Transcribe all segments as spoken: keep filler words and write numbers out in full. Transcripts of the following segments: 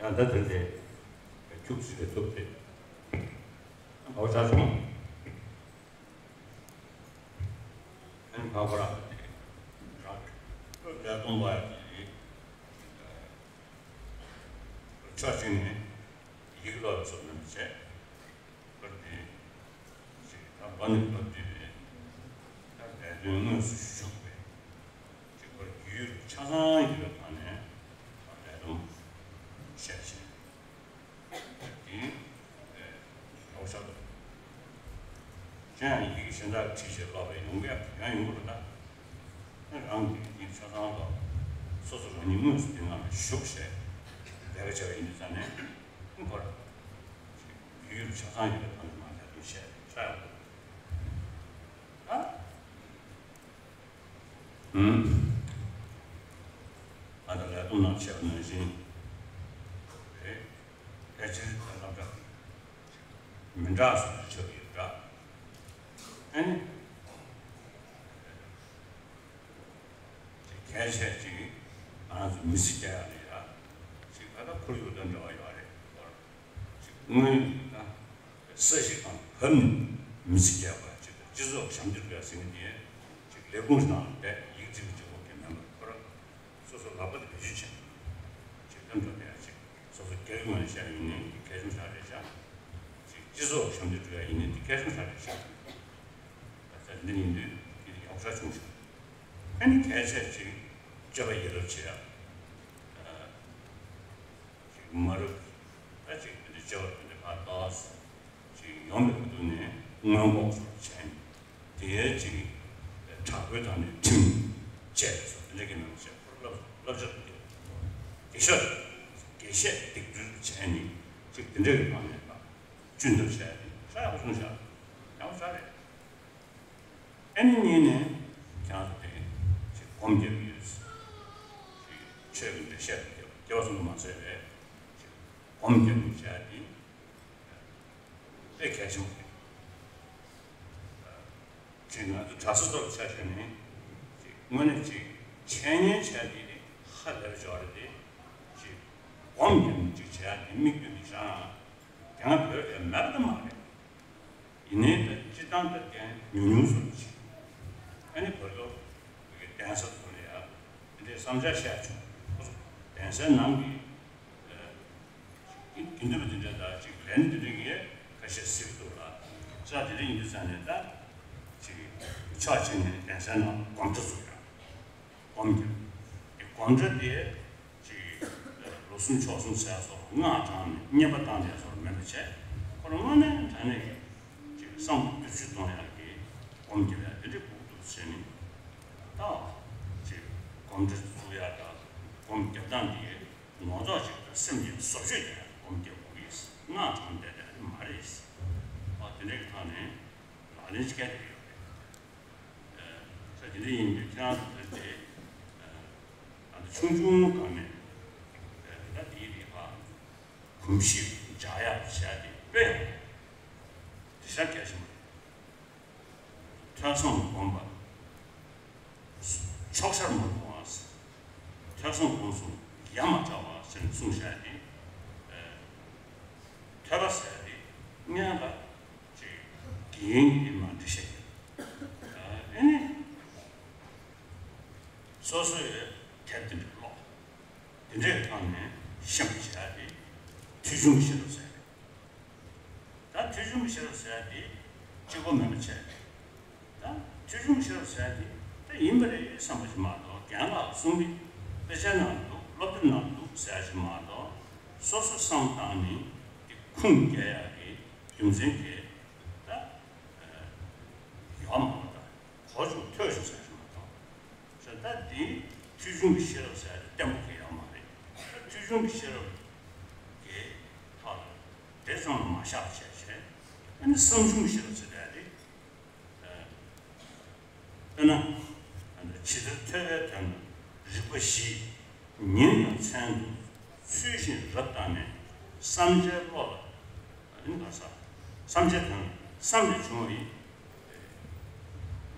ཡང་ད་དེ་འདྲའི་ཁྱུག་ཙམ་ལས་ཐུབ་སྟེ། ཨོ་ཆ་བྱུང་། ཨན་ཕ་ཁོ་ར་ལས་གཏོང་བ་ཡ་དེ་ཆ་བཞག་ནས་ཡིག་ཀློག་ཚོ་ནམ་བྱས། པར་འདི་ཅིག་ད་པ་ནི་པར་འདི་རེད། ད་ལས་དོན་དངོས་སུ་ཞུགས་པའི་ཅིག་པར་རྒྱུས་ཆ་ཚང་ཡོད་པ་ནས་ལས་དོན་བཤད་བྱས། འདི་ཡོག་ཤ་དང་། གཞན་ཡང་ཡི་གེ་གཞན་དག་བྲིས་བྱས་ཀློག་པའི་ཡོང་གི་ཡང་ཡོང་གི་རེད་ད། རང་གི་ཡིག་ཆ་ཚང་ལ་སོ་སོ་རང་ཉིད་དངོས་སུ་དེ་ནང་ལ་ཞུགས་བྱས་ལས་ཀ་བྱས་པ་ཡིན་དུས་ཙང་ནས་ཁོ་ར་ཡུལ་ཆ་ཚང་ཡོད་པའི་ཐོག་ནས་མ་ལས་དོན་བཤད་ཤ་ཡང་ད། ཨང་། ང་ད་ལས་དོན་ནང་བཤད་པ་ནང་བཞིན་རེད། ཕལ་ཆེར་ད་ལྟ་འདྲ་མི་འདྲ་སོགས་ཀྱི་ཆགས་ཡོད་འདྲ། ཨ་ནི། གལ་ཆེ་ཅིག་ང་རང་ཚོ་མི་ཚེ་སྐྱེལ་ཡག་ལ་ཡ་ཅིག་ད་ལྟ་ཁོར་ཡུག་དང་འབྲེལ་བ་ཡོད་རེད། ཁོར་ཅིག་སྔོན་ན་ས་གཞི་དང་བབ་ནས་མི་ཚེ་སྐྱེལ་བ་ཅིག་དང་སྤྱི་ཚོགས་ཞབས་འདེགས་ཟེར་མཁན་དེ་ཅིག་ལས་ཁུངས་ནང་བསྡད་ཡིག་ཚིག་གཅིག་པོ་གི་མེད་པར་ཁོ་རང་སོ་སོ་ལག་པ་ལ་བེད་སྤྱོད་བྱས་ཅིག་དེ་འདྲ་ཡ་ཅིག་སོ་སོ་སྒེར་གྱི་ངོས་ནས་བཤད་ཡིན་ནའི་གལ་ཆུང་དྲགས་རེད་ཤག་ཅིག་སྤྱི་ཚོགས་ཞབས་འདེགས་སྒྲུབ་ཡ་ཡིན་ནའི་དེ་གལ་ཆུང་དྲགས་རེད་ཤག་ད་ཆ་འདི་ཡིན་དུས་འདི་ཡག་ཤོས་བྱུང་ཤག་ཨ་ནི་གལ་ཆེ་ཅིག་སྤྱོད་པ་ཡིད་རབ་བྱེད་ཡ། ཅིག་མ་རབས་ད་ཅིག་འདི་འདྲ་སྤྱོད་པ་འདི་འདྲ་ཕར་ལྟོས། ཅིག་ཡོང་བའི་ཁ་ཐུག་ནས་སྔོན་འགོག་སོགས་བྱས་ནས་དེའི་ཅིག་དྲག་པོའི་ཐོག་ནས་ཁྲིམས་བཅད་སོགས་འདི་འདྲ་གི་ནང་བཞིན་ཁོ་བསླབ་བསླབ་བྱ་དེ་དགེ་ཤོས་དགེ་བཤད་སྡིག་སྒྲིལ་བྱས་ནས་ཅིག་འདི་འདྲ་གི་ཐོག་ནས་ད་གཅུན་ཐབས་བྱས་ཏེ་ཤ་ཡག་པོ་བྱུང་ཤག་ཡག་པོ་ཤག་རེད། ཨ་ནི་གཉིས་ནས་ཁྱེད་རང་ཚོ་དེ་ཅིག་སྒོམ་རྒྱབ་ཡོད། ཅིག་ཆོས་ཀྱི་འགྲེལ་བཤད་རྒྱབ་རྒྱབ་གསུམ་དུ་མ་ཟད་པའི་ཅིག་སྒོམ་རྒྱབ་ཡོད་བྱས་ཏེ་དཔེ་གལ་ཆེན་པོ་རེད། ཅིག་ང་ཚོ་གྲྭ་ས་ཚོ་ལ་ཆ་བཞག་ནས་ཅིག་དངོས་གནས་ཅིག་འཆད་ཉན་བྱས་ཏེ་ཧ་ལས་པ་ཞིག་རེད་དེ་ཅིག་སྒོམ་རྒྱབ་ཅིག་བྱས་ཏེ་དམིགས་ཡུལ་དེ་བཞག་ན་དེ་སྔ་བོད་ལ་མེད་པ་མ་རེད། ཡིན་ནའི་ད་སྤྱིར་བཏང་ད་གཏན་ཉུང་ཉུང་སོང་ཅིག་ཨ་ནི་བར་དུ་གདན་ས་ཚོ་ལ་ཡ་དེ་འདྲའི་བསམ་འཆར་བཤད་བྱུང་ཁོ་ཚོ་གདན་སའི་ནང་གི་དགེ་འདུན་པ་དེ་འདྲ་དང་ཅིག་ལས་སྣེ་དེ་འདྲ་གིས་ཁ་ཤས་གཟིགས་འདུག་ལ་ས་དེ་འདྲ་ཡིན་དུས་ཙང་ནས་ད་ཅིག་ཕྱོགས་གཅིག་ནས་གདན་སའི་ནང་སྒོམ་ཁྲ་ཚོ་ཡ། སྒོམ་རྒྱབ། དེ་སྒོམ་ཁྲ་དེ་ཅིག་ལོ་གསུམ་ཕྱོགས་གསུམ་ཟེར་སོགས་སྔགས་བགྲངས་ནས་བསྙེན་པ་བཏང་ཡ་སོགས་མིན་པ་བྱས་ཁོ་རང་དངོས་གནས་དྲང་གནས་ཀྱི་ཅིག་བསམ་བློ་བསྡུ་ཚུལ་གཏོང་ཡག་གི་སྒོམ་རྒྱབ་ཡ་དེ་འདྲ་དགོས་འདུག་ཟེར་ནས་ད་ཅིག་སྒོམ་ཁྲ་བཙུགས་ཡ་དང་སྒོམ་རྒྱབ་སྟངས་དེ་ངོ་ཐོག་ཅིག་དང་སེམས་ཀྱི་བཟོ་བཅོས་རྒྱག་ཡ་སྒོམ་རྒྱབ་དགོས་ཀྱི་སྔགས་བགྲངས་བསྡད་ཡ་མ་རེད། ཨ་དེ་འདྲ་གི་ཐོག་ནས་ལག་ལེན་ཅིག་བཀལ་བསྡད་ཡོད་རེད། ས་དེ་འདྲ་ཡིན་དུས་ཁྱེད་རང་ཚོ་དེ་ཨ་ད་ཆུང་ཆུང་སྒང་ནས་ད་དེའི་རིགས་ལ་གོམས་གཤིས་འཇགས་ཡག་བྱས་ཏེ་དཔེ་དེ་ཤ་གལ་ཆེན་པོ་རེད། ཐོས་བསམ་སྒོམ་པ། ཕྱོགས་ཆར་མ་ལྷུང་བ། ཐོས་བསམ་སྒོམ་གསུམ་ཡ་མ་བྲལ་བ་ཟེར་ནས་གསུངས་བཞག་སྟེ། ཐོས་པ་ཟེར་ཏེ་སྔོན་ལ་ཅིག་དགེ་རྒན་གྱིས་མར་འགྲེལ་བཤད་རྒྱབ། ཨ་ནི་སོ་སོས་དེབ་དེ་འདྲ་ཀློག་དེ་འདྲའི་ཐོག་ནས་ཤེས་པ་བྱས་ཏེ་ཐོས་བྱུང་གི་ཤེས་རབ་ཟེར། ད་ཐོས་བྱུང་གི་ཤེས་རབ་ཟེར་ཡ་དེ་གཅིག་པོ་མིན་པ་བྱས། ད་ཐོས་བྱུང་གི་ཤེས་རབ་ཟེར་ཡ་དེ་ད་ཡིན་པ་རེད་བསམ་པ་ཞིག་མ་གཏོགས་རྒན་ལགས་གསུང་གི་དཔེ་ཆའི་ནང་འདུག་སློབ་དེབ་ནང་འདུག་ཟེར་ཡ་ཞིག་མ་གཏོགས་སོ་སོ་བསམ་བཏང་ནས་དེ་ཁུངས་སྐྱེལ་ཡ་གི་རྒྱུ་མཚན་དེ་ད་ཡོད་མ་རེད། ད་གོ་བྱུང་ཐོས་བྱུང་ཟེར་ཡ་ཞིག་མ་གཏོགས། ད་འདི་ཐོས་བྱུང་གི་ཤེས་རབ་ཟེར་ཏེ་བརྟན་པོ་གང་ཡང་མ་རེད། ད་ཐོས་བྱུང་གི་ཤེས་རབ་ཀྱི་ཐོག་ལ་དེ་ཙམ་ལ་མ་བཞག་བྱས་བྱས་ཨ་ནི་བསམ་བྱུང་གི་ཤེས་རབ་ཟེར་ཡ་རེད། དཔེར་ན་ཇི་ལྟར་ཐོས་པའི་དོན་ལ་རིགས་པ་བཞི་ཉིན་དང་མཚན་དུ་ཚུལ་བཞིན་རབ་བརྟགས་ནས་བསམ་བྱའི་བློ་ལ། ཨ་ནི་ག་ས། བསམ་བྱའི་དོན་ལ་བསམ་ལས་བྱུང་བའི་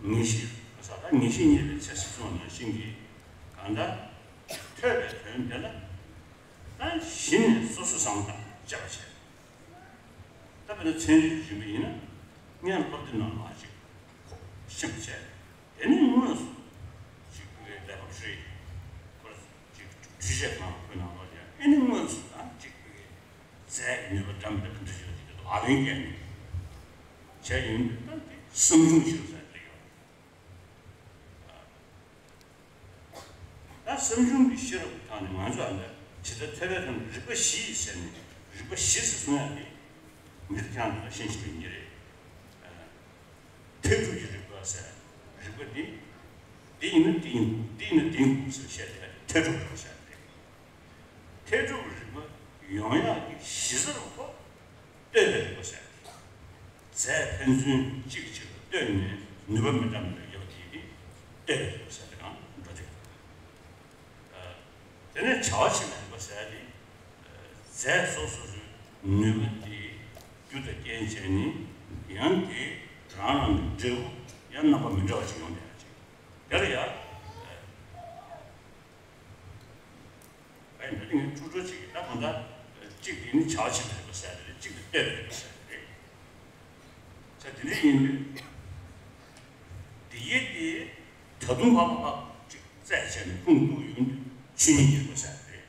ངེས་ཤེས་ག་ས་ད་ངེས་ཤེས་རྙེད་པའི་ཚེ་ཟེར་སོང་ནང་བཞིན་གྱི་གང་ལྟར་ཐོས་པའི་དོན་དེ་ལ་ད་གཞི་ནས་ ཚན་རིག་རིམ་པ་ཡིན་ན་སྔོན་སློབ་དེབ་ནང་ལ་ཅིག་ཤེས་པ་བྱས། དེ་ནས་དངོས་སུ་ཅིག་ལས་ཀ་བྱེད། ཁོ་ཅིག་འཕྲུལ་ཆས་ཁང་ཁོའི་ནང་ལོགས་ཡ་ཨེ་ནི་དངོས་སུ་ད་ཅིག་རྫས་ནུས་པ་འདྲ་མི་འདྲ་ག་འདྲ་ཡོད་ཅིག་དེ་ལག་ལེན་བཀལ་ནས་བྱས་ཡོང་དུས། ད་དེ་བསམ་བྱུང་ཞིག་ཟེར་དེ་ཡོད། ད་བསམ་བྱུང་གི་ཤེས་རབ་ཀྱི་ཐོག་ནས་ང་ཚོ་ཨ་འདྲ་ཇི་ལྟར་ཐོས་པའི་ཐོག་ནས་རིག་པ་བཞི་ཟེར་ནས། རིག་པ་བཞི་ཟེར་གསུང་ཡག་དེ་མི་ཚེ་རྐྱང་དུ་ཤེས་བཞིན་པའི་ཉིན་རེ། ཐོས་གྲུབ་ཀྱི་རིག་པ་ཟེར། རིག་པ་འདི། འདི་ཡིན་ན་འདི་ཡིན། འདི་ཡིན་ན་འདི་ཡིན་དགོས་ཟེར་བཤད་དེ་ཐོས་གྲུབ་རིག་པ་ཟེར་ཏེ། ཐོས་གྲུབ་རིག་པ་ཡོང་ཡག་གི་གཞི་རྩ་ལ་ཁོ་ལྟོས་པའི་རིག་པ་ཟེར་ཏེ། རྫས་ཕན་ཚུན་གཅིག་གཅིག་ལ་ལྟོས་ནས་ནུས་པ་མི་འདྲ་མི་འདྲ་ཡོད་པ་དེ་ལྟོས་པའི་རིག་པ་ཟེར་ཏེ་གང་འགྲོ་དེ། དེ་ནས་བྱ་བ་བྱེད་པའི་རིག་པ་ཟེར་ཏེ། རྫས་སོ་སོ་སོའི་ནུས་པ་དེ་རྒྱུ་དང་རྐྱེན་བྱས་ནས་ཡང་དེ་རང་རང་གི་འབྲས་བུ་ཡང་རྣམ་པ་མི་འདྲ་བ་ཞིག་ཡོང་བསྡད་ཡ་ཅིག་དེ་ལ་ཡ། ཨེ་འདི་ནི་ངས་འཕྲོ་འཕྲོ་ཅིག་ད་གང་ལྟར་གཅིག་དེ་ནི་བྱ་བ་བྱེད་པའི་རིག་པ་ཟེར་ཏེ་རེད། གཅིག་དེ་ལྟོས་པའི་རིག་པ་ཟེར་ཏེ་རེད། ས་དེ་འདྲ་ཡིན་དུས། དེ་ཡི་དེ་ད་དུང་བབ་བབ་ཅིག་རྩད་བཅད་ནས་ཁུངས་གཏུགས་ཡོང་དུས་ཆོས་ཉིད་ཀྱི་རིག་པ་ཟེར་ཏེ་རེད།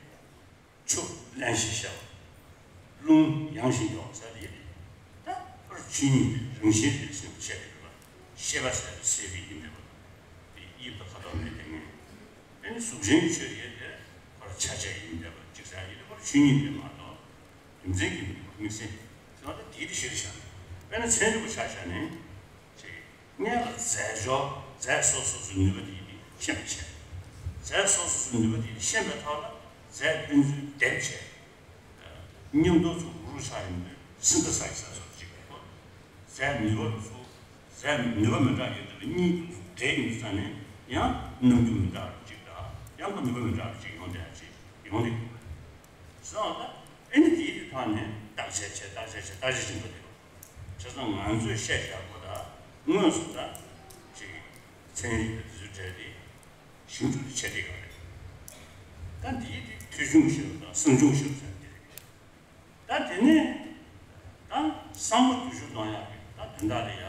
ཆུ་བརླན་ཞིང་གཤེར་བ། རླུང་ཡང་ཞིང་གཡོ་བ་ཟེར་ཏེ་ཡིན། ད་ཁོར་ཆོས་ཉིད་རང་བཞིན་རེད་ཟེར་བཤད་ཀྱི་ཡོད་པ། ཤེས་པ་ཟེར་བའི་སེལ་བའི་ཡིན་པས་པ། དེ་དབྱིབས་དང་ཁ་དོག་མེད་དེ་ངེས། དེ་ནི་གཟུགས་ཅན་གྱི་ཆོས་ཡོད་དེ་ཁོར་ཆ་བྱད་ཡིན་པས་པ། ཅིག་ཟེར་ཡོད་དེ་ཁོར་ཆོས་ཉིད་རེད་མ་གཏོགས་རྒྱུ་མཚན་གྱིས་མིན་པ་དམིགས་བསལ་ཟེར་བ་དེ་དེའི་གཞིར་བཞག་དཔེར་ན་ཚན་རིག་པ་ཆ་བཞག་ནས་ཅིག་སྔོན་ལ་རྫས་སྦྱོར། རྫས་སོ་སོ་སོའི་ནུས་པ་དེ་ཡིས་ཤེས་པར་བྱས། རྫས་སོ་སོ་སོའི་ནུས་པ་དེ་ཡིས་ཤེས་པའི་ཐོག་ལ་རྫས་ཕན་ཚུན་སྡེབ་བྱས། མཉམ་དུ་ཚུར་རུ་ཆགས་ཡོང་དུས་སིན་ཐེ་སའི་སི་ཟེར་སོགས་ཅིག་རེད། རྫས་ནུས་པ་ཚུར། རྫས་ནུས་པ་མི་འདྲ་ཡོད་དུས་གཉིས་དུ་འདྲེས་ཡོང་དུས་ཙང་ནས་ཡང་རྣམ་འགྱུར་མི་འདྲ་བ་ཅིག་དང་ཡང་ཁོ་ནུས་པ་མི་འདྲ་བ་ཅིག་ཡོང་བསྡད་ཅིག་ཡོང་དུས། སོང་ཙང་ཨེ་ནི་དེའི་ཐོག་ནས་བརྟག་དཔྱད་བྱས། བརྟག་དཔྱད་བྱས། བརྟག་དཔྱད་བྱེད་དགོས་དེ་རེད། བྱས་ཙང་ང་ཚོས་བཤད་བཞག་པ་དང་དངོས་སུ་ད་ཅིག་ཚན་རིག་དང་དེ་ཚོའི་གྲས་དེ་ཞིབ་འཇུག་དེ་བྱེད་བསྡད་ཡོད་རེད། ད་འདིའི་དེ་ཐོས་བྱུང་ཤེས་རབ་དང་བསམ་བྱུང་ཤེས་རབ་ཟེར་དེ་རེད། ད་དེ་ནས་ད་བསམ་བློ་བསྡུ་ཞིབ་གཏོང་ཡག་གི་ད་དོན་དག་ལ་ཡ།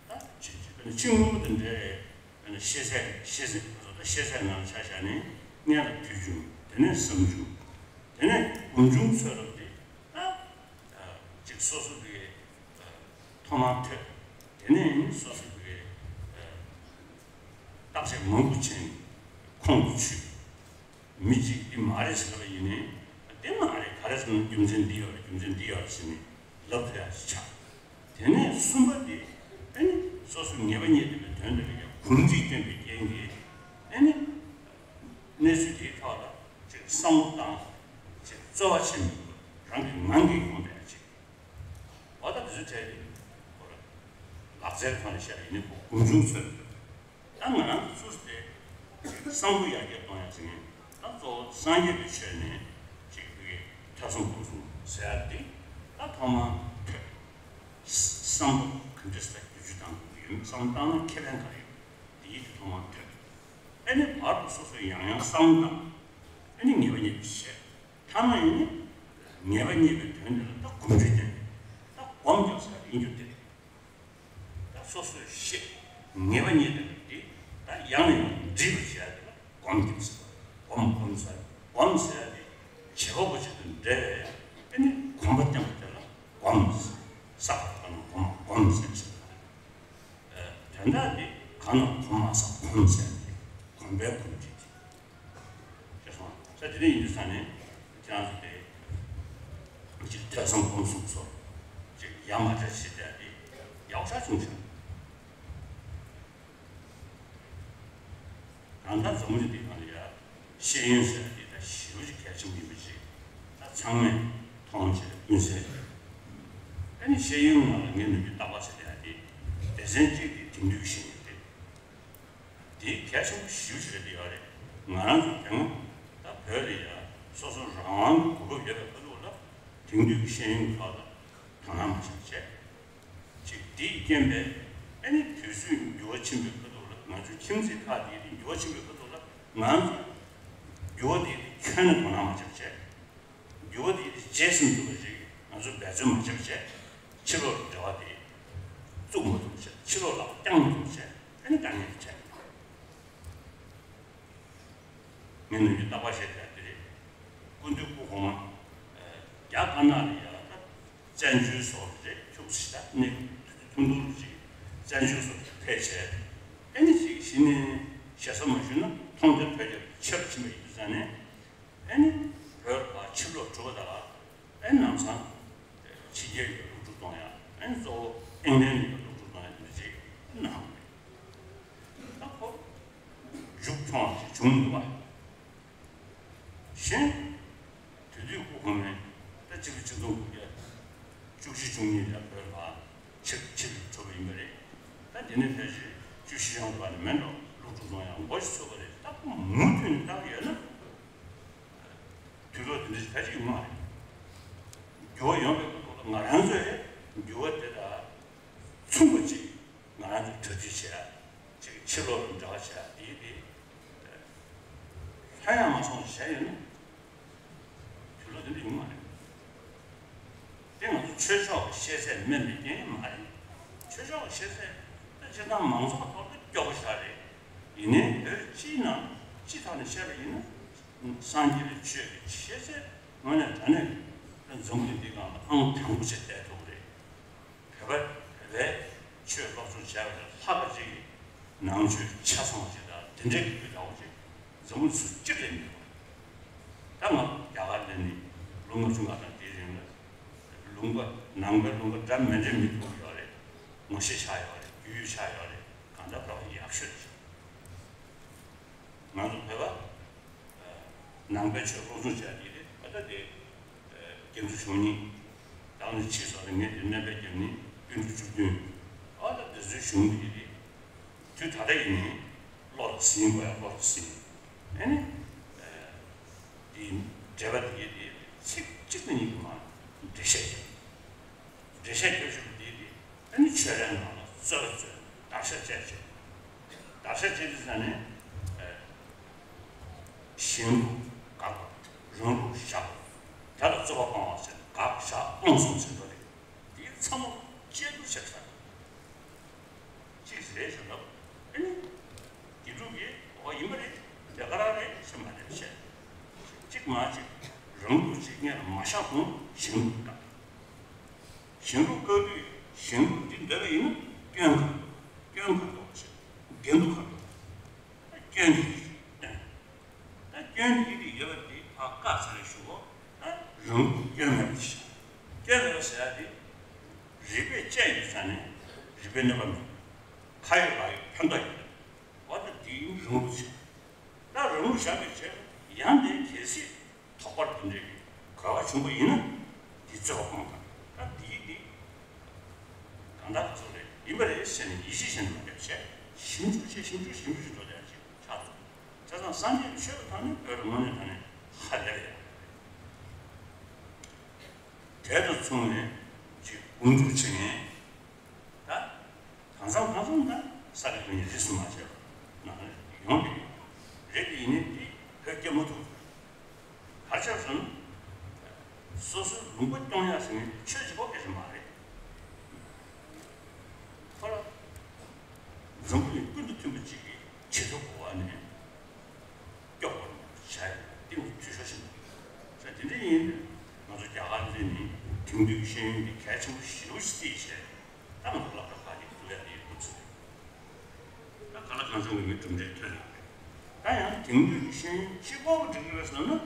ད་ཅི་ཅི་དཔེར་ན་ཅི་སྔོན་པོ་དང་འབྲེལ་བའི་དཔེར་ན་ཤེས་ཚད། ཤེས་ཚད་ཁོ་ཚོ་ད་ཤེས་ཚད་ནང་ལ་ཆ་བཞག་ནས་སྔོན་ལ་ཐོས་བྱུང་། དེ་ནས་བསམ་བྱུང་། དེ་ནས་སྒོམ་བྱུང་ཚོད་རབ་དེ་ད་ཅིག་སོ་སོ་གི་ཐོག་མར་ཐོས། དེ་ནས་སོ་སོ་གི་བརྟག་དཔྱད་མང་པོ་བྱས་ནས་ཁོང་དུ་ཆུད། མི་གཅིག་འདི་མ་རེད་ཟེར་བ་ཡིན་ནའི་འདི་མ་རེད། ག་རེ་ཟེར་ན་རྒྱུ་མཚན་འདི་ཡོད་རེད། རྒྱུ་མཚན་འདི་ཡོད་རེད་ཟེར་ནས་ལབ་ཐུབ་ཡག་ཅིག་ཆགས། དེ་ནས་གསུམ་པ་དེ་ཨ་ནི་སོ་སོའི་ངེས་པ་རྙེད་བསྡད་པའི་དོན་དེ་ལ་ཡང་གོམས་འདྲིས་བསྟན་པའི་རྐྱེན་གྱིས་ཨ་ནི་གནས་ཚུལ་དེའི་ཐོག་ལ་ཅིག་བསམ་བློ་བཏང་། ཅིག་རྩོལ་བ་བྱེད་མི་དགོས། རང་གི་ངང་གིས་ཡོང་བསྡད་ཡག་ཅིག་འོ་ད་དེ་ཚོ་བྲལ་ཏེ་ཁོ་ལ་ལག་རྩལ་ཐོག་ནས་བཤད་པ་ཡིན་ན་ཁོ་སྒོམ་བྱུང་ཚོད་རེད། ད་ང་རང་ཚོ་ཚུར་དེ་བསམ་བློ་ཡར་རྒྱས་གཏོང་ཡག་ཟེར་མཁན་ད་གཙོ་བོ་སངས་རྒྱས་པའི་ཆོས་ནས་ཅིག་བོད་ཀྱི་ཐོས་བསམ་སྒོམ་གསུམ་ཟེར་ཡག་འདི་ད་ཐོག་མར་ཐོས། བསམ་བློ་ག་འདྲ་ཟེར་བསྒྱུར་བཅོས་གཏང་དགོས་ཡོད། བསམ་བློ་བཏང་ན་ཁེ་ཕན་ག་རེ་ཡོད། འདི་ཡིད་དུ་ཐོག་མར་ཐོས། ཨ་ནི་བར་དུ་སོ་སོས་ཡང་ཡང་བསམ་བློ་བཏང་། ཨ་ནི་ངེས་པ་རྙེད་པའི་བཤད། ཐ་མ་ཡིན་ནི། ངེས་པ་རྙེད་པའི་དོན་དེ་ལ་ད་གོམས་འདྲིས་བསྟན་ནས་ད་སྒོམ་རྒྱག་ས་ཡིན་རྒྱུ་དེ་རེད། ད་སོ་སོས་ཤེས། ངེས་པ་རྙེད་པའི་དེ་ད་ཡང་ནས་ཡང་དུ་འདྲིས་པར་བྱེད་ཡ་དེ་ལ་སྒོམ་རྒྱག་ཟེར་བ། སྒོམ་སྒོམ་ཟེར། སྒོམ་ཟེར་ཡ་དེ་བྱེད་པ་པོ་ཅིག་ཏུ་འབྲེལ་བའི་ཨ་ནི་གོམས་པ་བསྟན་པ་དེ་ལ་སྒོམ་ཟེར། ས་ག་ག་ན་སྒོམ། སྒོམ་ཟེར་ཟེར་བ་རེད། དོན་དག་འདི་གང་ན་གོམས་མ་ས་གོམས་ཟེར་ནས་གོམས་པའི་གོམས་འདྲིས་ཏེ། ཞེས་སོང་ས་དེ་ནས་ཡིན་དུས་ས་ནས་ཁྱེད་རང་ཚོ་དེ་ཅིག་ཐོས་བསམ་སྒོམ་གསུམ་སོགས་ཅིག་ཡ་མ་བྲལ་ཞེས་བྱ་དེ་ཡག་ཤ་བྱུང་ཤག་ད་ལྟ་འཛམ་བུ་གླིང་འདིའི་ནང་ལ་ཡ་ཤེས་ཡོན་ཟེར་བ་འདི་ད་ཞེ་པོ་ཅིག་གལ་ཆེན་པོ་ཡིན་པ་ཅིག་ད་ཚང་མས་མཐོང་བྱས་ཀུན་གསལ་རེད། ཨ་ནི་ཤེས་ཡོན་ནང་ལ་ངས་ནམ་རྒྱུན་བརྟག་པ་ཟེར་ཡ་དེ་སྡེ་ཚན་གཅིག་དེ་དེང་དུས་ཤེས་ཡོན་རེད། དེ་གལ་ཆེན་པོ་ཞེ་པོ་ཅིག་རེད་ཡོད་རེད། ང་རང་ཚོ་དེ་སྔ་ད་བོད་ལ་ཡ་སོ་སོ་རང་དབང་གི་གོ་སྐབས་ཡོད་པའི་ཁ་ཐུག་ལ་དེང་དུས་ཀྱི་ཤེས་ཡོན་ཐོག་ལ་དོ་སྣང་མ་བྱས་བྱས། ཅིག་དེའི་རྐྱེན་པས་ཨ་ནི་དུས་ཚོད་འགྱུར་བ་ཕྱིན་པའི་ཁ་ཐུག་ལ་ང་ཚོའི་ཁྱིམ་མཚེས་ཁག་དེའི་དེ་འགྱུར་བ་ཕྱིན་པའི་ཁ་ཐུག་ལ་ང་ཚོ་འགྱུར་བ་དེ་ཁྱོན་ནས་དོ་སྣང་མ་བྱས་བྱས། འགྱུར་བ་དེ་རྗེས་ཟིན་ཐུབ་པ་ཞིག་ང་ཚོས་འབད་བརྩོན་མ་བྱས་པ་བྱས། ཕྱི་ལོགས་ལ་འབྲེལ་བ་དེ་བཙུགས་མ་ཐུབ་བྱས། ཕྱི་ལོགས་ལ་བསྐྱང་མ་ཐུབ་བྱས། ཨ་ནི་དཀའ་ངལ་དེ་འཕྲད། ངས་ནམ་རྒྱུན་རྟག་པར་བཤད་བསྡད་དེ་རེད། སྐུ་མདུན་སྐུ་གོང་མ་རྒྱ་དཀར་ནག་ལ་ཡ་ད་བཙན་བྱོལ་སོགས་རེད། ཁྱུག་ཙམ་ད་གནས་ཐུང་ཐུང་ཅིག་བཙན་བྱོལ་སོགས་ཕེབས་བྱས། ཨ་ནི་ཅིག་གཞི་ནས་ཞེ་ས་མ་ཞུས་ན་མཐོང་རྒྱ་ཐོས་རྒྱ་ཆེ་རུ་ཕྱིན་པ་ཡིན་དུས་ཙང་ནས། ཨ་ནི་བོད་ལ་ཕྱིར་ལོག་གྲུབ་པ་དང་། ཨ་ནི་ལམ་སང་ཕྱི་རྒྱལ་ཡུལ་སློབ་ཕྲུག་གཏོང་ཡ། ཨ་ནི་གཙོ་བོ་ཨིང་ལན་ཡུལ་སློབ་ཕྲུག་གཏོང་ཡ་འདི་འདྲ་ཅིག་གནང་བ་རེད། ད་ཁོ་མཇུག་མཐོང་བ་ཞིག་བྱུང་འདུག་པ། གཞན་དེ་དུས་སྐུ་གོང་མས་ད་སྤྱི་ལོ་ཆིག་སྟོང་དགུ་བརྒྱ་བཅུ་བཞི་བཅུ་གཉིས་ལ་བོད་ལ་ཕྱིར་ཕྱིར་འགྲོ་བ་ཡིན་པ་རེད། ད་དེ་ནས་ཕལ་ཆེར་བཅུ་བཞི་ཡོང་འདུག་པ་ནི་མེད་འགྲོ། སློབ་ཕྲུག་ཚོ་ཡང་མགོ་ཞིག་ཚོས་པ་རེད། ད་ཁོ་མུ་མཐུད་ནས་བལྟ་གི་ཡོད་ན། དུས་ལོ་དེ་འདྲ་ཞིག་ཕལ་ཆེར་ཡོང་མ་རེད། འགྱུར་བ་ཡོང་བའི་ཐོག་ལ་ང་རང་ཚོས་འགྱུར་བ་དེ་དང་མཚུངས་པ་ཅིག་ང་རང་ཚོས་གྲ་སྒྲིག་བྱེད་ཡ། ཅིག་ཕྱི་ལོགས་ལ་འབྲེལ་བ་བྱེད་ཡ་དེ་དེ་ལྷོད་ཡངས་མ་སོང་བྱས་ཡོད་ན། དུས་ལོ་དེ་འདྲ་ཡོང་མ་རེད། དེ་ང་ཚོ་ཆོས་ཕྱོགས་ཀྱི་ཤེས་ཚད་དམན་པའི་རྐྱེན་མ་རེད། ཆོས་ཕྱོགས་ཀྱི་ཤེས་ཚད་དེ་སྤྱིར་བཏང་མང་ཚོགས་ཐོག་ཏུ་སྐྱོ་པོ་ཞིག་རེད། ཡིན་ནའི་བོད་སྤྱིའི་ནང་སྤྱི་ཐོག་ནས་བཤད་པ་ཡིན་ན། སངས་རྒྱས་པའི་ཆོས་ཀྱི་ཤེས་ཚད་དངོས་གནས་དྲང་གནས་འཛམ་བུ་གླིང་འདིའི་སྒང་ལ་ཨང་དང་པོ་ཆེ་བསྡད་ཐུབ་ཀྱི་རེད། བོད་པ་བོད་པའི་ཆོས་སློབ་སྦྱོང་བྱས་པ་ལས་ལྷག་པ་ཅིག་གིས་ནང་ཆོས་ཆ་ཚང་བ་ཞིག་དང་དེ་འདྲའི་གི་འདྲ་བོ་ཅིག་འཛམ་བུ་གླིང་སུ་གཅིག་ལས་མེད་པ། ད་ང་རྒྱ་གར་ལ་ནི་ལོ་ལྔ་བཅུ་ང་གྲངས་དེའི་རིང་ལ་ལུང་པ་ནང་པའི་ལུང་པ་འདྲ་མི་འདྲ་མི་ཐུག་ཡོད་རེད། ངོ་ཤེས་ཆགས་ཡོད་རེད། རྒྱུས་ཡོད་ཆགས་ཡོད་རེད། གང་ལྟར་འགྲོ་བ་ཡག་ཤོས་རེད། ང་ཚོ་བོད་པ་ནང་པའི་ཆོས་སློབ་སྦྱོང་བྱས་ཀྱི་རེད། ད་ལྟ་དེ་རྒྱ་མཚོ་ཆོས་ཉིད་དང་ནི་ཕྱིས་སུ་ནི་ངས་དེ་སྨན་པའི་རྒྱབ་ནི་དཔོན་ཕྲུག་བཅུ་བདུན། ཨ་ད་དེ་ཚོའི་གཞུང་གི་རེད། དུས་ད་ལྟ་ཡིན་ནའི་བློ་ལ་ཟིན་དགོས་ཡ། བློ་ལ་ཟིན། ཨ་ནི་དེའི་འགྲེལ་པ་དེ་གའི་དེ་ཚིག་གཅིག་དང་གཉིས་ཀྱིས་མ་འགྲེལ་བཤད་བྱས། འགྲེལ་བཤད་རྒྱབ་བཞིན་པ་དེ་དེ་ཨ་ནི་ཆོས་རའི་ནང་ལ་རྩོད་པ་རྩོད། བརྡར་ཤ་བཅད་བྱས། བརྡར་ཤ་བཅད་དུས་ཙང་ནས་གཞན་ལུགས་དགག་པ། རང་ལུགས་བཞག་པ། དེ་ལ་རྩོད་པ་སྤང་བ་ཟེར། དགག་བཞག་སྤོང་གསུམ་ཟེར་འགྲོ་རེད། དེ་ཚང་མ་དཔྱད་བསྡུར་བྱས་ཚར། གཅིག་རེད་ཞུ་ལབ། ཨ་ནི་དགེ་ཕྲུག་གིས་འོ་ཡིན་པ་རེད། དེ་ག་རང་རེད་ཞེས་མ་རེད་བཤད། གཅིག་མ་གཅིག་རང་ལུགས་གཅིག་སྔོན་ལ་མ་བཞག་གོང་གཞན་ལུགས་བཀག། གཞན་ལུགས་བཀག་དུས་གཞན་ལུགས་འདི་འདོད་པ་ཡིན་ན་སྐྱོན་ག་རེ་འདུག་སྐྱོན་ག་རེ་འདུག་ཞེས་འགལ་འདུ་ག་རེ་འདུག་སྐྱོན་འདི་རེད། ད་སྐྱོན་འདི་རིགས་ཡོད་པ་འདི་ཕར་བཀག་ཚར་རེ་ཞུ་གོ། ད་རང་ལུགས་སྐྱོན་མེད་པ་ཞིག་སྐྱོན་མེད་པ་ཟེར་ཡ་དེ་རིགས་པས་དཔྱད་ཡོད་ཙང་ནས་རིགས་པའི་གནོད་པ་མེད། ཁ་ཡོད་ལག་ཡོད་ཕན་ཐོགས་ཡོད། འོ་ད་འདི་ཡིན་རང་ལུགས་བཞག་ད་རང་ལུགས་བཞག་པའི་ཆེད་ཡང་དེ་གལ་སྲིད་དོགས་པ་དེ་འདྲའི་གོ་བ་བྱུང་བ་ཡིན་ན་འདི་རྩོད་པ་སྤོང་དང་། ད་འདི་འདི་གང་ལྟར་ཚོ་རེད་ཡིན་པ་རེད་ཟེར་ནས་ཡིད་ཆེས་བྱས་ནས་མ་བསྡད་བྱས་ཞིབ་འཇུག་བྱས་ཞིབ་འཇུག་ཞིབ་འཇུག་བྱས་འགྲོ་བསྡད་ཅིག་ཆགས་སོང་། བྱས་ཙང་སངས་རྒྱས་ཀྱི་ཆོས་ཀྱི་ཐོག་ནས་བོད་ལ་དངོས་གནས་དྲང་གནས་ཧ་ལས་པ་ཡོད། དེ་དང་མཚུངས་ནས་ཅིག་དགོངས་སྒྲུབ་བྱེད་མཁན། ད་གང་འཚམ་གང་འཚམ་ད་ས་དགེ་བཀའ་རྙིང་རིས་སུ་མ་ཆད་པ་ནང་ཡོང་གི་ཡོད་རེད་དེ། ཡིན་ནའི་དེ་བོད་སྐྱོབ་མ་ཐུབ། ག་རེ་བྱས་ཟེར་ན། སོ་སོའི་ལུང་པ་སྐྱོང་ཡག་ཟེར་མཁན་ཆོས་གཅིག་པོ་སྐད་ཆ་མ་རེད། ཁོ་རང་འཛམ་བུ་གླིང་ཀུན་ཏུ་མཐུན་པ་གཅིག་གི་བྱེད་ཐབས་གོ་བ་ནས་སྐྱོབ་པར་བྱ་ཡི་སྟེང་དུ་འཐུས་ཤོར་ཕྱིན་པ་རེད། དེ་འདྲ་ཡིན་ན་ང་ཚོ་རྒྱ་གར་འདི་ནི་དེང་དུས་ཀྱི་ཤེས་ཡོན་འདི་གལ་ཆེན་པོ་ཞེ་པོ་ཅིག་བརྩིས་བྱས། ད་ང་ཚོ་སློབ་གྲྭ་ཁག་གི་འཛུགས་ཡ་དེ་ཡིན་ཚུལ་རེད། ད་ག་ལ་གང་བྱུང་གི་མི་གྲུབ་འབྲས་ཐོན་ཡོད་རེད། ད་ཡང་དེང་དུས་ཀྱི་ཤེས་ཡོན་གཅིག་པོ་འགྲིག་གི་རེད་བསམ་ན་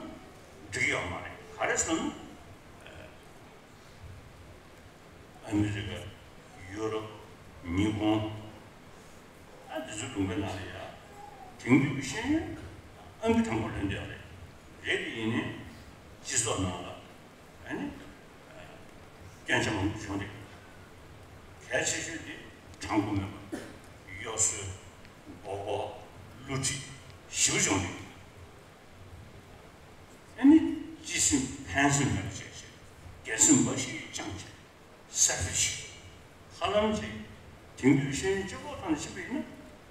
འགྲིག་གི་ཡོད་མ་རེད། ག་རེ་བསམ་ན། ཨ་མི་རི་ཀ། ཡུ་རོབ། ཉི་ཧོང་། ཨ་འདི་ཚོའི་ལུང་པའི་ནང་ལ་ཡ་དེང་དུས་ཀྱི་ཤེས་ཡོན་ཨང་ཀི་དང་པོ་ལོན་བསྡད་ཡོད་རེད། རེད་དེ་ཡིན་ནའི་སྤྱི་ཚོགས་ནང་ལ་ཨ་ནི་སྐྱོན་ཆ་མང་པོ་བྱུང་རེད། གལ་ཆེ་ཤོས་དེ་དྲང་པོ་མེད་པ། གཡོ་ཟོལ། མགོ་སྐོར། བསླུ་བྲིད་ཞེ་པོ་བྱུང་རེད། ཨ་ནི་སྤྱི་སེམས་ཕན་སེམས་མེད་པ་བྱས་བྱས། སྒེར་སེམས་འབའ་ཞིག་བཅངས་བྱས། སེལ་ཕིཤ། ཧ་ལམ་ཅིག་དེང་དུས་ཤེས་ཡོན་སྤྱི་ཁོག་ཐོག་ནས་ཕྱིན་པ་ཡིན་ན་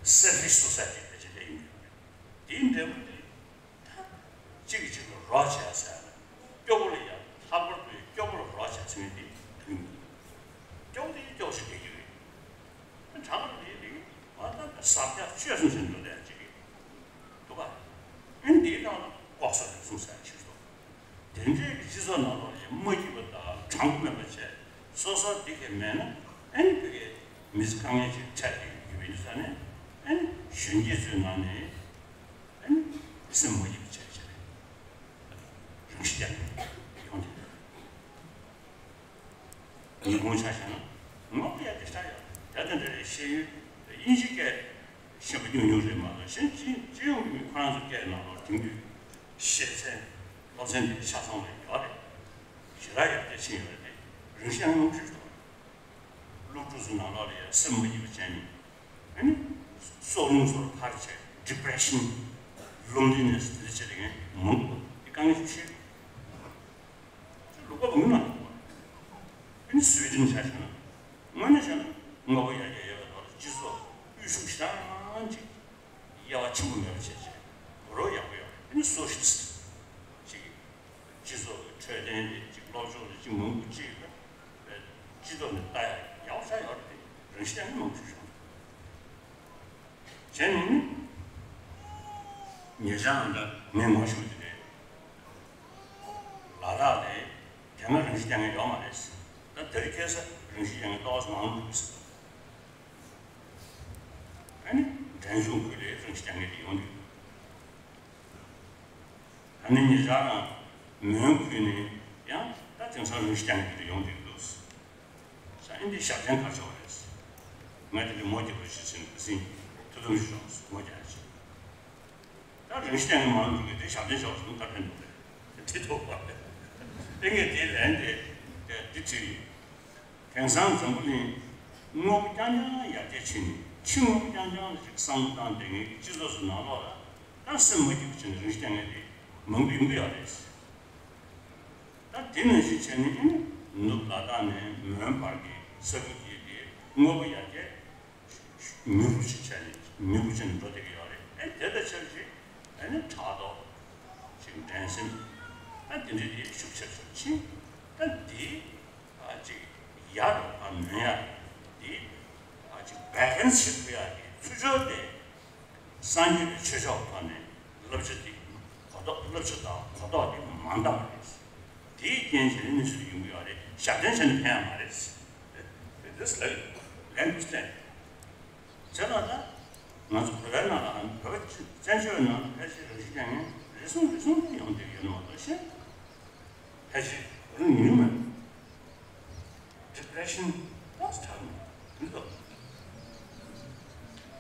སེལ་ཕིཤ་སོ་སའི་ཊི་ལ་བྱེད་བསྡད་ཡིན་པ་རེད། དེའི་འབྲས་བུ་དེ་ད་གཅིག་གིས་གཅིག་ལ་རོགས་བྱས་ཟེར་ན་སྐྱོ་པོ་ལ་ཡང་ལྷག་པར་དུ་སྐྱོ་པོ་ལ་རོགས་བྱས་ཟེར་མཁན་དེ་དེ་ཡིན་པ་རེད། དེ་འདྲའི་གི་སྤྱི་ཚོགས་ནང་ལོགས་ལ་མ་སྐྱིད་པ་དང་དྲང་པོ་མེད་པ་བྱས་སོ་སོ་འདི་གས་མེད་ན་ཨ་ནི་བོད་ཀྱི་མི་ཚེ་དཀའ་ངལ་ཅིག་འཕྲད་བསྡད་ཡོད་པ་ཡིན་ཙང་ནས་ཨ་ནི་གཞོན་སྐྱེས་ཚོའི་ནང་ནས་ཨ་ནི་སེམས་མ་སྐྱིད་པ་བྱས་བྱས་རང་ཤི་རྒྱག་མཁན་ཡོང་དེ། ཉིན་གུང་ཆ་བཞག་ན་ངོ་ཡ་དེ་ཤ་ཡ་ད་དེ་འདྲ་རེད། ཤེས་ཡོན་དབྱིན་ཇི་སྐད་ཤེས་པ་ཉུང་ཉུང་རེད་མ་གཏོགས་གཞན་སྤྱི་སྤྱི་ཡོངས་ཀྱི་མི་ཁོ་རང་ཚོ་སྐད་ནང་ལོགས་དེང་དུས་ཤེས་ཚད་སློབ་ཚན་དེ་ཆ་ཚང་ལ་ཡོད་རེད། ཞེ་དྲག་ཡར་རྒྱས་ཕྱིན་ཡོད་རེད་དེ། རིང་ཤང་ཡོང་ཤུགས་དང་། སློབ་ཕྲུག་ཚོ་ནང་ལོགས་ལ་ཡང་སེམས་མ་སྐྱིད་པ་བྱས་ནས་ཨ་ནི་སྲོག་རླུང་སོར་ཕར་བྱས་depression, loneliness དེ་འདྲ་བྱས་ཏེ་མང་པོ་དེ་དཀའ་ངལ་ཤུགས་ཆེ། ལུག་པ་མུན་ནག་ལུག་པ། ཨ་ནི་སུའི་ཌེན་ཆ་བཞག་ན་དངོས་གནས་བྱས་ན་དངོས་པོ་ཡར་རྒྱས་ཡོད་པའི་ཐོག་ལ་སྤྱི་ཚོགས་དབུལ་ཕྱུག་ཞེ་དྲག་ཅིག་དབྱེ་བ་ཆེན་པོ་མེད་པ་བྱས་བྱས་རོགས་ཡག་པོ་ཡོད་རེད། ཨ་ནི་སོ་ཤི་ལི་སི་ཊི་ཅིག་སྤྱི་ཚོགས་ཀྱི་འཕྲོད་བསྟེན་རེད་ཅིག་སློབ་སྦྱོང་རེད་ཅིག་མང་པོ་ཅིག་ཡོད་པའི་སྤྱི་ཚོགས་ནས་ལྟ་ཡག་ཡག་པོ་ཆགས་ཡོད་རེད། དེ་རང་བཞིན་ཨ་ནི་མང་པོ་ཞིག་བྱུང་། བྱས་ནས་ནི། ཉེ་ཆར་ང་འདྲ་ངས་ངོ་ཤེས་པ་དེ་རེད། ལ་དྭགས་ལ་དེ་སྔ་རང་ཤི་རྒྱག་མཁན་ཡོད་མ་རེད། ད་དེ་རིང་ཁ་སང་རང་ཤི་རྒྱག་མཁན་ཏོག་ཙམ་མང་པོ་འདུག་ཟེར། ཨ་ནི་འབྲས་ལྗོངས་ཁུལ་ལ་རང་ཤི་རྒྱག་མཁན་དེ་ཡོང་གི་འདུག་ད་ནི་ཉེ་ཆར་རང་མོན་ཁུལ་ནས་ཡང་ད་དེང་སང་རང་ཤི་རྒྱག་མཁན་དེ་འདྲ་ཡོང་གི་འདུག་ས་ཨིན་དེ་ཞབས་བརྟན་ག་ཆོག་རེད། ང་དེ་འདྲ་མོ་རྒྱག་པ་ཞིག་ཟིན་ག་སིན་ཐུ་ཐུམ་ཞིག་ཡོང་སོང་མོ་རྒྱག་ཞིག་ད་རང་ཤི་རྒྱག་མཁན་མང་འགྲོ་གི་དེ་ཞབས་བརྟན་ཆོག་སོང་ག་ཕན་འདུག་རེད། དེ་ཐོག་པ་རེད། དེ་ངས་དེ་ལན་དེ་དེ་དེ་དྲིས་ཡིན། དེང་སང་འཛམ་བུ་གླིང་དངོས་པོ་རྐྱང་རྐྱང་ཡར་རྒྱས་ཕྱིན་ནས་ཕྱི་དངོས་པོ་རྐྱང་རྐྱང་ལ་ཅིག་བསམ་བློ་བཏང་བསྡད་མཁན་གྱི་སྤྱི་ཚོགས་སུ་ནང་ལོགས་ལ་ད་སེམས་མ་སྐྱིད་པ་བྱས་ནས་རང་ཤི་རྒྱག་མཁན་དེ་མང་པོ་ཡོང་གི་ཡོད་རེད། ད་དེ་ནང་བཞིན་བྱས་ནས་ནུབ་ལ་དྭགས་ནས་མོན་བར་གྱི་ས་ཁུལ་དེ་དེ་དངོས་པོ་ཡར་རྒྱས་མྱུར་པོ་ཞིག་བྱས་ནས་མྱུར་པོ་བྱས་ནས་འགྲོ་བསྡད་ཀྱི་ཡོད་རེད། ཨེ་དེ་དང་ཆབས་ཅིག་ཨ་ནི་ཕྲག་དོག་ཅིག་འགྲན་སེམས་ཨ་དེ་འདྲ་དེ་ཤུགས་ཆེ་ཤུགས་ཆེ། ད་འདི་ཨ་ཅིག་ཡར་འགྲོ་བ་ནོན་ཡ་འདི་ཨ་ཅིག་བེ་ལན་སི་བྱེད་ཐུབ་ཡ་གི་ཚུལ་འཆོས་དེ། སངས་རྒྱས་པའི་ཆོས་ཕྱོགས་ཐོག་ནས་བསླབ་བྱ་འདི་གོ་རྟོགས་བསླབ་བྱ་དང་གོ་རྟོགས་འདི་མ་འདང་བ་རེད། དེའི་རྐྱེན་བྱས་ནས་གནས་ཚུལ་ཡོང་གི་ཡོད་རེད། ཞབས་བརྟན་བྱས་ནས་ཕན་ཡ་མ་རེད། This language language བྱས་ན་ད་ང་ཚོ་བོད་པའི་ནང་ལ་བོད་པ་བཙན་བྱོལ་ནང་ལ་ཕལ་ཆེར་རང་ཤི་རྒྱག་མཁན་རེ་ཟུང་རེ་ཟུང་ཡོང་བསྡད་ཡོད་ནོ་མ་གཏོགས་གཞན་ཕལ་ཆེར་བོད་རང་ཡིན་མ་རེད། Depression ཏོག་ཙམ་དྲག་མི་འདུག་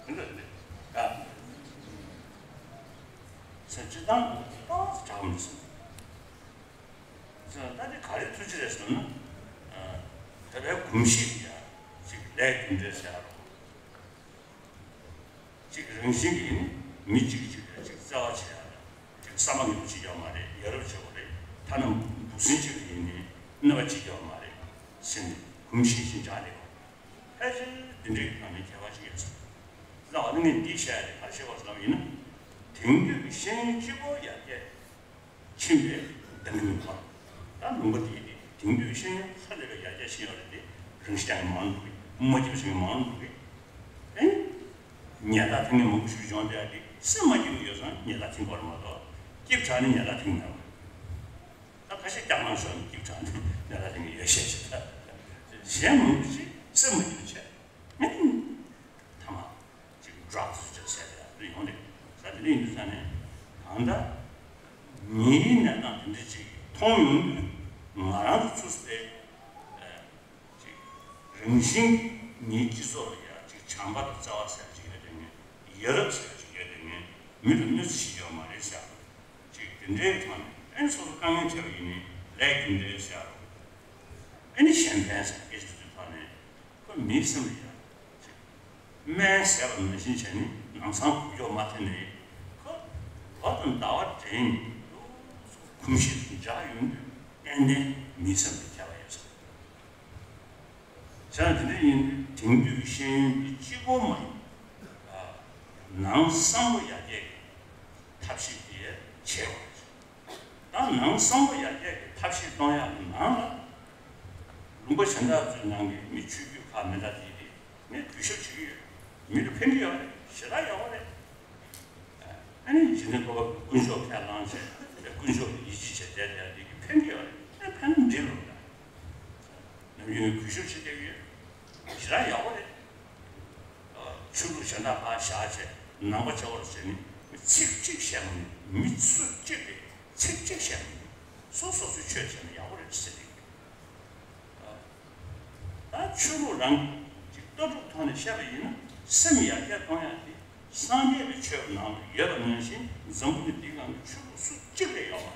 མི་འདུག་མི་འདུག་ལེ། ཡ། ས་སྤྱི་བཏང་ཏོག་ཙམ་དྲག་མི་འདུག་ཟེར། ད་དེ་ག་རེ་ཐུགས་རྗེ་རེད་ཟེར་ན། ད་ལྟའི་གོམས་གཤིས་ཡ་ཅིག་ལས་རྒྱུ་འབྲས་ཟེར་རོ། གཅིག་རང་བཞིན་གྱིས་ནི་མི་གཅིག་གིས་གཅིག་ལ་གཅིག་བརྩེ་བ་བྱེད་ཡ་ལ་གཅིག་བསམ་པ་ངན་པ་བྱེད་ཀྱི་ཡོད་མ་རེད། ཡ་རབས་བྱེད་དགོས་རེད། ཐ་ན་འབུ་སྲིན་གཅིག་ལ་ཡིན་ནི་གནོད་པ་བྱེད་ཀྱི་ཡོད་མ་རེད་ཟེར་ནས་གོམས་གཤིས་ཤིག་འཇགས་བསྡད་ཡོད། ཕལ་ཆེར་འདི་འདྲའི་ཐོག་ནས་ཁྱད་པར་ཅིག་ཡོད་ས་རེད། ད་འོ་ན་ངས་འདི་བཤད་ཡ་དེ་ག་རེ་བཤད་དགོས་ཟེར་ལབ་པ་ཡིན་ན། དེང་དུས་ཀྱི་ཤེས་ཡོན་སྤྱི་བོ་ཡར་རྒྱས། ཕྱིན་པའི་གདེང་ཐོབ་ཡོད་པ། ད་ལུང་པ་འདིའི་དེ་དེང་དུས་ཤེས་ཡོན་ཧ་ལས་པའི་ཡར་རྒྱས་ཕྱིན་ཡོད་རེད་དེ། རང་ཤི་རྒྱག་མཁན་མང་འགྲོ་གི། མ་སྐྱིད་པ་བྱེད་མཁན་མང་འགྲོ་གི། ཨེ། ཉལ་ཐ་འཐེན་མཁན་མང་པོ་ཞིག་བྱུང་བསྡད་ཡ་དེ་སེམས་མ་སྐྱིད་པ་ཡོད་ཙང་ཉལ་ཐ་འཐེན་དགོས་རེད་མ་གཏོགས་སྐྱིད་པ་དྲགས་ནས་ཉལ་ཐ་འཐེན་མེད་པ། ད་ཁ་ཤས་སྐྱག་ལངས་ཤོར་ནས་སྐྱིད་པ་དྲགས་ནས་ཉལ་ཐ་འཐེན་མཁན་ཡོད་ཤས་ཤིག་ད། གཞན་མང་པོ་ཞིག་སེམས་མ་སྐྱིད་པ་བྱས། ཨེ། ཐ་མ། ཅིག་ཌྲག་སི་ཅིག་ཟེར་ཡ་དེ་ཡོང་དེ་ས་དེ་འདྲ་ཡིན་དུས་ས་ནས་གང་ལྟར་མིའི་གནས་སྟངས་དེ་འདྲ་ཅིག་མཐོང་ཡོང་དུས་ང་རང་ཚོ་ཚུར་སྟེ་ཅིག་རང་བཞིན་ངའི་སྤྱི་ཚོགས་ལ་ཡ་ཅིག་བྱམས་པ་དང་བརྩེ་བ་ཟེར་ཅིག་ཡོད་དེ་ངས་ཡ་རབས་ཟེར་ཅིག་ཡོད་དེ་ངས་མི་ལ་གནོད་འཚེ་བྱེད་ཀྱི་ཡོད་མ་རེད་ཟེར་ཅིག་དེ་འདྲའི་ཐོག་ནས་ཨེ་ནི་སོ་སོ་དཀའ་ངལ་འཕྲད་པ་ཡིན་ནའི་ལས་རྒྱུ་འབྲས་ཟེར་ཨེ་ནི་གཞན་ཕན་ཟེར་སྐད་ཆ་དེ་ཚོའི་ཐོག་ནས། ཁོ་མིའི་སེམས་ལ་ཡ། སྨན་ཟས་པ་ནང་བཞིན་བྱས་ནས་ནང་སང་ཁུག་ཀྱོག་མ་འཐེན་ནས་ཁོ་ལོ་དང་ཟླ་བ་འདྲེས་ནས་གོམས་གཤིས་སུ་འཇགས་ཡོང་དུས་ཏན་ཏན་མིའི་སེམས་ལ་ཁྱད་པར་ཡོད་ས་རེད། བྱས་ན་དེ་འདྲ་ཡིན་དུས་དེང་དུས་ཀྱི་ཤེས་ཡོན་འདི་གཅིག་པོ་མ་ཡིན། ནང་གསང་པོ་ཡར་རྒྱས་ཀྱི་ཐབས་ཤེས་དེ་བྱེད་དགོས། ད་ནང་གསང་པོ་ཡར་རྒྱས་ཀྱི་ཐབས་ཤེས་གཏོང་ཡག་གི་ནང་ལ། ལུང་པ་གཞན་དག་ཚོའི་ནང་གི་མི་ཆོས་བརྒྱུད་ཁག་མི་འདྲ་དེ་དེ་ངས་གུས་ཞབས་བྱེད་ཀྱི་ཡོད། མི་ལ་ཕན་གྱི་ཡོད་རེད། ཞེ་དྲག་ཡག་པོ་རེད། ཨ་ནི་འཇིག་རྟེན་བཀོད་པ་དཀོན་མཆོག་ཁས་བླངས་བྱས་དཀོན་མཆོག་གི་ཡིད་ཆེས་བྱས་བསྡད་བསྡད་དེ་གི་ བཞག་བྱས་ནང་པ་བྱ་བར་བྱས་ནས་ཚིག་གཅིག་བཤད་མ་ནུས། མི་སུ་གཅིག་གིས་ཚིག་གཅིག་བཤད་མ་ནུས། སོ་སོ་སོའི་ཆོས་བྱས་ན་ཡག་པོ་རེད་ཟེར་གི། ད་ཆོས་ལུགས་རང་གི་ལྟ་གྲུབ་ཐོག་ནས་བཤད་པ་ཡིན་ན། སེམས་ཡར་རྒྱས་གཏོང་ཡག་དེ་སངས་རྒྱས་པའི་ཆོས་ནང་ལ་ཡོད་པ་ནང་བཞིན་འཛམ་བུ་གླིང་འདིའི་སྒང་གི་ཆོས་ལུགས་སུ་གཅིག་ལས་ཡོད་པ།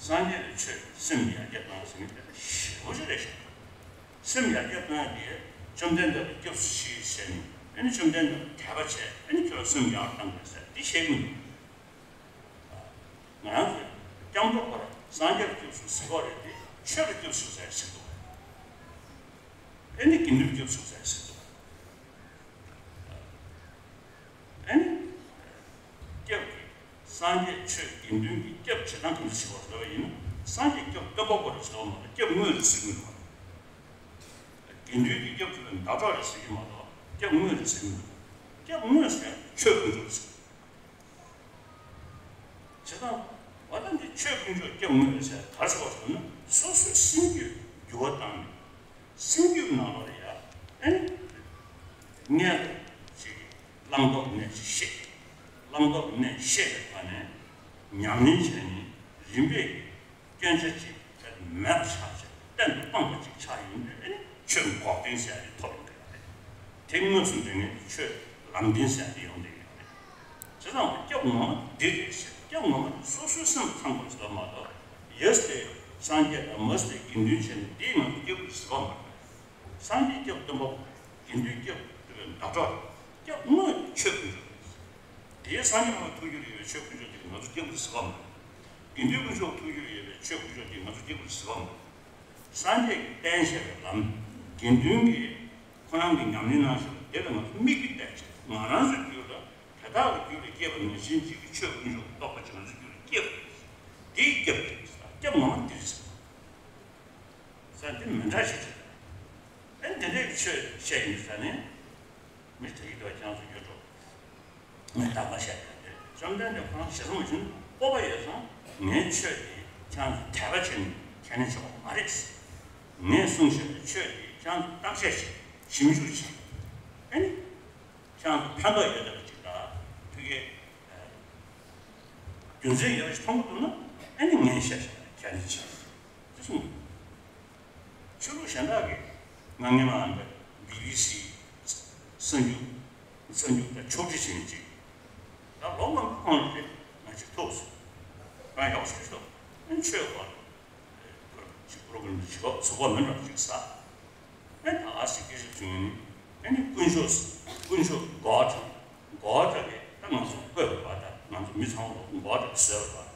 སངས་རྒྱས་པའི་ཆོས་སེམས་ཡར་རྒྱས་གཏོང་ཟེར་མཁན་དེ་ཞེ་པོ་ཅིག་རེད་ཤག་སེམས་ཡར་རྒྱས་གཏོང་ཡག་དེ་བཅོམ་ལྡན་འདས་ལ་སྐྱབས་སུ་མཆི་ཟེར་ནས། ཨ་ནི་བཅོམ་ལྡན་འདས་ལ་དད་པ་བྱས། ཨ་ནི་ཁྱོད་སེམས་ཡར་བཏང་དགོས་ཟེར་འདི་བཤད་གི་མི་འདུག་ང་རང་ཚོས་སྐྱབས་འགྲོ་སྐོར་སངས་རྒྱས་ལ་སྐྱབས་སུ་ཟེར་གོ་རེད་དེ། ཆོས་ལ་སྐྱབས་སུ་ཟེར་ཟེར་འདུག་ཨ་ནི་དགེ་འདུན་སྐྱབས་སུ་ཟེར་ཟེར་འདུག་ཨ་ནི་སྐྱབས་ཀྱི་སངས་རྒྱས་ཆོས་དགེ་འདུན་གྱི་སྐྱབས་བྱེད་སྟངས་ག་འདྲ་ཞིག་བར་ཟེར་བ་ཡིན་ན། སངས་རྒྱས་སྐྱབས་སྟོན་པ་སྐོར་ཟེར་བ་མ་གཏོགས་སྐྱབས་དངོས་རེད་ཟེར་གྱི་མི་འདུག་དགེ་འདུན་གྱི་སྐྱབས་ཐོབ་པའི་ཟླ་གྲོགས་རེད་ཟེར་གྱི་མ་གཏོགས་སྐྱབས་དངོས་རེད་ཟེར་གྱི་མི་འདུག་སྐྱབས་དངོས་ཟེར་ཡག་ཆོས་དཀོན་མཆོག་རེད་ཟེར། བྱས་ཙང་། འོ་ད་འདི་ཆོས་དཀོན་མཆོག་སྐྱབས་དངོས་རེད་ཟེར་ག་རེ་ཟེར་བ་ཟེར་ན། སོ་སོའི་སེམས་རྒྱུད་འགྱུར་བ་བཏང་ནས། སེམས་རྒྱུད་ནང་ལོགས་ལ་ཡ། ཨེ། སྔོན་ལ་ཅིག་བླང་དོར་གནས་ཤེས། བླང་དོར་གནས་ཤེས་པའི་ཐོག་ནས་ཉམས་ལེན་བྱས་ནས། རིམ་པས་སྐྱོན་ཆ་ཅིག་དེར་མེད་པ་ཆགས་བྱས་གཏན་དུ་སྤངས་པ་ཅིག་ཆགས་ཡོང་དུས། ཨེ་ནི་ཆོས་འགོག་བདེན་ཟེར་ཡག་དེ་ཐོབ་ཡོང་གི་ཡོད་རེད། དེ་དངོས་སུ་འདྲེན་མཁན་དེ་ཆོས་ལམ་བདེན་ཟེར་ཡག་དེ་ཡོང་བསྡད་ཡོད་རེད། བྱས་ཙང་སྐྱབས་ངོ་མ་འདི་རེད་ཟེར། སྐྱབས་ངོ་མ་དེ་སོ་སོའི་སེམས་ལ་ཚང་དགོས་ཟེར་བ་མ་གཏོགས། ཡས་དེ་སངས་རྒྱས་དང་མས་དེ་དགེ་འདུན་བྱས་ནས་འདིས་ང་ཚོ་སྐྱབས་དགོས་ཟེར་བ་མ་རེད། སངས་རྒྱས་སྐྱབས་སྟོན་པ་དགེ་འདུན་སྐྱབས་སྟོན་པའི་ཟླ་གྲོགས། སྐྱབས་དངོས་ཆོས་དཀོན་མཆོག་རེད། དེའི་སངས་རྒྱས་པ་ཐུགས་རྒྱུད་ལ་ཡོད་པའི་ཆོས་དཀོན་མཆོག་དེ་གིས་ང་ཚོ་སྐྱབས་དགོས་ཟེར་བ་མ་རེད། དགེ་འདུན་དཀོན་མཆོག་ཐུགས་རྒྱུད་ལ་ཡོད་པའི་ཆོས་དཀོན་མཆོག་དེ་གིས་ང་ཚོ་སྐྱབས་དགོས་ཟེར་བ་མ་རེད། སངས་རྒྱས་ཀྱིས་བསྟན་བཞག་པའི་ལམ། དགེ་འདུན་གྱིས་ཁོ་རང་གིས་ཉམས་ལེན་གནང་བཞག་པ་དེ་ལ་ང་ཚོ་དམིགས་ཡུལ་གཏད་བྱས། ང་རང་ཚོའི་རྒྱུད་ལ་དེ་དག་གི་རྒྱུད་ལ་སྐྱེས་པ་ནང་བཞིན་གཅིག་གི་ཆོས་དཀོན་མཆོག་གི་རྟོགས་པ་ཅིག་ང་ཚོའི་རྒྱུད་ལ་སྐྱེས་པ་རེད། དེ་ཡིས་སྐྱབས་རེད། སྐྱབས་ངོ་མ་འདི་རེད་ཟེར། ས་འདི་མི་འདྲ་ཞིག་རེད། ཨ་ནི་དེ་འདྲའི་ཆོས་བཤད་ཡིན་ཟེར་ནས། མི་དེ་གི་དོ་ཅང་ཚོ་ཡོད་འགྲོ། ངས་ད་ག་བཤད་ཡོད་དེ། བཅོམ་ལྡན་འདས་ཁོ་རང་ཞེ་སོང་བཞིན་སྤོབས་པ་ཡོད་ཙང་། ངའི་ཆོས་འདི་ཁྱེད་རང་ཚོ་དད་པ་བྱས་ནས་ཁས་ལེན་བྱེད་དགོས་མ་རེད། ངས་གསུངས་བཞག་པའི་ཆོས་འདི་ཁྱེད་རང་ཚོ་བརྟག་དཔྱད་བྱས། ཞིབ་འཇུག་བྱས། ཨ་ནི་ཁྱེད་རང་ཚོ་ཕན་ཐོགས་ཡོད་བསྡད་པ་ཅིག་དང་། ཕ་གིའི་རྒྱུ་མཚན་ཡོད་པ་ཞིག་མཐོང་གི་འདུག་ན། ཨ་ནི་ངས་བཤད་བཞག་པ་ཁས་ལེན་བྱས། ཅེས་གསུངས། ཆོས་ལུགས་གཞན་དག་གིས་ང་སྔོན་མ་འདི་བི་བི་སི་གསར་འགྱུར་གསར་འགྱུར་དང་ཕྱོགས་སྒྲིག་བྱེད་མཁན་ཅིག་ད་ལོ་མང་པོའི་གོང་ལ་དེ་ང་ཅིག་ཐུག་སོང་། ང་ཡག་ཤོས་ཤོས་ཨ་ནི་ཆོས་སྐོར་ལ་ཅིག་པོ་རོ་གྷ་རམ་ཅིག་བྱེད་ཆོག་གི་མིན་འགྲོ་ཅིག་ཟེར། ཨ་ནི་ད་ག་ཟེ་སྐད་ཆ་བྱུང་ནི། ཨ་ནི་དཀོན་མཆོག་དཀོན་མཆོག་གོ་ཊ་གོ་ཊ་གིས་ད་ང་ཚོ་བསྐོས་པ་རེད་པ། ད་ང་ཚོ་མི་ཚང་མ་ལོ་གོ་ཊ་གིས་བཟོས་པ་རེད་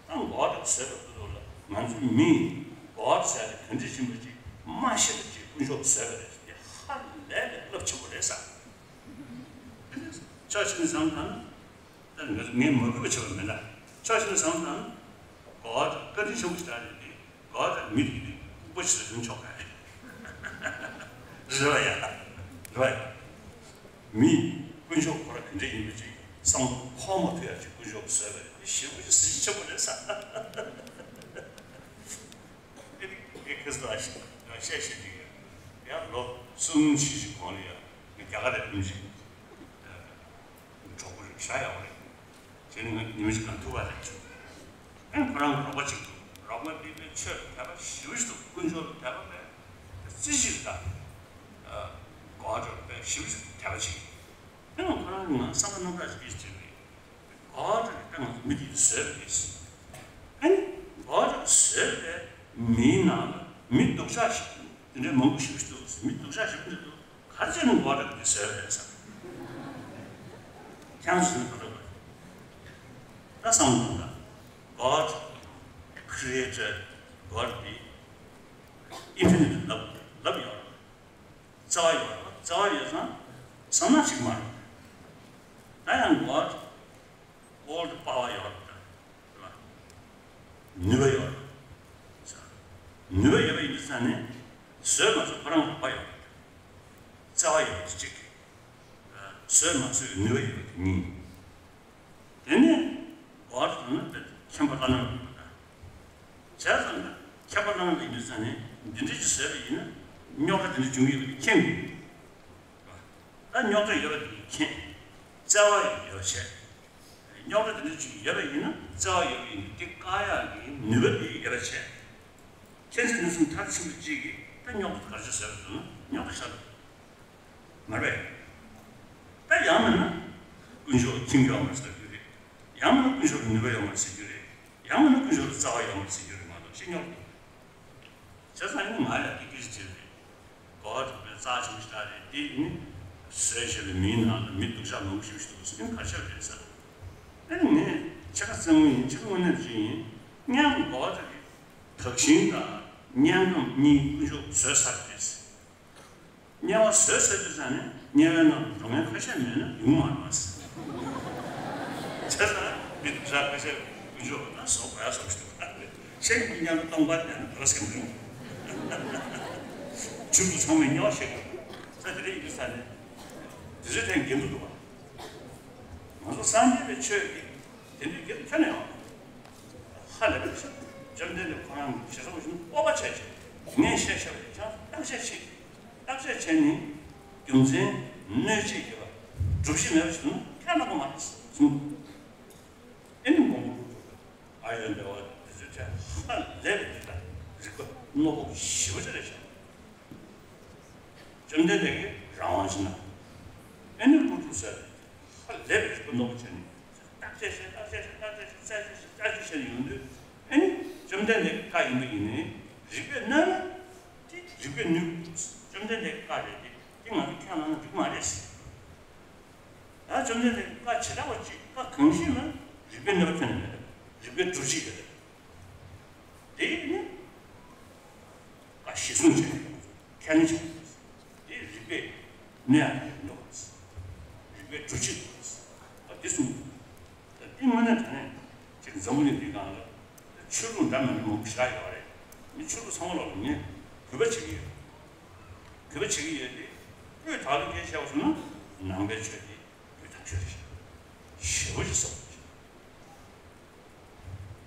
པ། ད་གོ་ཊ་བཟོས་པའི་ཁུལ་དུ་ལ་ང་ཚོའི་མིས་གོ་ཊ་ཟེར་ཏེ་ག་འདྲ་ཞིག་མ་ཅིག་མ་ཤེས་པ་ཅིག་དཀོན་མཆོག་བཟོས་པ་རེད་ཟེར་ཏེ་ཧ་ལས་པའི་རླབས་ཆེན་པོ་རེད་ཟེར། ཕྱོགས་གཅིག་ནས་བསམ་བློ་བཏང་ན། ད་ང་ཚོ་ངས་མ་གུས་པ་བྱས་པ་མིན་ད། ཕྱོགས་གཅིག་ནས་བསམ་བློ་བཏང་ན། གོ་ཊ་བཀའ་དྲིན་ཆེན་པོ་ཞིག་རེད་དེ། གོ་ཊ་མི་དེ་ལྐུགས་པ་ཞིག་ལ་ཡོང་ཆོག་ག་རེད། རེད་བ་ཡ། རེད་བ་ཡ། མི་དཀོན་མཆོག་ཁོ་རང་ག་འདྲ་ཡིན་པ་ཅིག་བསམ་བློ་འཁོར་མ་ཐུབ་ཡ་ཅིག་དཀོན་མཆོག་གིས་བཟོས་པ་རེད། དེ་ཞེ་པོ་ཅིག་གཟི་བརྗིད་ཆེན་པོ་རེད་ཟེར། ཨེ་ནི་ངས་ཁ་སང་ཞིག་ཡང་བཤད་བཤད་ཅིག་ཡ། ཡང་ལོ་གསུམ་བཞི་ཞིག་གོང་ལ་ཡ་ངས་རྒྱ་གར་ལ་ཡུམ་ཞིག་གྲོགས་པོ་རེད་བཞག་ཡག་པོ་རེད། དེ་ནི་ང་ཉི་མ་ཞིག་གང་ཐུག་པ་རེད། ཨེ་ཁོ་རང་གི་རོགས་པ་ཅིག་འདུག་རོགས་པ་འདི་དཔེ་ཆོས་ལ་དད་པ་ཞེ་པོ་ཞིག་འདུག་དཀོན་མཆོག་ལ་དད་པ་དཔེ་རྩེ་གཅིག་དང་། གོ་ཊ་དཔེ་ཞེ་པོ་ཞིག་དད་པ་ཅིག་ཨེ་ཁོ་རང་གི་ང་བསམ་པ་རྣམ་དག་ཅིག་བྱས་པས། གོ་ཊ་གིས་ད་ང་ཚོ་མི་དེ་བཟོས་པ་རེད། ཨེ་གོ་ཊ་བཟོས་པའི་མིའི་ནང་ལ་མི་སྡུག་ཅག་ཞིག་དེ་འདྲའི་མང་པོ་ཞེ་པོ་ཞིག་འདུག་མི་སྡུག་ཅག་ཞེ་པོ་འདི་འདུག་ག་རེ་བྱས་ནས་གོ་ཊ་གིས་འདི་བཟོས་པ་རེད་བསམ། ཁྱེད་རང་ཚོས་གོ་ཐོས་པ་རེད། ད་བསམ་བློ་གཏོང་དང་། God created world འདི་infinite ལབ་ལབ་ཡོད་རེད། རྩ་བ་ཡོད་རེད། རྩ་བ་ཡོད་ཙང་བསམ་ན་ཞིག་མ་རེད། ད་ཡང་God all the power ཡོད་རེད། རེད་བ། ནུས་པ་ཡོད་རེད། ནུས་པ་ཡོད་པ་ཡིན་དུས་ཙང་ནས་བཟོས་མ་བཟོས་ཁོ་རང་རོགས་པ་ཡོད་རེད། རྩ་བ་ཡོད་པ་དེ་གཅིག་གིས། བཟོས་མ་བཟོས་ཀྱི་ནུས་པ་ཡོད་པ་དེ་གཉིས། དེ་ནས་གོ་ཊ་ལབ་ན་དཔེ་མཁྱེན་པ་བླ་ན་མེད་པ་དང་། བྱས་ཙང་ན་མཁྱེན་པ་བླ་ན་མེད་པ་ཡིན་དུས་ཙང་ནས་འདི་འདྲ་ཅིག་བཟོས་པ་ཡིན་ན་རྙོག་དྲ་དེ་འདྲ་འབྱུང་གི་ཡོད་པ་དེ་མཁྱེན་དགོས། ད་རྙོག་དྲ་ཡོད་པ་དེ་མཁྱེན། བརྩེ་བ་ཡོད་བྱས། རྙོག་དྲ་དེ་འདྲ་ཅིག་ཡོད་པ་ཡིན་ན་བརྩེ་བ་ཡོད་པ་ཡིན་དུས་དེ་བཀག་ཡག་གི་ནུས་པ་དེ་ཡོད་པ་བྱས། མཁྱེན་བརྩེ་ནུས་གསུམ་མཐར་ཕྱིན་པ་གཅིག་གིས་ད་རྙོག་དྲ་ག་རེ་བྱས་ཟེར་བ་ཟེར་ན་རྙོག་དྲ་བཞག་མ་རེད། ད་ཡང་མིན་ན་དཀོན་མཆོག་མཁྱེན་གྱི་ཡོད་མ་རེད་ཟེར་རྒྱུ་རེད། ཡང་མིན་ན་དཀོན་མཆོག་ལ་ནུས་པ་ཡོད་མ་རེད་ཟེར་རྒྱུ་རེད། ཡང་མིན་ན་དཀོན་མཆོག་ལ་བརྩེ་བ་ཡོད་མ་རེད་ཟེར་རྒྱུ་རེད་མ་གཏོགས་ཤེས་རྙོག་དྲ་མ་རེད། བྱས་ཙང་ནི་ང་ཡང་དེ་སྐད་ཆ་དྲིས་རེད། གོ་བ་གྲུབ་པའི་རྩ་ཆེན་པོ་ཞིག་རེད་དེ་ནི་བཟོས་བྱས་པའི་མིའི་ནང་ལ་མི་སྡུག་ཅག་མང་པོ་ཞིག་འདུག་ཟེར་ནི་ག་ཆགས་རེད་ཟེར། ཨ་ནི་ངས་ཕྱེད་ཀ་བཙན་པོ་ཡིན་ཕྱེད་ཀ་དངོས་གནས་རིགས་ཡིན། སྙན་གོ་བ་དྲག་གི་དག་ཞིང་དང་སྙན་ངག་གཉིས་དཀོན་མཆོག་བཟོས་ཚར་རེད། དམྱལ་བ་བཟོས་ཚར་དུས་ཙང་ནས་དམྱལ་བའི་ནང་འགྲོ་མཁན་ཁ་ཤས་མེད་ན་ཡོང་མ་རེད་པ། བྱས་ཙང་མི་སྡུག་ཅག་ཁ་ཤས་དཀོན་མཆོག་ལ་བཟོ་དགོས་ཡ་བཟོ་ཞིག་འདུག་ད་ཤེས་ཀྱི་མཉམ་དུ་སྟོང་པ་དེ་ནི་བར་སེམས་རུང་། ཆུ་བུ་ཚང་མས་དམྱལ་བ་ཤེས་དགོས། ས་དེ་རེ་ཡིན་དུས་ཙང་ནས་དེ་ཚོའི་ཐད་འགན་འདུག་འདུག་པ། ང་ཚོ་སངས་རྒྱས་པའི་ཆོས་ཀྱི་དེ་འདྲའི་སྐད་དུ་ཁྱོན་ནས་ཡོང་། ཧ་ལས་པའི་ཆོས། བཅོམ་ལྡན་འདས་ཁོ་རང་གི་ཞེ་ས་བ་བཞིན་སྤོབས་པ་བྱས་བྱས་ངས་བཤད་བཤད་པ་ཡིན་ཀྱང་བརྟག་དཔྱད་བྱེད། བརྟག་དཔྱད་བྱས་ནས་རྒྱུ་མཚན་གནོད་བྱེད་ཡོད་པ་སྒྲུབ་བྱེད་མེད་པ་ཞིག་ན་ཁྱོན་ནས་དགོས་མ་རེད་གསུངས། ཨེ་ནི་མགོན་པོ་ཀླུ་སྒྲུབ་ཨ་ཡོན་ཏེ་བ་དེ་ཚོས་ཀྱང་ཧ་ལས་པའི་དེ་ལྟར་རིག་པ་རྣོ་པོ་ཞེ་པོ་ཅིག་རེད་བཞག་བཅོམ་ལྡན་འདས་ཀྱིས་རང་དབང་ཞིག་གནང་། ཨེ་ནི་ཀླུ་སྒྲུབ་ཟེར་ཧ་ལས་པའི་རིག་པ་རྣོ་པོ་བྱས་ནས་བརྟག་དཔྱད་བྱས་བརྟག་དཔྱད་བྱས་བརྟག་དཔྱད་བྱས་བརྟག་དཔྱད་བྱས་བརྟག་དཔྱད་བྱས་ནས་ཡོང་དུས་ཨེ་ནི་བཅོམ་ལྡན་འདས་ཀྱི་བཀའ་ཡིན་པ་ཡིན་ནའི་རིག་པས་གནོན་ན་དེ་རིག་པས་གནོན་དགོས། བཅོམ་ལྡན་འདས་ཀྱི་བཀའ་རེད་དེ་དེ་ང་ཚོས་ཁས་བླངས་ན་འགྲིག་མ་རེད་ཟེར། ད་བཅོམ་ལྡན་འདས་ཀྱི་བཀའ་བྱེ་བྲག་པ་གཅིག་བཀའ་གང་ཞིག་ན་རིག་པས་གནོན་པ་ཁྱོན་ནས་མེད། རིག་པའི་སྒྲུབ་བྱེད་ཡོད་རེད། དེ་ནི་བཀའ་གཞིར་བཟུང་བྱས་ནས་ཁས་ལེན་བྱེད་དགོས། དེ་རིག་པས་གནོན་ཡག་འདུག་རིག་པའི་སྒྲུབ་བྱེད་འདུག་འོ་དེ་གསུངས། ད་དེ་དངོས་གནས་དྲང་གནས་ཅིག་འཛམ་བུ་གླིང་འདིའི་སྒང་ལ་ཆོས་ལུགས་འདྲ་མི་འདྲ་མང་པོ་བཞག་ཡོད་རེད། མི་ཆོས་ལུགས་ཚང་མ་ལོག་ལ་ངས་གུས་པ་བྱེད་ཀྱི་ཡོད། གུས་པ་བྱེད་ཀྱི་ཡོད་དེ། དབུས་དག་ལ་སྐད་ཆ་བཤད་པ་སོང་ན་ནང་པའི་ཆོས་དེ་དབུས་དག་ཆོས་རེད། ཞེ་པོ་ཅིག་གསལ་པོ་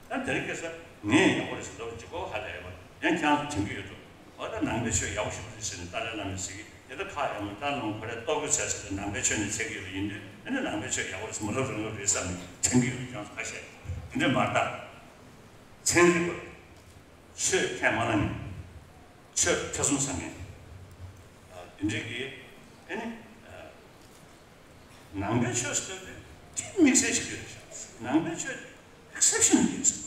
རེད། ད་དེ་རིང་ཁ་སང་ངས་ཡག་པོ་རེད་ཟེར་ལབ་ཅིག་གོ་ཧ་ལས་པ་ཡང་ཁྱེད་རང་ཚོ་དྲན་གྱི་ཡོད་འགྲོ། འོ་ད་ནང་པའི་ཆོས་ཡག་པོ་ཞེ་པོ་རེད་ཟེར་ནས་ཏཱ་ལའི་བླ་མས་ཟེར་གྱི་དེ་ད་ཁག་ཡག་མོ་ཏཱ་ལའི་བླ་མ་ཁོ་རས་གཏོར་རྒོལ་བྱས་ཟེར་ནས་ནང་པའི་ཆོས་ནས་བྱེད་ཀྱི་ཡོད་པ་ཡིན་དུས་ཨ་ནི་ནང་པའི་ཆོས་ཡག་པོ་རེད་ཟེར་མ་ལབ་རང་ལབ་རེད་བསམ་ནས་དྲན་གྱི་ཡོད་རེད། ཁྱེད་རང་ཚོ་ཁ་ཤས་དེ་འདྲས་མ་རེད་ད། ཚན་རིག་པ་ཆོས་ཁས་མ་བླངས་མཁན། ཆོས་ཐེ་ཚོམ་ཟ་མཁན། ཨ། དེ་འདྲས་ཀྱི་ཨ་ནི་ཨ། ནང་པའི་ཆོས་ཟེར་དུས་དེ་དམིགས་བསལ་ཞིག་ཡོད་རེད་ཤག་ནང་པའི་ཆོས་དེ་ཨེག་སེབ་ཤན་ཡིན་ཟེར།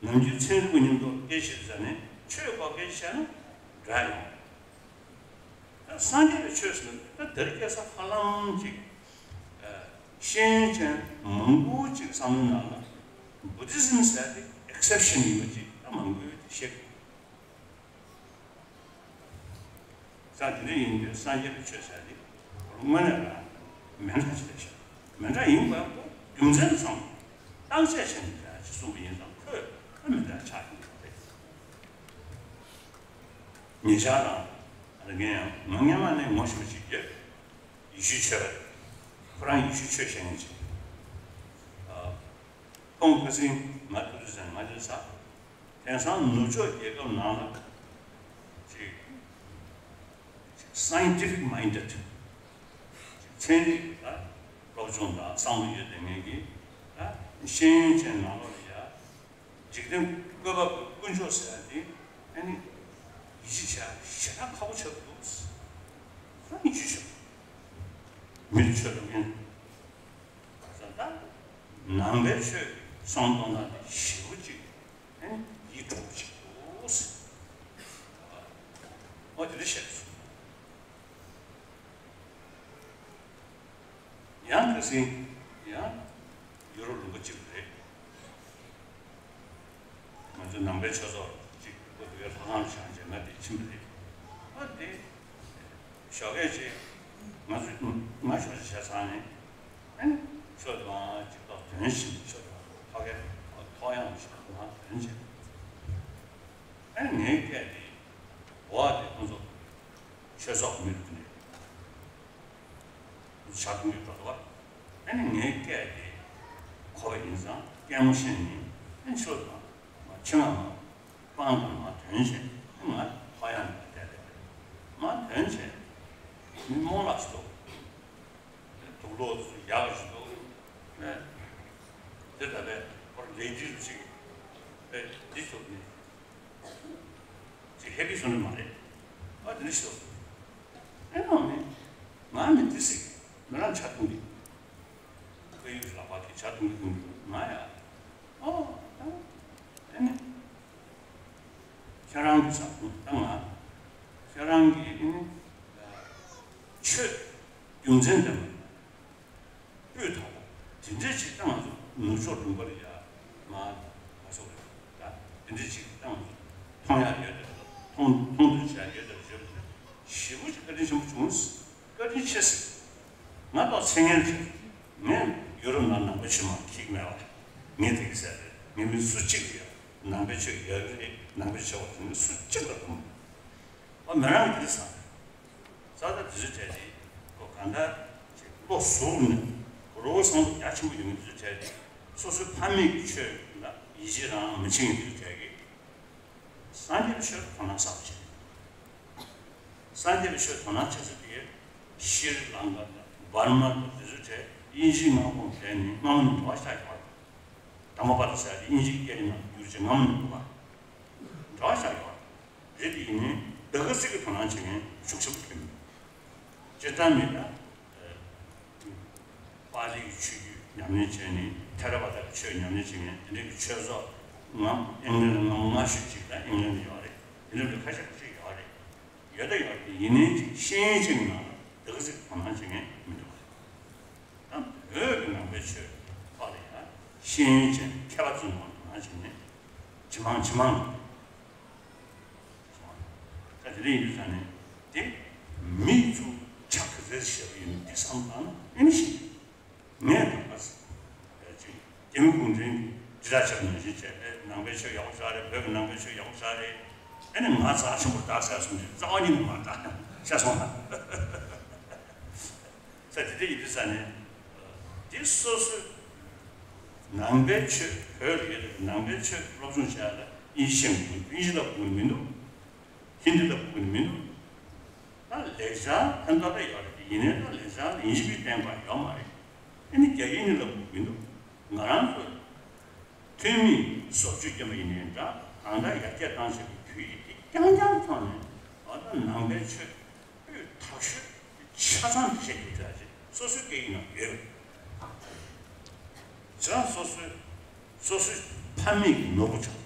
ནམ་རྒྱུན་ཚན་རིག་པ་མཉམ་དུ་སྐད་ཆ་བཤད་ནས་ཆོས་སྐོར་སྐད་ཆ་བཤད་ན་འདྲ་ཡོང་། ད་སངས་རྒྱས་པའི་ཆོས་ཟེར་ན་ད་དེར་སྐད་ཆ་ཧ་ལམ་ཅིག་ཤེས་ཡོན་ཅན་མང་པོ་ཅིག་བསམ་བློའི་ནང་ལ་བུ་དྷི་ཛིམ་ཟེར་དེ་ཨེག་སེབ་ཤན་ཡིན་པ་ཅིག་ད་མང་པོས་དེ་བཤད་ཀྱི་འདུག་ས་དེ་འདྲ་ཡིན་དུས་སངས་རྒྱས་པའི་ཆོས་ཟེར་དེ་དངོས་གནས་རང་མི་འདྲ་ཅིག་རེད་ཤག་མི་འདྲ་ཡིན་པ་པོ་རྒྱུ་མཚན་ཙམ་བརྟག་དཔྱད་བྱས་ནས་འདྲ་ཅིག་གསུངས་པ་ཡིན་ཙང་ཁོས་ཁ་མི་འདྲ་ཆགས་ཀྱི་འདུག་རེད། ཉེ་ཆར་རང་ཨ་རེ་ངས་ཡང་ང་སྔན་མ་ནས་ངོ་ཤེས་པ་ཅིག་ཡོད། ཡེ་ཤུའི་ཆོས་པ་རེད། ཁོ་རང་ཡེ་ཤུའི་ཆོས་བཤད་མཁན་ཅིག་ཨ། ཁོང་ཁ་སང་ང་ཐུག་དུས་ཙམ་ང་ཅིག་ཟ། དེང་སང་ནུབ་ཕྱོགས་རྒྱལ་ཁབ་ནང་ལ་ཅིག་scientific minded ཅིག་ཚན་རིག་ལ་སློབ་སྦྱོང་དང་བསམ་བློ་ཡོད་བསྡད་མཁན་གྱི་ད་ཤེས་ཡོན་ཅན་ནང་ལོགས་ལ་ཡ། འཇིག་རྟེན་བཀོད་པ་པོའི་དཀོན་མཆོག་ཟེར་ཡ་དེ་ཨ་ནི་ཡིད་ཆེས་བྱ་ཞེ་དྲག་ཁག་པོ་ཆགས་འདུག་ཁོ་ཡིད་ཆེས་བྱེད། མི་ཆོས་སློབ་མཁན་ཟེར་ད་ནང་པའི་ཆོས་གསུང་གཏོང་སྟངས་དེ་ཞེ་པོ་ཅིག་ཨ་ནི་ཡིད་འཕྲོག་པོ་ཆགས་འདུག་ཨོ་དེ་འདྲ་བཤད་སོང་། ཡང་ཁ་སང་ཡང་ཡུ་རོབ་ལུང་པ་གཅིག་རེད། ང་ཚོ་ནང་པའི་ཆོས་ཚོགས་གཅིག་ལུང་པ་དེ་གའི་ལྷ་ཁང་བཞེངས་བྱས་ང་དེ་ཕྱིན་པ་རེད། ཨ་དེ་ཞོགས་ཀས་ཅིག་ང་ཚོ་ང་ཞོགས་ཇ་བྱས་ཚར་ནས་ཨ་ནི་ཆོས་དང་ཅིག་ཐོག་དོན་ཞིག་ཆོས་དང་ཕ་གའི་ཐོག་ཡང་ཞིག་ང་དོན་བྱས། ཨ་ནི་ངའི་སྐད་དེ་འོ་ཨ་དེ་ཁོང་ཚོ་ཆོས་ཚོགས་མི་རེད་དེ་ནས། ཞག་དུང་གི་འགྲོ་འདུག་བ། ཨ་ནི་ངའི་སྐད་དེ་གོ་བ་ཡིན་ཙང་སྐད་མོ་ཤེས་ནས་ཨ་ནི་ཆོས་དང་མ་ཆོས་ང་མ་སྤང་དང་མ་དོན་བྱས་ཨ་ང་ཕ་ཡང་ནས་བསྡད་བསྡད་མ་དོན་བྱས། མི་རྨོངས་ལ་ཞིག་འདུག་དུག་ལོག་ཚོ་ཡག་ཞིག་འདུག་དེ་ལྟ་བས་ཁོར་ལས་འདི་རུ་ཞིག་ཨེ་འདི་ཚོ་ནི་ཅིག་ཧེ་པི་སོང་ནི་མ་རེད། ཨ་དེ་འདྲ་ཞིག་འདུག་ཨེ་ནོ་ནི་ང་ནི་འདི་ཞིག་མི་རང་ཆ་ཐུང་གི་ཁོར་ཡུག་ལག་པ་གི་ཆ་ཐུང་གི་ཐུང་གི་ང་ཡ་ཨོ་ཨེ་ནི། ཁྱེད་རང་གི་བཟའ་ཚང་ད་ང་ཁྱེད་རང་གི་ཨེ་ནི་ཆོས་རྒྱུ་མཚན་ལྡན་པ་སྤུས་དག་པོ་དེ་འདྲས་ཅིག་ད་ང་ཚོ་ནུབ་ཕྱོགས་ལུང་པ་ལ་ཡ་མ་མ་སོགས་རེད་ད་དེ་འདྲས་ཅིག་ད་ང་ཚོ་མཐོང་ཡག་ཡོད་དེ་མཐོང་མཐོང་ཐུབ་བྱ་ཡོད་དེ་ཞེ་པོ་ཞེ་པོ་ཅིག་བཀའ་དྲིན་ཆེན་པོ་བྱུང་། བཀའ་དྲིན་ཆེ་ཟེར། ང་ཏོག་མཚན་སྙན་རེད། ངས་ཡུ་རོབ་ནང་ནང་པའི་ཆོས་མང་འཁྱེར་མེད་པ། ངས་དེ་གི་ཟེར་རེད། ངས་མི་སུ་གཅིག་ལ་ཡང་ནང་པའི་ཆོས་ཡག་གི་རེད། ནང་པའི་ཆོས་པ་དེ་ནི་སུ་གཅིག་ལ་དགོངས། ཨ་མི་རང་གི་དེ་ཟ། ས་ད་དེ་ཚོ་བྲལ་ཏེ་ཁོ་གང་ལྟར་ཅིག་བློ་གཟུ་བོ་ནས་རོགས་བསམ་བློ་རྒྱ་ཆེན་པོ་ཡོང་གི་དེ་ཚོ་བྲལ་ཏེ་སོ་སོའི་ཕ་མེས་ཀྱི་ཆོས་ལ་ཡིད་ཆེས་རང་མི་བྱེད་མཁན་དེ་ཚོ་བྲལ་གི། སངས་རྒྱས་པའི་ཆོས་ལ་དོ་སྣང་ཟབ་བྱེད། སངས་རྒྱས་པའི་ཆོས་དོ་སྣང་བྱེད་ས་དེ་ཤྲི་ལང་ཀ་དང་འབར་མ་དང་དེ་ཚོ་བྱས་དབྱིན་ཇིའི་མངའ་ཁོངས་བསྡད་ནས་སྔ་མོ་ནས་འགྲོ་བ་ཤ་ཡོད་རེད། དྷརྨ་པ་ཏ་ཟེར་ཡ་དེ་དབྱིན་ཇིའི་སྐད་ནང་བསྒྱུར་བྱས་སྔ་མོ་ནས་འགྲོ་བ་འགྲོ་བ་ཤ་ཡོད་རེད། དེ་ཡིན་ནའི་ད་ག་ཚོད་ཀྱི་དོ་སྣང་བྱེད་མཁན་ཤུགས་ཆེན་པོ་ཐོན་མེད། སྤྱིར་བཏང་མི་ལ། པཱ་ལི་གི་ཆོས་བརྒྱུད་ཉམས་ལེན་བྱས་ནས་ཐེ་ར་བ་ད་གི་ཆོས་ཉམས་ལེན་བྱེད་མཁན་དེ་འདྲ་གི་ཆོས་ཚོགས་ངམ་ཨིང་ལན་ངམ་ལྔ་ཤོས་ཅིག་ད་ཨིང་ལན་ཡོད་རེད། དེ་འདྲ་གི་ཁ་ཤས་ཁ་ཤས་ཡོད་རེད། ཡོད་ད་ཡོད་དེ་ཡིན་ནའི་ཅིག་ཤེས་ཡོན་ཅན་གྱི་ནང་ལ་དེ་ག་ཚོད་དོ་སྣང་བྱེད་མཁན་མི་འདུག་ད་བོད་ཀྱི་ནང་པའི་ཆོས་ཐོག་ལ་ཡང་ཤེས་ཡོན་ཅན་མཁས་པ་ཚོའི་ནང་དོ་སྣང་བྱེད་མཁན་ཇེ་མང་ཇེ་མང་། ད་དེ་འདྲ་ཡིན་དུས་ཙང་ནས་དེ་མི་ཚོ་ཆ་ག་ཚོད་ཞེ་པོ་ཡོད་མེད་དེ་བསམ་བློ་བཏང་ན་ཨེ་ནི་ཤེས། ངས་ད་ག་ས་ཅིག་རྒྱ་མི་གུང་ཁྲན་གྱིས་དྲིལ་བསྒྲགས་བྱས་པ་ནང་བཞིན་བྱས་པས་ནང་པའི་ཆོས་ཡག་པོ་ཆགས་རེད། བོད་ཀྱི་ནང་པའི་ཆོས་ཡག་པོ་ཆགས་རེད། ཨེ་ནི་ང་རྩ་ཆེན་པོ་བདག་ཟེར་སོང་ཅིག་རྩ་བ་ཉིད་ནས་མ་བདག་ཤ་སོང་ལ། ས་དེ་འདྲ་ཡིན་དུས་ཙང་ནས་དེ་སོ་སོའི་ནང་པའི་ཆོས་བོད་ལ་ཡོད་པའི་ནང་པའི་ཆོས་སློབ་སྦྱོང་བྱས་ལ་དབྱིན་ཇི་ཤེས་དགོས། དབྱིན་ཇི་ལ་དགོས་མི་འདུག་ཧིན་དི་ལ་དགོས་མི་འདུག་ད་ལེགས་སྦྱར་ཕན་ཐོགས་ད་ཡོད་རེད། ཡིན་ནའི་ད་ལེགས་སྦྱར་ལ་ཡིན་གཅིག་མིན་གཅིག་བསྟན་པ་ཡོད་མ་རེད། ཨ་ནི་རྒྱ་ཡིག་ནི་ལ་དགོས་མི་འདུག་ང་རང་ཚོ་ཐོན་མིས་བཟོ་བཅོས་བརྒྱབ་པ་ཡིན་ནའི་འདྲ་གང་ལྟར་ཡར་རྒྱས་བཏང་བཞིན་པའི་བོད་ཡིག་དེ་རྐྱང་རྐྱང་ཐོག་ནས་ཨ་ད་ནང་པའི་ཆོས་སྤུས་དག་ཤོས་ཆ་ཚང་བཤད་རྒྱུ་དེ་ཅིག་སོ་སོའི་སྐད་ཡིག་ནང་ཡོད། བྱས་ཙང་སོ་སོའི་སོ་སོའི་ཕ་མེས་ཀྱི་ནོར་བུ་ཆགས།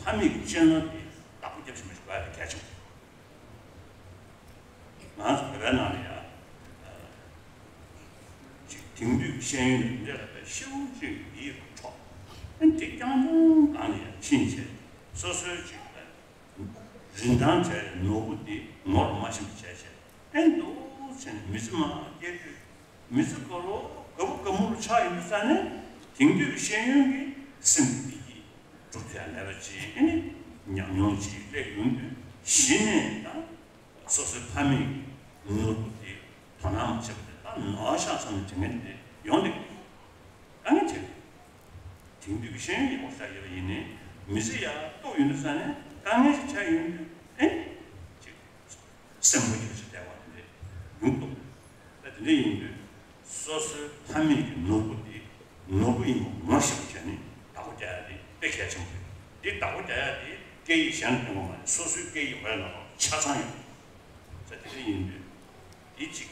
ཕ་མེས་ཀྱི་གཅེས་ནོར་དེ་བདག་པོ་རྒྱབ་བཞིན་པ་ཞིག་དགོས་ཡ་དེ་གལ་ཆེན་པོ། ང་ཚོ་བོད་པའི་ནང་ལ་ཡ། ཅིག་དེང་དུས་ཤེས་ཡོན་འདི་འདྲ་ལ་ཤེའུ་ཅིག་ཡིད་འཕྲོག་ཨ་འདི་རྐྱང་རྐྱང་སྒང་ལ་ཡ་ཕྱིན་བྱས་སོ་སོའི་ཅིག་རིན་ཐང་བྱས་ནོར་བུ་འདི་ངོ་ལ་མ་ཤེས་པ་བྱས་བྱས་ཨེ་འདུག་བྱས་ནས་མི་ཚེ་མ་སྐྱེལ་དུས་མི་ཚེ་དགའ་ལོ་དགའ་པོ་དགའ་མོ་རུ་ཆགས་ཡོང་དུས་ཙང་ནས་དེང་དུས་ཤེས་ཡོན་གྱི་སེམས་བདེ་སྐྱིད་སྒྲུབ་ཐུབ་ཡ་མེད་པ་ཅིག་ཨེ་ནི་ཉམས་མྱོང་ཅིག་སླེབས་ཡོང་དུས་གཞི་ནས་ད། སོ་སོའི་ཕ་མེས་ཀྱི་ནོར་བུ་དེ་དོ་སྣང་མ་བྱས་པ་དེ་ད་ནོར་ཤག་བསམ་ནས་དྲན་མཁན་དེ་ཡོང་དེ་དཀའ་ངལ་ཆེ། དེང་དུས་ཀྱི་ཤེས་ཡོན་ཡག་པོ་ཤག་ཡོད་པ་ཡིན་ནའི་མི་ཚེ་ཡག་ཏོག་ཡོད་དུས་ཙང་ནས་དཀའ་ངལ་ཞིག་ཆགས་ཡོང་དུས་ཨེ་ཅིག་སེམས་པོ་ཡག་ཞིག་བསྡད་པ་དེ་འདྲས་ཡོང་ཐུབ། ད་དེ་འདྲས་ཡིན་དུས། སོ་སོའི་ཕ་མེས་ཀྱི་ནོར་བུ་དེ་ནོར་བུ་ཡིན་པ་ངོ་ཤེས་པ་བྱས་ནས་བདག་པོ་རྒྱག་ཡ་དེ་དཔེ་གལ་ཆེན་པོ་རེད། འདི་བདག་པོ་རྒྱག་ཡ་དེ་སྐད་ཡིག་གཞན་ལ་བརྟེན་པ་མ་རེད། སོ་སོའི་སྐད་ཡིག་བོད་ནང་ལ་ཆ་ཚང་ཡོད། ས་དེ་འདྲ་ཡིན་དུས་དེ་གཅིག་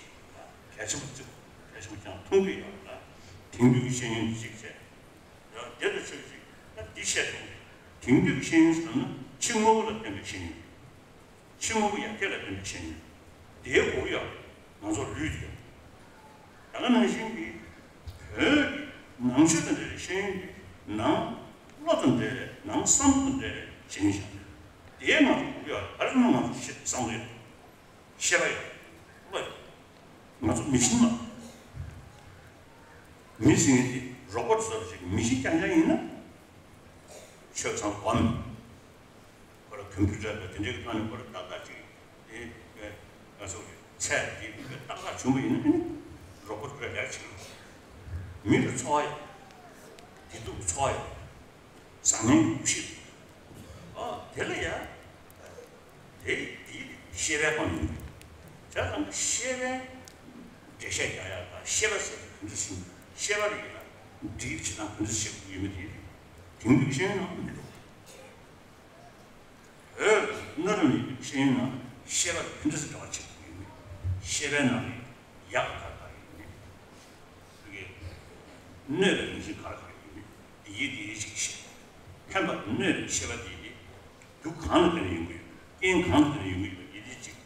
གལ་ཆེན་པོ་གཅིག་གལ་ཆེན་པོ་ཀྱང་མཐོང་གི་ཡོད་ལ་དེང་དུས་ཀྱི་ཤེས་ཡོན་གཅིག་བྱས་ཡང་དེ་ལ་ཆོས་གཅིག་ད་འདི་བཤད་ཐུབ་རེད། དེང་དུས་ཀྱི་ཤེས་ཡོན་ཟེར་ན་ཕྱི་དངོས་པོ་ལ་བརྟེན་པའི་ཤེས་ཡོན། ཕྱི་དངོས་པོ་ཡར་རྒྱས་ལ་བརྟེན་པའི་ཤེས་ཡོན། དེའི་སྒོར་ཡང་ང་ཚོ་ལུས་ཀྱི་ཡོད། ད་ག་ནང་བཞིན་གྱི་བོད་ཀྱི་ནང་ཆོས་དང་འབྲེལ་བའི་ཤེས་ཡོན་གྱི་ནང་བློ་དང་འབྲེལ་བའི་ནང་བསམ་བློ་དང་འབྲེལ་བའི་ཤེས་ཡོན་ཞིག་རེད། དེའི་ནང་དུ་སྒོར་ཡང་ག་རེ་ཟེར་ན་ང་ཚོ་ཤེས་བསམ་བློ་ཡོད། ཤེས་པ་ཡོད། བློ་ཡོད། ང་ཚོ་མི་ཤིན་ལ་མི་ཟེར་མཁན་དེ་རོ་བོ་ཊི་བཟོ་འདྲ་ཞིག་མི་ཤིན་རྐྱང་རྐྱང་ཡིན་ན་ཆོས་ཚང་དགོས་མེད། ཁོ་ར་ཀམ་པུ་ཊར་དང་དེ་འདྲའི་ཐོག་ནས་ཁོ་ར་ཏག་ཏག་ཅིག་དེ་ང་ཚོ་ཚད་དེ་ཏག་ཏག་བྱུང་བ་ཡིན་ན་ཨ་ནི་རོ་བོ་ཊི་ཁོ་ར་ལེགས་ཆེ་གི། མི་ལ་འཚོ་བ་ཡོད། བདེ་སྡུག་འཚོ་བ་ཡོད། བཟང་ངན་གྱི་འདུ་ཤེས་འདུག་ཨ་དེ་ལ་ཡ་དེ་དེ་ཤེས་པའི་སྒང་ཡིན། དེ་ཙམ་གྱི་ཤེས་པའི་འགྲེལ་བཤད་རྒྱག་ཡག་དང་ཤེས་པ་ཟེར་དུས་ག་འདྲ་ཞིག་ཤེས་པ་རེད་ལ་འགྲེལ་བྱེད་སྟངས་ག་འདྲ་ཞིག་ཡོད་མེད་དེ་དེང་དུས་ཤེས་ཡོན་ནང་མི་འདུག་བོད་གནའ་རབས་ནས་ཤེས་ཡོན་ནང་ཤེས་པ་ག་འདྲ་ཞིག་འགྲེལ་བ་བྱེད་དགོས་ཡོད་མེད། ཤེས་པའི་ནང་ནས་ཡག་ག་ག་ཡོད་མེད། དེ་གའི་གནོད་པའི་རང་བཞིན་ག་རེ་ག་རེ་ཡོད་མེད་དེ་ཡི་དེ་ཡི་ཞིག་ཤེས། ཕན་པ་དང་གནོད་པའི་ཤེས་པ་དེ་ཡི་རྒྱུ་གང་ལ་བརྟེན་ནས་ཡོང་གི་ཡོད། རྐྱེན་གང་ལ་བརྟེན་ནས་ཡོང་གི་ཡོད་པ་ཡི་དེ་གཅིག་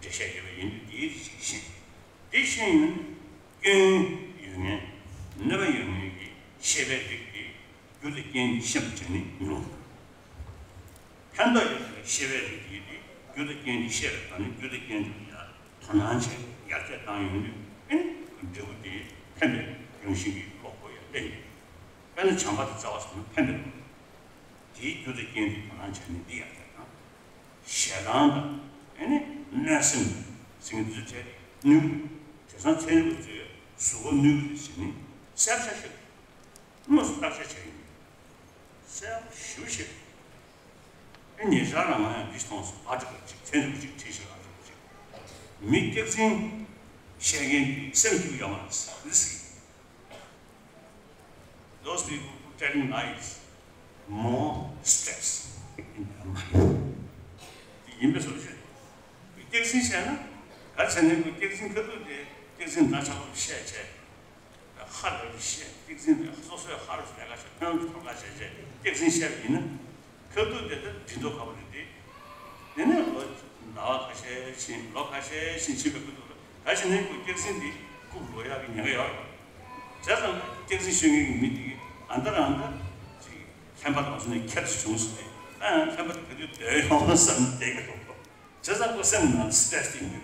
འགྲེལ་བཤད་ཡོད་པ་ཡིན་དུས་དེའི་རིགས་ཤིག་ཤེས། དེ་ཤེས་ཡོན་སྐྱོན་ཡོད་མཁན་གནོད་པ་ཡོད་མཁན་གྱི་ཤེས་པའི་རིགས་དེ་རྒྱུ་དང་རྐྱེན་གྱིས་ཤེས་པར་བྱས་ནས་མི་རུང་། ཕན་ཐོགས་ཡོད་པའི་ཤེས་པའི་རིགས་དེ་ཡིན་དུས་རྒྱུ་དང་རྐྱེན་གྱིས་ཤེས་པའི་བར་ནས་རྒྱུ་དང་རྐྱེན་དེ་ལ་དོ་སྣང་བྱས་ཡར་རྒྱས་བཏང་ཡོང་དུས་ཨེ་ནི་འབྲས་བུ་དེ་ཕན་པའི་རང་བཞིན་གྱིས་ཀློག་དགོས་ཡ་གཏན་ནས། དཔེར་ན་བྱམས་པ་དང་བརྩེ་བ་ཟེར་ན་ཕན་པའི་རང་བཞིན། དེའི་རྒྱུ་དང་རྐྱེན་དེ་དོ་སྣང་བྱས་ནས་འདི་ཡར་རྒྱས་དང་། ཞེ་སྡང་དང་ཨེ་ནི་གནོད་སེམས་ཟེར་མཁན་དེ་ཚོ་བྲལ་ཏེ་གནོད་དེང་སང་ཚན་རིག་པ་ཚོས་གཟུགས་པོ་གནོད་ཀྱི་རེད་ཟེར་ནས་གསལ་པོ་ཆགས་ཤིག་དངོས་སུ་བརྟག་དཔྱད་བྱས་ཡིན། གསལ་པོ་ཞེ་པོ་ཞིག་ཨེ་ཉེ་ཆར་ལ་ང་ཡང་འདི་མཐོང་སོང་། ཨ་ཅག་ཅིག་ཚན་རིག་པ་ཅིག་བྲིས་ཤིག་ཨ་ཅག་ཅིག་མི་སྐྱག་རྫུན་བཤད་མཁན་གྱི་སེམས་སྐྱིད་པོ་ཡོད་མ་རེད་ཟེར། Those people who telling lies more stress in their mind. དེ་ཡིན་པའི་བཟོ་བྱས། སྐྱག་རྫུན་བཤད་ན་ག་རེ་བྱས་ནས་ཁོ་སྐྱག་རྫུན་ཁ་ཐུག་དེ་སྐྱག་རྫུན་འདྲ་ཆགས་པ་བཤད་བྱས། ཧ་ལས་པའི་བཤད་སྐྱག་རྫུན་རེད། སོ་སོའི་ཧ་རུ་ལས་ཀ་བྱས་ཕན་ཡོན་ཐོག་ལ་བྱས་བྱས་སྐྱག་རྫུན་བཤད་པ་ཡིན་ན། ཁ་ཐུག་དེ་ལྟར་འགྲིག་མདོག་ཁ་པོ་རེད་དེ། དེ་ནས་ལོ་ཟླ་བ་ཁ་ཤས་ཕྱིན་ལོ་ཁ་ཤས་ཕྱིན་ཕྱིན་པའི་ཁ་ཐུག་ལ་ད་ཕྱིན་ནས་ཁོ་སྐྱག་རྫུན་འདི་རྐུབ་ལོག་ཡག་གི་ཉེན་ཁ་ཡོད་རེད། བྱས་ཙང་སྐྱག་རྫུན་ཤོད་མཁན་གྱི་མི་དེ་གིས་ཨ་མདའ་རང་ད་ཅིག་ལྷན་པ་དང་སོ་ནས་ཁྱེར་ཏེ་བྱུང་སོང་སྟེ། ཨ་ཡང་ལྷན་པ་དེ་ག་དུས་སྡོད་ཡོང་བསམ་བསྡད་ཀྱི་འདུག་བྱས་ཙང་ཁོ་སེམས་ནང་སི་ཊེ་རེ་སི་དེ་ཡོད།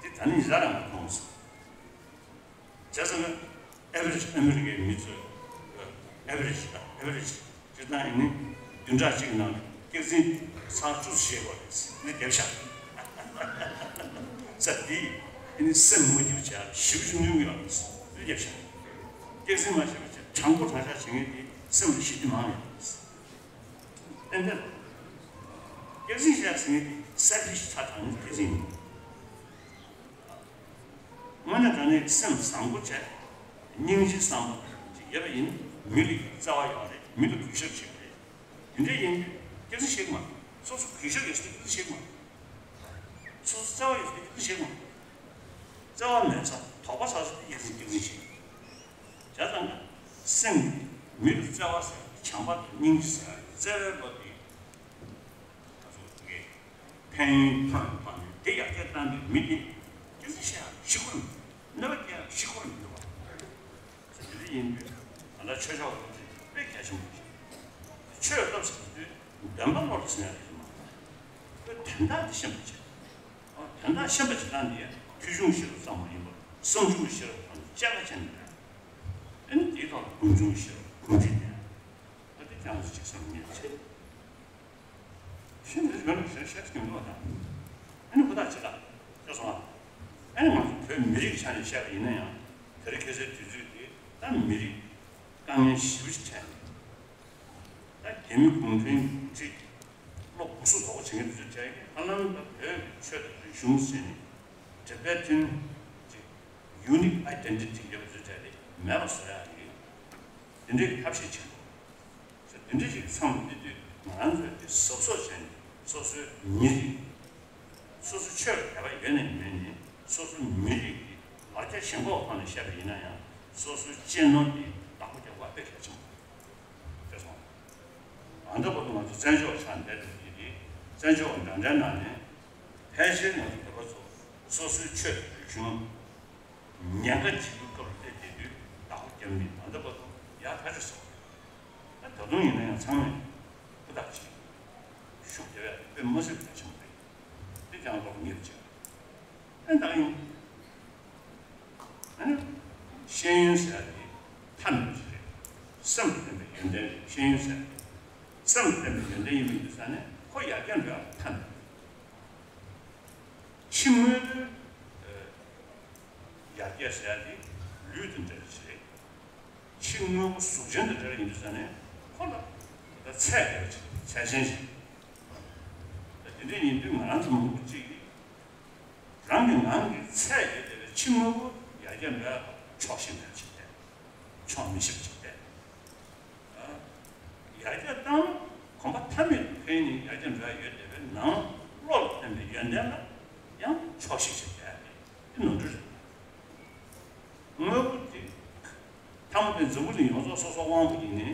དེ་ད་ནི་ཡ་རང་མཐོང་སོང་། བྱས་ཙང་ཨ་ཝ་རེ་ཇི་ཨ་མི་རི་ཀའི་མི་ཚོས་ཨ་ཝ་རེ་ཇི་དང་ཨ་ཝ་རེ་ཇི་སྤྱིར་བཏང་ཡིན་ནི་བདུན་ཕྲག་གཅིག་ནང་སྐྱག་རྫུན་ཚར་བཅུ་བཤད་དགོས་རེད། འདི་རྒྱབ་ཤག་ས་འདི་ཡིན་ནི་སེམས་མ་སྐྱིད་བྱ་ཞིབ་ཞིབ་ནུས་ཀྱི་ཡོད་རེད། འདི་རྒྱབ་ཤག་སྐྱག་རྫུན་མ་བཤད་པ་བྱས་དྲང་པོ་དྲང་བཞག་བྱེད་མཁན་དེ་སེམས་ལ་ཞི་བདེ་མང་ཡོད་རེད། ཏན་ཏན། སྐྱག་རྫུན་བཤད་ཟེར་མཁན་དེ་སེལ་ཕིཤ་ཚ་དྲགས་ནི་སྐྱག་རྫུན་ཡིན། དངོས་གནས་དྲང་གནས་སེམས་བཟང་པོ་བྱས། སྙིང་རྗེའི་བསམ་པ་ཅིག་ཡོད་པ་ཡིན་ན་མི་ལ་བརྩེ་བ་ཡོད་རེད། མི་ལ་གུས་ཞབས་བྱེད་ཀྱི་རེད། དེ་འདྲ་ཡིན་དུས་སྐྱག་རྫུན་བཤད་ཀྱི་མ་རེད། སོ་སོ་གུས་ཞབས་ཡོད་ས་དེ་སྐྱག་རྫུན་བཤད་ཀྱི་མ་རེད། སོ་སོ་བརྩེ་བ་ཡོད་ས་དེ་སྐྱག་རྫུན་བཤད་ཀྱི་མ་རེད། བརྩེ་བ་མེད་ས་དོགས་པ་ཟ་ས་དེ་སྐྱག་རྫུན་སྐྱག་རྫུན་བཤད་ཀྱི་རེད། བྱས་ཙང་ན་སེམས་ཀྱི་མི་ལ་བརྩེ་བ་ཟེར་བྱམས་པ་དང་སྙིང་རྗེ་ཟེར་བརྩེ་བའི་བློ་དེ། ང་ཚོ་དེ་གའི་ཕན་ཡོན་ཐོན་པ་ནི་དེ་ཡར་རྒྱས་བཏང་པའི་མི་དེ་སྐྱག་རྫུན་བཤད་ཡག་ཞིག་ཁོ་རང་གནོད་པ་སྐྱེལ་ཡག་ཞིག་ཁོ་རང་མི་འདུག་བ། དེ་འདྲ་ཡིན་དུས་ང་ཚོ་ཆོས་ཕྱོགས་སློབ་ཁྲིད་དཔེ་གལ་ཆེན་པོ་རེད། ཆོས་སློབ་ཟེར་དུས་འདོན་པ་སློབ་ཟེར་ཡག་རེད་མ་གཏོགས་དོན་དག་དེ་ཤེས་པ་བྱེད། དོན་དག་ཤེས་པ་བྱེད་སྟངས་དེ་ཐོས་བྱུང་ཤེས་རབ་ཙམ་མ་ཡིན་པར་བསམ་བྱུང་ཤེས་རབ་དང་བཅས་པ་བྱས་ནས། ཨ་ནི་དེའི་ཐོག་ལ་སྒོམ་བྱུང་ཤེས་རབ་གོམས་འདྲིས་ལྡན། ད་དེ་ཀྱང་ཅིག་བསམ་ངེས་ཆེ། ཤིན་ཏུ་རིག་པ་ཞེས་ཤེས་ཀྱི་མདོ་དང་། ཨ་ནི་ཧུར་ཐག་བྱེད་ལ་ཤོད་སོང་ཨ། ཨ་ནི་ང་ཚོ་བོད་མི་རིགས་ཆ་ནས་བཤད་པ་ཡིན་ན་ཡང་དེ་རིང་ཁ་སང་དུས་ཚོད་འདི་ད་མི་རིགས་དཀའ་ངལ་ཞེ་པོ་ཞིག་འཕྲད། ད་རྒྱ་མི་གུང་ཁྲན་གྱིས་བློ་སྒུག་སུ་དོག་པོ་བྱེད་མཁན་དེ་ཚོ་བྱས་ཧ་ལམ་ད་བོད་ཀྱི་ཆོས་དང་རིག་གཞུང་ཟེར་ནས་Tibetan་གྱི་unique identity་ཡོད་པ་ཚོ་བྱས་ཏེ་མེད་པ་བཟོ་ཡག་གི་དེ་འདྲའི་ཐབས་ཤེས་བྱེད་དགོས། ད་དེ་འདྲ་ཞིག་མཚམས་བསྡད་དུས་ང་རང་ཚོས་དེ་གཟབ་གཟབ་བྱས་ནས་སོ་སོའི་མི་རིགས། སོ་སོ་ཆོས་ལ་དད་པ་ཡོད་ནས་མེད་ནས་སོ་སོའི་མི་རིགས་ཀྱི་ལ་རྒྱ་ཞེན་ཁོག་ཐོག་ནས་བཤད་པ་ཡིན་ན་ཡང་སོ་སོའི་གཅེས་ནོར་དེ་བདག་པོ་རྒྱག་དགོས་དཔེ་གལ་ཆེན་པོ་རེད་སོང་། ད་ལྟ་བར་དུ་ང་ཚོ་བཙན་བྱོལ་བ་ཆགས་བསྡད་པ་དེ་རེད། བཙན་བྱོལ་བ་འདྲ་འདྲའི་ནང་ནས་ཕལ་ཆེར་ང་ཚོ་བོད་པ་ཚོ་སོ་སོའི་ཆོས་དང་རིག་གཞུང་ཉེན་ཁ་ཆེ་བའི་སྐབས་ལ་བལྟས་བསྡད་དུས་བདག་པོ་རྒྱབ་ནས་ད་ལྟ་བར་དུ་ཡག་ཐག་ཆོད་སོང་། ད་ད་དུང་ཡིན་ན་ཡང་ཚང་མས་ཧུར་ཐག་བྱེད། ཤུགས་རྒྱབ་ཡག་དཔེ་མ་སྲིད་གལ་ཆེན་པོ་རེད། དེ་ཀྱང་ལོག་ཉེར་བྱེད། ཨེ་ད་ཡིན། ཨ་ནི་ཤེས་ཡོན་ཟེར་ཡག་དེ་ཐ་མལ་ཞིག་རེད། སེམས་ལ་ལྡན་པའི་ཡོན་ཏན་རེད། ཤེས་ཡོན་ཟེར་ཡག་དེ་སེམས་ལ་ལྡན་པའི་ཡོན་ཏན་ཡིན་པ་ཡིན་དུས་ཙང་ནས་ཁོ་ཡར་རྒྱས་འགྲོ་ཡག་ཐ་མལ་རེད། ཕྱི་དངོས་པོའི་ཡར་རྒྱས་ཟེར་ཡག་དེ་ལུས་དང་འབྲེལ་བ་ཞིག་རེད། ཕྱི་དངོས་པོ་གཟུགས་ཅན་དང་འབྲེལ་བ་ཡིན་དུས་ཙང་ནས་ཁོ་ལ་ད་ཚད་ཡོད་ཅིག་ཚད་ཅན་ཞིག་རེད། ད་དེ་འདྲ་ཡིན་དུས་ང་རང་ཚོ་མང་པོ་ཅིག་གིས་ རང་གི་ངང་གིས་ཚད་ཡོད་བསྡད་པའི་ཕྱི་དངོས་པོ་ཡར་རྒྱས་འགྲོ་ཡག་ཕྱོགས་ཤིག་མེད་ཅིག་བསྡད། ཕྱོགས་མི་ཤེས་ཅིག་བསྡད། ཡར་རྒྱས་བཏང་གོམ་པ་མཐའ་མེད་དུ་འཕེལ་ནས་ཡར་རྒྱས་འགྲོ་ཡག་ཡོད་བསྡད་པའི་ནང་བློ་ལ་ཕན་པའི་ཡོན་ཏན་ལ་ཡང་ཕྱོགས་ཤིག་ཅིག་བསྡད། དེ་ནོར་འཁྲུལ་རེད། དངོས་པོ་དེ་ཐ་མ་དེ་འཛམ་བུ་གླིང་ཡོངས་རྫོགས་སོ་སོ་དབང་པོ་ཡིན་ནའི་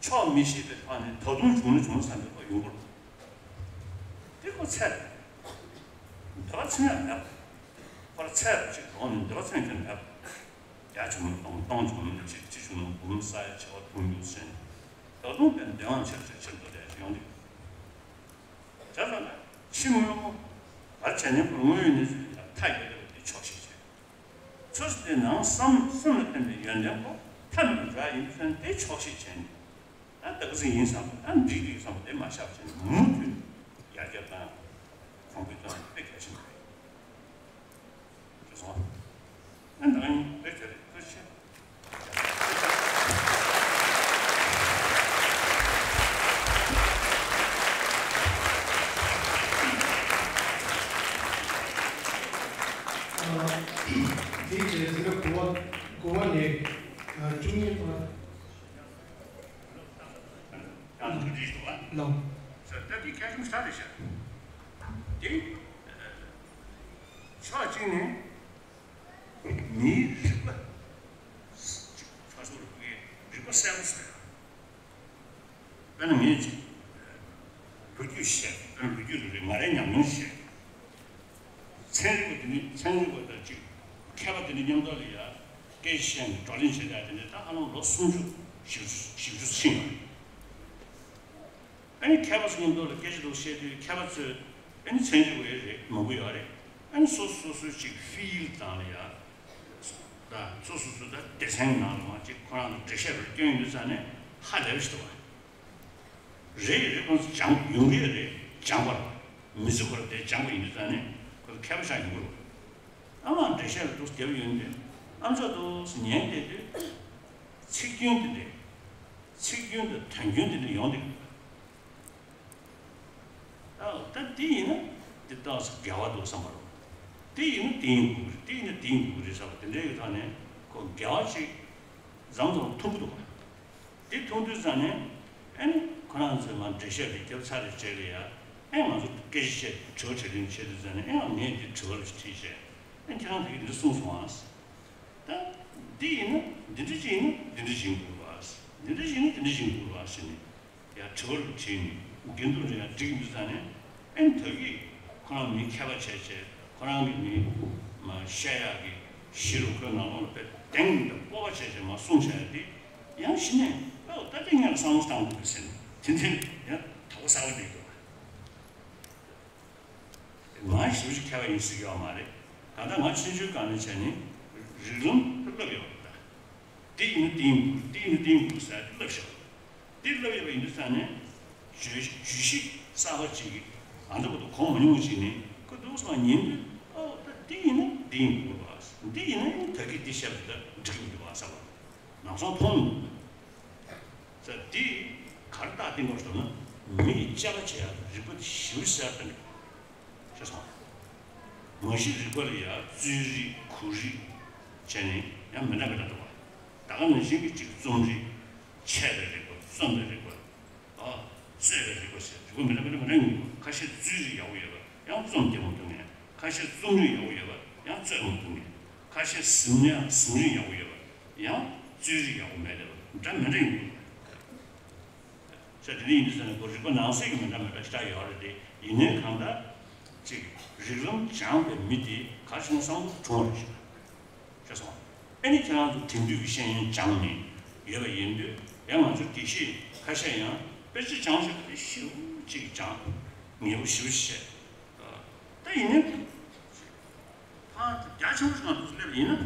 ཕྱོགས་མི་ཤེས་པའི་ཐོག་ནས་ད་དུང་བྱུང་ན་བྱུང་བསམ་པའི་ཁོ་ཡོང་གི་རེད། དེ་ཁོ་ཚད་རེད། འདོད་པ་ཚིམ་ཡག་མེད་པ། ཁོ་ལ་ཚད་རུ་གཅིག་གོང་ནས་འདོད་པ་ཚིམ་མཁན་མེད་པ། བརྒྱ་བྱུང་ན་སྟོང་། སྟོང་བྱུང་ན་གཅིག། གཅིག་བྱུང་ན་འབུམ། ས་ཡ་བྱེ་བ་དུང་ཕྱུར་ཟིན། ད་དུང་དཔེ་འདོད་དབང་ཆེར་ཆེར་ཆེར་འགྲོ་བསྡད་ཡོང་གི། བྱས་ཙང་ཕྱི་དངོས་པོ་བར་བྱས་ནས་ཁོ་དངོས་ཡོད་གནས་ཚུལ་ལ་མཐའ་ཡས་པ་དེ་ཕྱོགས་ཤིག་བྱས། ཚུར་དེ་ནང་བསམ་སེམས་ལ་བརྟེན་པའི་ཡོན་ཏན་པོ་ཐ་མི་དུ་འགྲོ་ཡ་ཡིན་དུས་ཙང་དེ་ཕྱོགས་ཤིག་བྱས་ནས། ད་ད་ག་ཟིག་ཡིན་བསམ་པ། ད་འགྲིག་འགྲིག་བསམ་པ་དེ་མ་བཞག་བྱས་ནས་མུ་མཐུད་ཡར་རྒྱས་བཏང་གོང་འཕེལ་གཏོང་ཡ་དཔེ་གལ་ཆེན་པོ་རེད། རེད་སོང་། ཨ་ནི་ད་ག་ཡིན་དཔེ་གལ་རེད། ཐུགས་རྗེ་ཆེ། དེའི་རྗེས་འཛིན་གྲྭ་དགུ་པ་དགུ་པ་ནས་བཅུ་གཉིས་བར། ཡང་ཐུགས་རྗེ་ཆེ། ལགས། ད་འདི་ཁྱད་ཆོས་ས་རེད་ཤག་དེ་ཕྱོགས་གཅིག་ནས་མིའི་རིག་པ། ཕར་ཚུར་རིག་པ་གསལ་པོ་བཟོ་ཡ། དཔེར་ན་ངས་ཅིག་ལོ་རྒྱུས་བཤད། དཔེར་ན་ལོ་རྒྱུས་རེད། ང་རའི་ཉམས་མྱོང་བཤད། ཚན་རིག་པ་དེ་ནི་ཚན་རིག་པ་དང་ཅིག་མཁས་པ་དེ་ནི་མཉམ་དུ་ལ་ཡ་སྐད་ཆ་བཤད་ནས་བགྲོ་གླེང་བྱེད་ཡ་དེ་ནི་ད་ཧ་ལམ་ལོ་སུམ་ཅུ་བཞི་བཅུ་བཞི་བཅུ་ཕྱིན་ཡོད་རེད། ཨ་ནི་མཁས་པ་ཚོ་མཉམ་དུ་ལ་སྐད་ཆ་འདུག་བཤད་དུས་མཁས་པ་ཚོས་ཨ་ནི་ཚན་རིག་པ་ཡོད་རེད། མང་པོ་ཡོད་རེད། ཨ་ནི་སོ་སོ་སོ་སོའི་ཅིག་ཕི་ལྡི་དང་ལ་ཡ། ད་སོ་སོ་སོ་ད་སྡེ་ཚན་ནང་ལ་མ་ཅིག་ཁོ་རང་ལ་འགྲེལ་བཤད་རེ་སྐྱོན་ཡོད་དུས་ཙང་ནས་ཧ་ལས་པ་ཞིག་འདུག་བ། རེད་རེད། ཁོང་ཚོ་སྦྱང་ཡོང་གི་ཡོད་རེད། སྦྱངས་པ་རེད། མི་ཚེ་ཁོ་རང་དེ་སྦྱངས་པ་ཡིན་དུས་ཙང་ནས་ཁོ་ཚོ་མཁས་པ་ཆགས་ཡོང་གི་རེད། ཨ་མ་འགྲེལ་བཤད་རེ་འདུག་རྒྱབ་ཡོང་དུས་ཨ་མཆོག་འདུག་ཟེར་ཉན་བསྡད་དུས་ཚིག་སྐྱོན་དེ་འདྲས། ཚིག་སྐྱོན་དང་དོན་སྐྱོན་དེ་འདྲས་ཡོང་བསྡད་ཀྱི་འདུག་ད་ད་འདི་ཡིན་ན་འདི་ཏོག་ཙམ་འགལ་བ་འདུག་བསམ་པ་རེད། འདི་ཡིན་ན་འདི་ཡིན་དགོས་ཀྱི་རེད། འདི་ཡིན་ན་འདི་ཡིན་དགོས་ཀྱི་རེད་བསམ་པ་དེ་འདྲའི་ཡོད་ཐོག་ནས་ཁོ་འགལ་བ་ཅིག་མཚམས་མཚམས་མཐོང་གི་འདུག་ག་འདི་མཐོང་དུས་ཙང་ནས་ཨ་ནི་ཁོ་རང་ཚོས་མར་འགྲེལ་བཤད་རེ་བརྒྱབ་ཚར་རེ་བྱས་རེད་ཡ། ཨ་ང་ཚོ་སྐད་ཆ་བཤད་དྲི་བ་དྲིས་ལན་བྱེད་དུས་ཙང་ནས་ཨ་ངས་འདི་དྲི་བ་རེ་དྲིས་བྱས། ཨ་ཁྱེད་རང་དེ་ག་འདི་གསུངས་སོང་ཨ། ད་འདི་ཡིན་ན་འདི་འདྲ་ཅིག་ཡིན་ན་འདི་འདྲ་ཅིག་ཡིན་དགོས་རེད་བ། འདི་འདྲ་ཅིག་ཡིན་ན་འདི་འདྲ་ཅིག་ཡིན་དགོས་རེད་བ་ཟེར་ནས་ཡར་དྲི་བ་རེ་དྲིས་ནས་འགལ་འདུ་རེ་ཡར་སྒྲིག་འདུག་ཙང་ནས་ཨ་ནི་ད་གིན་ཁོ་རང་མི་མཁས་པ་བྱས་བྱས་ཁོ་རང་གི་མི་མ་བཤད་ཡག་གི་གཞི་རུ་ཁོའི་ནང་ལོགས་ལ་དཔེ་གདེང་དང་སྤོབས་པ་བྱས་བྱས་མར་གསུངས་བྱས་ཡག་དེ་ཡང་གཞི་ནས་ཨོ་ད་དེ་ངས་ལ་བསམ་བློ་བཏང་དགོས་ཟེར་ནས་དེ་འདྲའི་ཡང་དོགས་པ་ཟ་གི་མི་འདུག་ང་ཞེ་པོ་ཅིག་མཁས་པ་ཡིན་ཟེར་གྱི་ཡོད་མ་རེད། ད་ལྟ་ང་ཆུང་ཆུང་སྒང་ནས་བྱས་ནས་རིགས་ལམ་བསླབ་ཡོད་པ་དང་། འདི་ཡིན་ན་འདི་ཡིན་དགོས། འདི་ཡིན་ན་འདི་ཡིན་དགོས་ཟེར་བསླབ་བཞག་འདི་བསླབ་ཡོད་པ་ཡིན་དུས་ཙང་ནས་བརྗོད་བརྗོད་གཞི་གསར་པ་ཅིག་གི་ཨ་འདྲ་པོ་དང་གོ་མ་མྱོང་བ་ཅིག་ནས་ཁོ་འདུག་སེ་ཉན་དུས་ཨོ་ད་འདི་ཡིན་ན་འདི་ཡིན་དགོས་པ། འདི་ཡིན་ན་ད་གིན་འདི་བཤད་པ་ད་འགྲིག་གི་མི་འདུག་བ་བསམ་པ་ནང་སོང་མཐོང་མི་འདུག་ས་དེ་ག་རེ་རྟགས་བསྟན་དགོས་ཟེར་ན། མི་ཡི་དཔྱད་པ་བྱེད་ཡག་རིག་པ་དེ་ཞེ་པོ་གསལ་བཏང་གི་ཤེས་སོང་། མ་གཞི་རིག་པ་ལ་ཡང་རྩོད་རིག་གོ་རིག་བྱས་ནས་ཡང་མི་འདྲ་མི་འདྲ་འདུག་བ། ད་ག་ནང་བཞིན་གྱི་གཅིག་རྩོམ་རིག་འཆད་པའི་རིག་པ། རྩོམ་པའི་རིག་པ། ཨ། རྩོད་པའི་རིག་པ་ཟེར་རིག་པ་མི་འདྲ་མི་འདྲ་མི་འདྲ་ཡོད། ཁ་ཤས་རྩོད་རིག་ཡག་པོ་ཡོད་པ་ཡང་རྩོམ་བདེ་མོ་འདུག་ངས། ཁ་ཤས་རྩོམ་རིག་ཡག་པོ་ཡོད་པ་ཡང་རྩོད་མོ་འདུག་ངས། ཁ་ཤས་གཟིགས་ཡག་གཟིགས་རིག་ཡག་པོ་ཡོད་པ་ཡང་རྩོད་རིག་ཡག་པོ་མེད་པ་འདྲ་མི་འདྲ་ཡོད་འདུག་ས་དེ་འདྲ་ཡིན་དུས་ཙང་ནས་ཁོ་རིག་པ་ནང་གསེས་ཀྱི་མི་འདྲ་མི་འདྲ་ཞིག་ཡོད་རེད་དེ། ཡིན་ནའི་གང་ལྟར་ཅིག་རིགས་ལམ་སྦྱངས་པའི་མི་དེ་ག་རེ་ཟེར་ན་བསམ་བློ་གྲུང་བ་རེད་ཤག་ཤེས་སོང་། ཨ་ནི་ཁྱེད་རང་ཚོ་དེང་དུས་ཀྱི་ཤེས་ཡོན་སྦྱངས་ནས་ཡོད་པ་ཡིན་དུས་ཡང་ང་ཚོ་དགེ་བཤེས་ཁ་ཤས་ཡང་དཔེ་ཆ་སྦྱངས་ཤག་དེ་ཞེ་པོ་ཅིག་སྦྱངས་ངེས་པོ་ཞེ་པོ་ཞིག་བྱས། ད་ཡིན་ནའི། ཕར་རྒྱ་ཆེན་པོ་ཞིག་ང་ཚོ་སླེབས་པ་ཡིན་ན།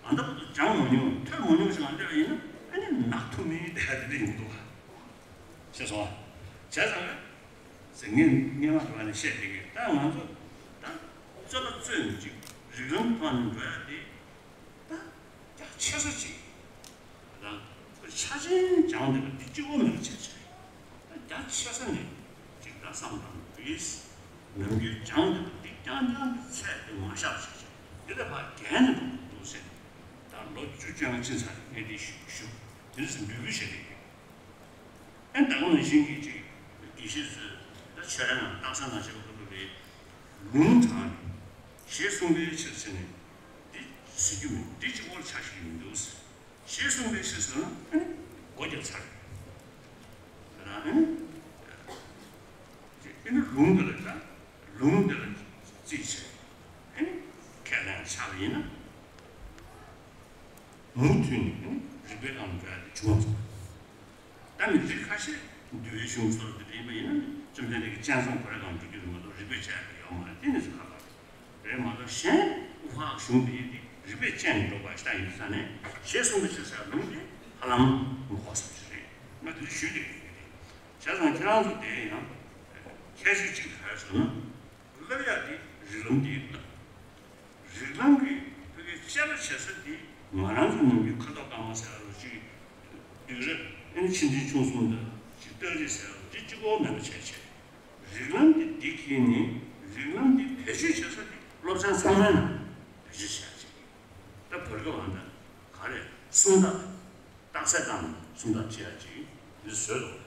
ཨ་འདྲ་པོ་ཅིག་སྦྱང་མ་མྱོང་ཐོས་མ་མྱོང་ཞིག་ང་སླེབས་པ་ཡིན་ན་ཨ་ནི་ནག་ཐུག་མིན་དེ་ག་དེ་འདྲ་ཡིན་འདུག་ག་ཤེས་སོང་ཨ། བྱས་ཙང་ཟེར་ངས་སྔན་མ་དེ་བ་ནས་བཤད་བསྡད་ཀྱི་ད་ང་ཚོ་ད་རྩོད་པ་རྩོད་ནས་ཅིག་རིགས་ལམ་ཐོག་ནས་འགྲོ་ཡ་དེ་ད་རྒྱ་ཆེ་ས་ཅིག་དང་ཆ་ཆེན་སྦྱངས་བསྡད་པ་འདི་གཅིག་པོ་མེད་པ་བྱས་བྱས། ད་རྒྱ་ཆེ་ས་ནས་ཅིག་ད་བསམ་བློ་བཏང་དགོས། ནམ་རྒྱུན་སྦྱངས་བསྡད་པ་འདི་ རྐྱང་རྐྱང་གི་ཚད་དེ་མ་བཞག་བྱས་བྱས་འདི་ལས་ཕར་རྒྱས་ནས་འགྲོ་གི་འདུག་ཟེར། ད་ལོ་བཅུ་བཅོ་ལྔ་ཕྱིན་ཚར་ངས་འདི་ཞུ་ཞུ་དེ་ནས་འབོད་སྐུལ་བྱས་ཏེ། ཨེ་ད་ག་ནང་བཞིན་གྱི་ཅིག་དགེ་བཤེས་ཚོས་ད་ཆོས་ར་ནང་སྟག་ཚང་ནང་བྱེད་པ་ཁོ་ཚོ་ལས་ལུང་དྲངས་ནས་ཞེས་གསུངས་པའི་ཕྱིར་ཟེར་ནས་འདི་ཟེར་རྒྱུ་མིན། འདི་གཅིག་པོར་ཆ་ཞིག་མི་འདུག་ཟེར། ཞེས་གསུངས་པའི་ཕྱིར་ཟེར་ན་ཨེ་ནི་སྒོ་བརྒྱབ་ཚར། ད་ཨེ་ནི་ཨེ་ནི་ལུང་འདི་ལ་ད་ལུང་འདི་ལ་རྩིས་བྱས་ཨེ་ནི་ཁས་ལེན་ཆགས་པ་ཡིན་ན། མུ་མཐུད་ནས་རིགས་པའི་ལམ་འགྲོ་ཡ་དེ་བྱུང་བ་ཙམ། ད་ནི་རིགས་ཁ་ཤས་འདུལ་བའི་གཞུང་སོགས་དེ་འདྲ་ཡིན་པ་ཡིན་ན་ནི་བཅོམ་ལྡན་འདས་ཀྱི་སྤྱན་བཟང་པོ་ར་གང་འགྲོ་རྒྱུ་རེད་མ་གཏོགས་རིགས་པས་དཔྱད་པ་ཡོད་མ་རེད། དེ་ནི་ཁ་ཁ་རེད་མ་གཏོགས་གཞན་དབུ་འཕང་གཞུང་འདི་ཡིན་ཏེ་རིགས་པས་དཔྱད་ནས་འགྲོ་བ་ཞིག་ད་ཡིན་ས་ནས་ཞེས་གསུངས་པའི་ཕྱིར་ཟེར་ལུང་དེ་ཧ་ལམ་མི་གོ་ས་ཞིག་རེད། ང་དེ་འདྲ་ཞུས་བསྡད་ཡོད་ཀྱི་རེད། བྱས་ཙང་ཁྱེད་རང་ཚོ་དེ་ཡང་ཁྱད་ཆོས་གཅིག་ག་རེ་ཟེར་ན། ལབ་ཡག་དེ་རིགས་ལམ་དེ་ཡིན་ལ། རིགས་ལམ་གྱི་ཕ་གི་དཔྱད་པ་བྱེད་ས་དེ་ང་རང་ཚོ་ནང་གི་ཁ་དོག་དཀར་དམར་ཟེར་ཡག་ལོ་གཅིག་དུས་རབས་ཨེ་ནི་ཆེ་འབྲིང་ཆུང་གསུམ་དང་གཅིག་སྟག་རིས་ཟེར་ཡག་ལོ་གཅིག་གཅིག་པོ་མེད་པ་བྱས་བྱས། རིགས་ལམ་དེ་འདི་གིས་ནི་རིགས་ལམ་དེ་བེད་སྤྱོད་བྱེད་ས་དེ་སློབ་ཚན་ཚང་མའི་ནང་བེད་སྤྱོད་བྱེད་ཡག་ཅིག་ཡིན། ད་བར་སྐབས་ཨ་ད་ག་རེ་སུམ་རྟགས། རྟགས་གསལ་དང་སུམ་རྟགས་བྱེད་ཡག་ཅིག་འདི་བཟོས་འདུག་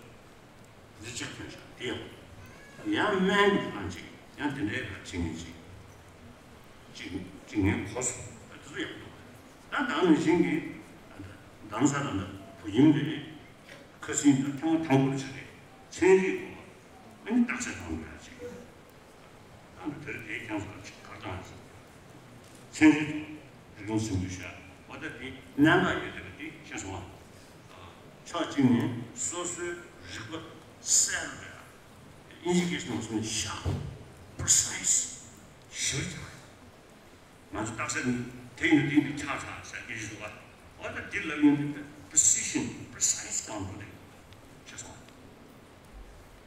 འདི་གཅིག་ཐོན་ཤག་དེ་ཡང་། ཡང་སྨན་གྱི་ཁང་ཅིག་ཡང་དེ་འདྲའི་ཁ་ཕྱེ་མཁན་ཅིག་ཅིག་ཅིག་ངས་གོ་སོང་། ད་དེ་ཚོ་ཡག་འདུག་ད་དེང་ནང་བཞིན་གྱི་ཨ་ད་གདན་ས་དང་ད་བོད་ཁྱིམ་རེད། ཁ་སང་ད་ཐེངས་མ་དང་པོ་ཅིག་རེད། ཚན་རིག་གོ་ཨ་ནི་རྟགས་གསལ་དང་པོ་ཡག་ཅིག་ད་ནི་དེར་དེའི་ཁྱེད་ཚོ་ལ་ཅིག་གར་བཏང་ཡིན་ཟེར། ཚན་རིག་དང་རིག་ལམ་ཟིན་བྲིས་བྱ་བ་ད་དེ་གནད་འགག་ཡོད་དེ་བ་དེ་ཤེས་སོང་ང་། ཕྱོགས་གཅིག་ནས་སོ་སོའི་རིག་པ་གསལ་རུ་འགྲོ་ཡ། ཨིན་ཇི་སྐད་ནང་གསུངས་ནས་ཤར་པི་རི་སའི་སི་ཞིབ་ཆ། ང་ཚོ་རྟགས་གསལ་དེ་ཡིན་དུས་དེ་ཆགས་ཆགས་ཟེར་གྱི་ཞུ་བ། འོ་ད་དེ་ལབ་ཡོང་དུས་པི་རི་སི་ཤན་པི་རི་སའི་སི་གང་འགྲོ་དེ་ཤེས་སོང་།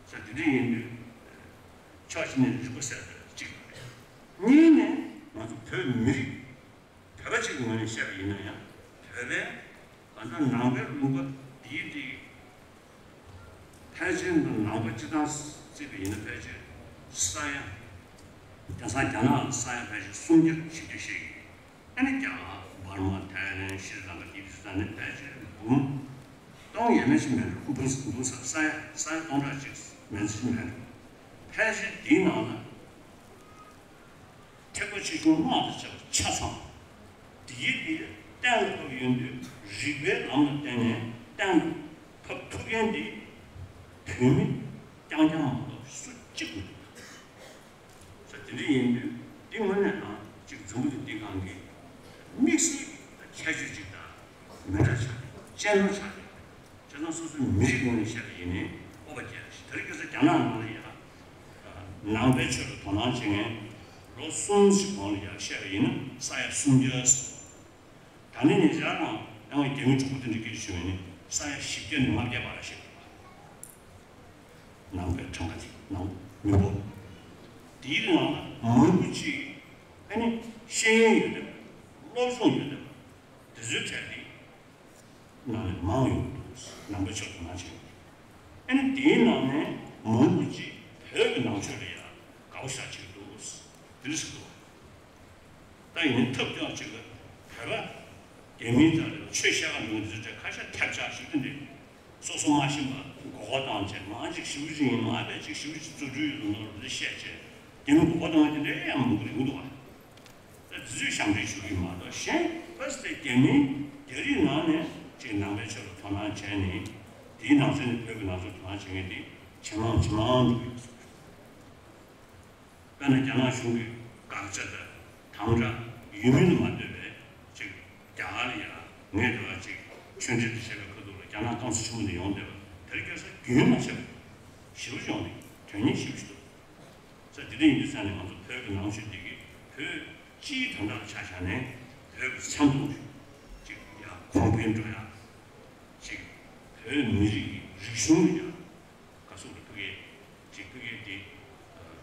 ས་དེ་འདྲ་ཡིན་དུས་ཕྱོགས་གཅིག་ནས་རིག་པ་གསལ་དུ་གཅིག་རེད། གཉིས་ནས་ང་ཚོ་བོད་མི་རིགས་བོད་པ་གཅིག་གི་ངོས་ནས་བཤད་པ་ཡིན་ན་ཡང་བོད་པའི་ང་ཚོ་ནང་པའི་ལུང་པ་འདིའི་འདི་ཕལ་ཆེར་ནང་པ་སྤྱི་བཏང་བརྩིས་པ་ཡིན་ན་ཕལ་ཆེར་ས་ཡ་དེང་སང་རྒྱ་ནག་ལ་ས་ཡ་ཕལ་ཆེར་སུམ་བརྒྱ་བཞི་བརྒྱ་བཤད་ཀྱི་ཡོད། ཨ་ནི་རྒྱ་གར་འབར་མ་ཐའི་ལེན་ཤྲི་ལང་ཀ་དེ་ཚོ་ས་ནས་ཕལ་ཆེར་འབུམ་སྟོང་ཡས་མས་ཤིག་མེད་འགྲོ། ཧུ་བུན་སི་འདུག་ས་ས་ཡ་ས་ཡ་སྟོང་ཕྲག་གཅིག་མན་ཙམ་ཞིག་མེད་འགྲོ། ཕལ་ཆེར་དེའི་ནང་ལ་ཐེག་པ་ཆེ་ཆུང་སྔགས་དང་བཅས་པ་ཆ་ཚང་། དེའི་དེ་གཏན་ལ་ཕབ་ཡོང་དུས་རིགས་པའི་ལམ་ལ་བརྟེན་ནས་གཏན་ལ་ཕབ་ཐུབ་མཁན་དེ་བོད་མི་རྐྱང་རྐྱང་མ་གཏོགས་སུ་གཅིག་མི་འདུག་ས་དེ་འདྲ་ཡིན་དུས་འདི་དངོས་གནས་ཨ་ཅིག་འཛམ་བུ་གླིང་འདི་སྒང་གི་དམིགས་བསལ་གྱི་ཁྱད་ཆོས་ཅིག་དང་མི་འདྲ་ཆགས་ཏེ་གཅེས་ནོར་ཆགས་ཏེ་བྱས་ཙང་སོ་སོའི་མི་རིགས་ངོས་ནས་བཤད་པ་ཡིན་ནའི་སྤོབས་པ་སྐྱེ་ཞིང་། དེ་རིང་ཁ་སང་རྒྱ་ནག་ནང་ལ་ཡ་ནང་པའི་ཆོས་ལ་དོ་སྣང་བྱེད་མཁན་ལོ་གསུམ་ཞིག་གོང་ལ་ཡ་བཤད་པ་ཡིན་ན་ས་ཡ་སུམ་བརྒྱ་ཟེར། ད་ནི་ཉེ་ཆར་ནང་ཡང་རྒྱ་མི་དྲུག་པོ་དེ་འདྲ་སྐད་ཆ་བྱུང་བས་ནི་ས་ཡ་བཞི་བརྒྱ་ནས་ལྔ་བརྒྱ་བར་བཤད་འདུག་ནང་པའི་གྲངས་ཀ་དེ་ནང་མི་འབོར། དེའི་ནང་ལ་མང་པོ་ཅིག་ཨ་ནི་ཤེས་ཡོན་ཡོད་བསྡད་པ། སློབ་སྦྱོང་ཡོད་བསྡད་པ། དེ་ཚོའི་གྲས་དེ་ནང་ནས་མང་ཡོང་གི་འདུག་ནང་པའི་ཆོས་དོ་སྣང་བྱེད་ཡོང་གི་འདུག་ཨ་ནི་དེའི་ནང་ནས་མང་པོ་ཅིག་བོད་ཀྱི་ནང་ཆོས་ལ་ཡང་དགའ་པོ་ཞེ་དྲག་བྱེད་ཀྱི་འདུག་དེ་འདྲ་ཞིག་འདུག་ད་ཡིན་ནའི་ཐབས་སྐྱོ་ཅིག་ལ་བོད་པ་རྒྱ་མིའི་རྩ་ལ་ཆོས་བཤད་ག་འགྲོ་མཁན་དེ་ཚོ་ཁ་ཤས་ཐབས་ཆག་ཞིག་ཏུ་འདུག་སོ་སོ་མ་ཤེས་པ་མགོ་སྐོར་བཏང་བྱས། ང་ཅིག་ཞེ་པོ་ཅིག་ཡིན། ང་དེ་ཅིག་ཞེ་པོ་ཅིག་རྫུ་འཕྲུལ་ཡོད་ནོ་རེད་བཤད་བྱས། དེ་མི་མགོ་སྐོར་བཏང་བ་དེ་འདྲ་ཡང་མང་པོ་ཡོང་གི་འདུག་བ། ད་དེ་ཚོས་ཞབས་འདྲེན་ཞུ་གི་མ་གཏོགས་གཞན་ཕ་སི་ཏེ་རྒྱ་མིའི་རྒྱ་རིགས་ནང་ནས་ཅིག་ནང་པའི་ཆོས་ལ་དོ་སྣང་བྱས་ནས་དེའི་ནང་ཚན་ནས་བོད་ཀྱི་ནང་ཆོས་དོ་སྣང་བྱེད་མཁན་དེ་ཇེ་མང་ཇེ་མང་འགྲོ་གི་ཡོད་ཟེར། དཔེར་ན་རྒྱ་ནག་གཞུང་གི་དགག་བྱ་དང་དམ་དྲག་ཡོད་མིན་ལ་མ་ལྟོས་པའི་ཅིག་རྒྱ་གར་ལ་ཡང་ངས་དེ་བ་ཅིག་ཆོས་འབྲེལ་དུ་བྱས་པའི་ཁ་ཐུག་ལ་རྒྱ་ནག་ཀུང་སི་ཆེན་མོ་ནས་ཡོང་བསྡད་པ་དེར་སྐྱོན་ས་རྒྱུན་མ་ཆད་པ་ཞེ་པོ་ཅིག་ཡོང་ནས་དོན་སྙིང་ཞེ་པོ་ཅིག་འདུག་ས་དེ་འདྲ་ཡིན་དུས་ས་ནས་ང་ཚོ་བོད་ཀྱི་ནང་ཆོས་འདི་གི་བོད་སྤྱིའི་དོན་དག་ལ་ཆ་བཞག་ནས་བོད་ཀྱི་འཆམ་མཐུན་ཅིག་ཡང་གོང་འཕེལ་འགྲོ་ཡ་ཅིག་བོད་མི་རིགས་ཀྱི་རིག་གཞུང་ལ་ཡང་ག་སོགས་ཀྱི་ཕ་གིའི་ཅིག་ཕ་གིའི་དེ་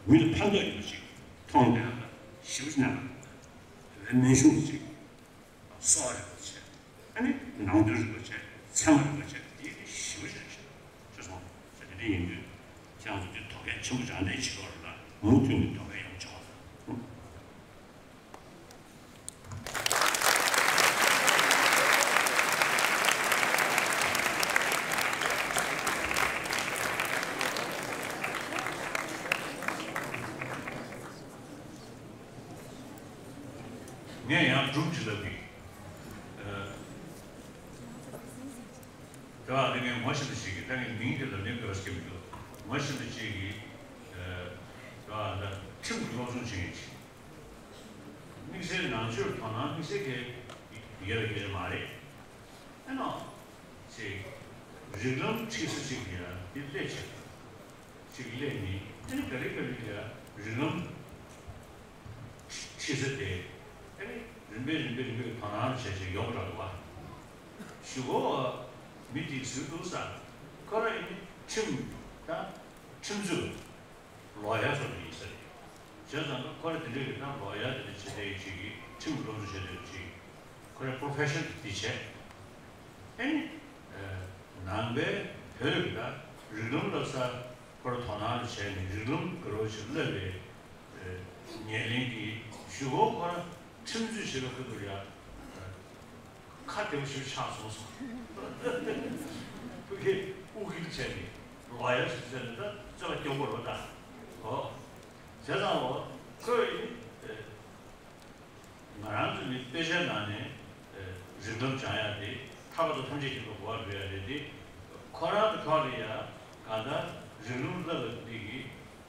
མི་ལ་ཕན་ཐོགས་ཡོད་པ་ཅིག་མཐོང་བསྡད་ཡ་ཞེ་པོ་ཅིག་གནང་བ་རེད། བོད་མི་གཞུང་ཅིག་གསོ་བ་རིག་པ་བྱས། ཨ་ནི་ནང་དོན་རིག་པ་བྱས། ཚད་མ་རིག་པ་བྱས། དེ་ཞེ་པོ་ཅིག་རེད་ཤག་ཅེས་སོང་། ས་དེ་འདྲ་ཡིན་དུས་ཁྱེད་རང་ཚོ་དེ་དོ་གལ་ཆེན་པོ་ཅིག་ཨ་འདྲ་བྱེད་ཀྱི་ཡོད་རེད་ལ། མུ་མཐུད་ནས་དོ་གལ་ཡང་ཆེ་བ་དང་ ངས་ཡང་སྒྲུབ་ཅིག་ལབ་གི། ཨ། དེ་བ་དེ་ངས་ངོ་ཤེས་པ་ཞིག་གིས། ད་ངས་མིང་དེ་ལ་ལན་འདེབས་པ་ཞིག་མི་འདུག་ངོ་ཤེས་པ་ཞིག་གིས། ཨ། དེ་བ་ད་ཁྲིམས་ཀྱི་སློབ་སྦྱོང་བྱེད་མཁན་ཅིག་དམིགས་བསལ་ནང་ཆོས་དོ་སྣང་དམིགས་བསལ་གྱི་ཡོད་པའི་སྐད་ཆ་མ་རེད། ཨེ་ནོ། ཅིག་རིགས་ལམ་ཁྲིད་ས་ཅིག་ཡ་དེ་སླེབས་བྱས། ཅིག་སླེབས་ནི། ཨ་ནི་ག་ལེ་ག་ལེ་ཡ་རིགས་ལམ་ཁྲིད་ས་དེ། ཨ་ནི་རིམ་པས་རིམ་པས་རིམ་པས་དོ་སྣང་བྱས་བྱས་ཡོང་འགྲོ་འདུག་བ། གཞུག་གུ་མི་དེ་ཟུར་འདུག་ས། ཁོ་རང་ཡིན་ནི་ཁྲིམས་དང་ཁྲིམས་རྩོད་ལོ་ཡར་ཚོ་དེ་ཡིན་ས་རེད། བྱས་ཙང་ཁོ་རང་དེ་འདྲའི་གི་ད་ལོ་ཡར་དེ་འདྲ་བྱེད་བསྡད་ཅིག་གི་ཁྲིམས་སློབ་གསོ་བྱེད་བསྡད་ཅིག་ཁོ་རའི་པོ་རོ་ཕེ་ཤོན་དེ་བྱས། ཨ་ནི། ཨ། ནང་པའི་བོད་ཀྱི་ད་རིགས་ལམ་སློབ་གསོ་ཁོ་ར་དོ་སྣང་བྱས་ནས་རིགས་ལམ་གི་རོ་ཞིག་བསླབ་པའི། ཨ། ཉེར་ལེན་གྱི་གཞུག་གུ་ཁོ་ར་ཁྲིམས་རྩོད་བྱེད་པའི་ཁུལ་དུ་ཡ། ཁ་བདེ་པོ་ཞིག་ཆགས་སོང་ཟེར། ཕ་གིར་དབུ་སྐྱེལ་བྱས་ནས་ལོ་ཡར་ཞིག་བྱས་ནས་ད་རྩོད་པ་སྐྱོ་པོ་རེད་ད། ཨོ། བྱས་ཙང་འོ་ཁོས་ཡིན། ཨ། ང་རང་ཚོ་ནི་དཔེ་ཆའི་ནང་ནས། ཨ། རིགས་ལམ་སྦྱང་ཡ་དེ་ཐར་པ་དང་ཐམས་ཅད་མཁྱེན་པའི་གོ་འཕང་ཐོབ་ཡ་རེད་དེ། ཁོ་རང་གི་ཐོག་ལ་ཡ་གང་ལྟར་རིགས་ལམ་བསླབ་པ་འདི་གིས་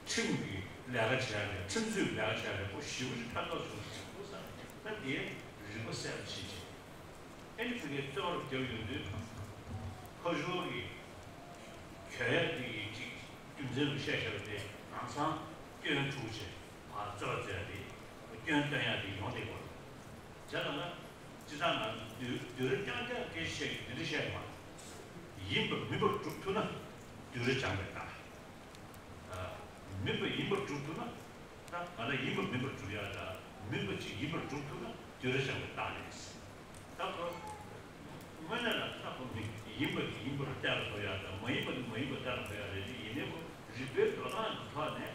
ཁྲིམས་ཀྱི་ལས་ཀ་བྱེད་ཡ་རེད། ཁྲིམས་རྩོད་ཀྱི་ལས་ཀ་བྱེད་ཡ་རེད། ཁོ་ཞེ་པོ་ཅིག་ཕན་ཐོགས་བྱུང་ཟེར་འདུག་ས། ད་དེ་རིག་པ་གསལ་པོ་བྱེད་ཅིག་ཨ་ནི་ཕ་གིའི་རྩོད་པ་རྒྱབ་ཡོང་དུས། ཕ་གཞུང་གི་གྱོད་ཡ་འདི་གི་ཅིག་རྒྱུ་མཚན་རུ་བཤད་བཞག་པ་དེ་ནང་སང་སྐྱོན་འཁྲུག་བྱས། ཕར་རྩོད་པ་རྩོད་ཡ་དེ་སྐྱོན་སྟོན་ཡ་དེ་ཡོང་བསྡད་ཡོད་རེད། བྱས་ཙང་ན་སྤྱིར་བཏང་ང་ཚོ་བསྡུར་བསྡུར་རྐྱང་རྐྱང་སྐད་ཆ་བཤད་ཀྱི་འདི་འདྲ་བཤད་ཀྱི་མ་རེད། ཡིན་པ་མིན་པར་སྒྲུབ་ཐུབ་ན་བསྡུར་སྦྱང་བའི་རྟགས། ཨ། མིན་པ་ཡིན་པར་སྒྲུབ་ཐུབ་ན། ད་ང་ལ་ཡིན་པ་མིན་པར་སྒྲུབ་ཡ་ད། མིན་པ་ཅིག་ཡིན་པར་སྒྲུབ་ཐུབ་ན་བསྡུར་སྦྱང་བའི་རྟགས་རེད། ད་ཁོ། དངོས་གནས་ལ་ད་ཁོ་མི་ཡིན་པ་དེ་ཡིན་པར་གཏན་ལ་ཕབ་ཡ་དང་། མ་ཡིན་པ་དེ་མ་ཡིན་པར་གཏན་ལ་ཕབ་ཡ་རེད་དེ། ཡིན་ནའི་ཁོ་རིགས་པའི་འགྲོ་སྟངས་ཀྱི་ཐོག་ནས་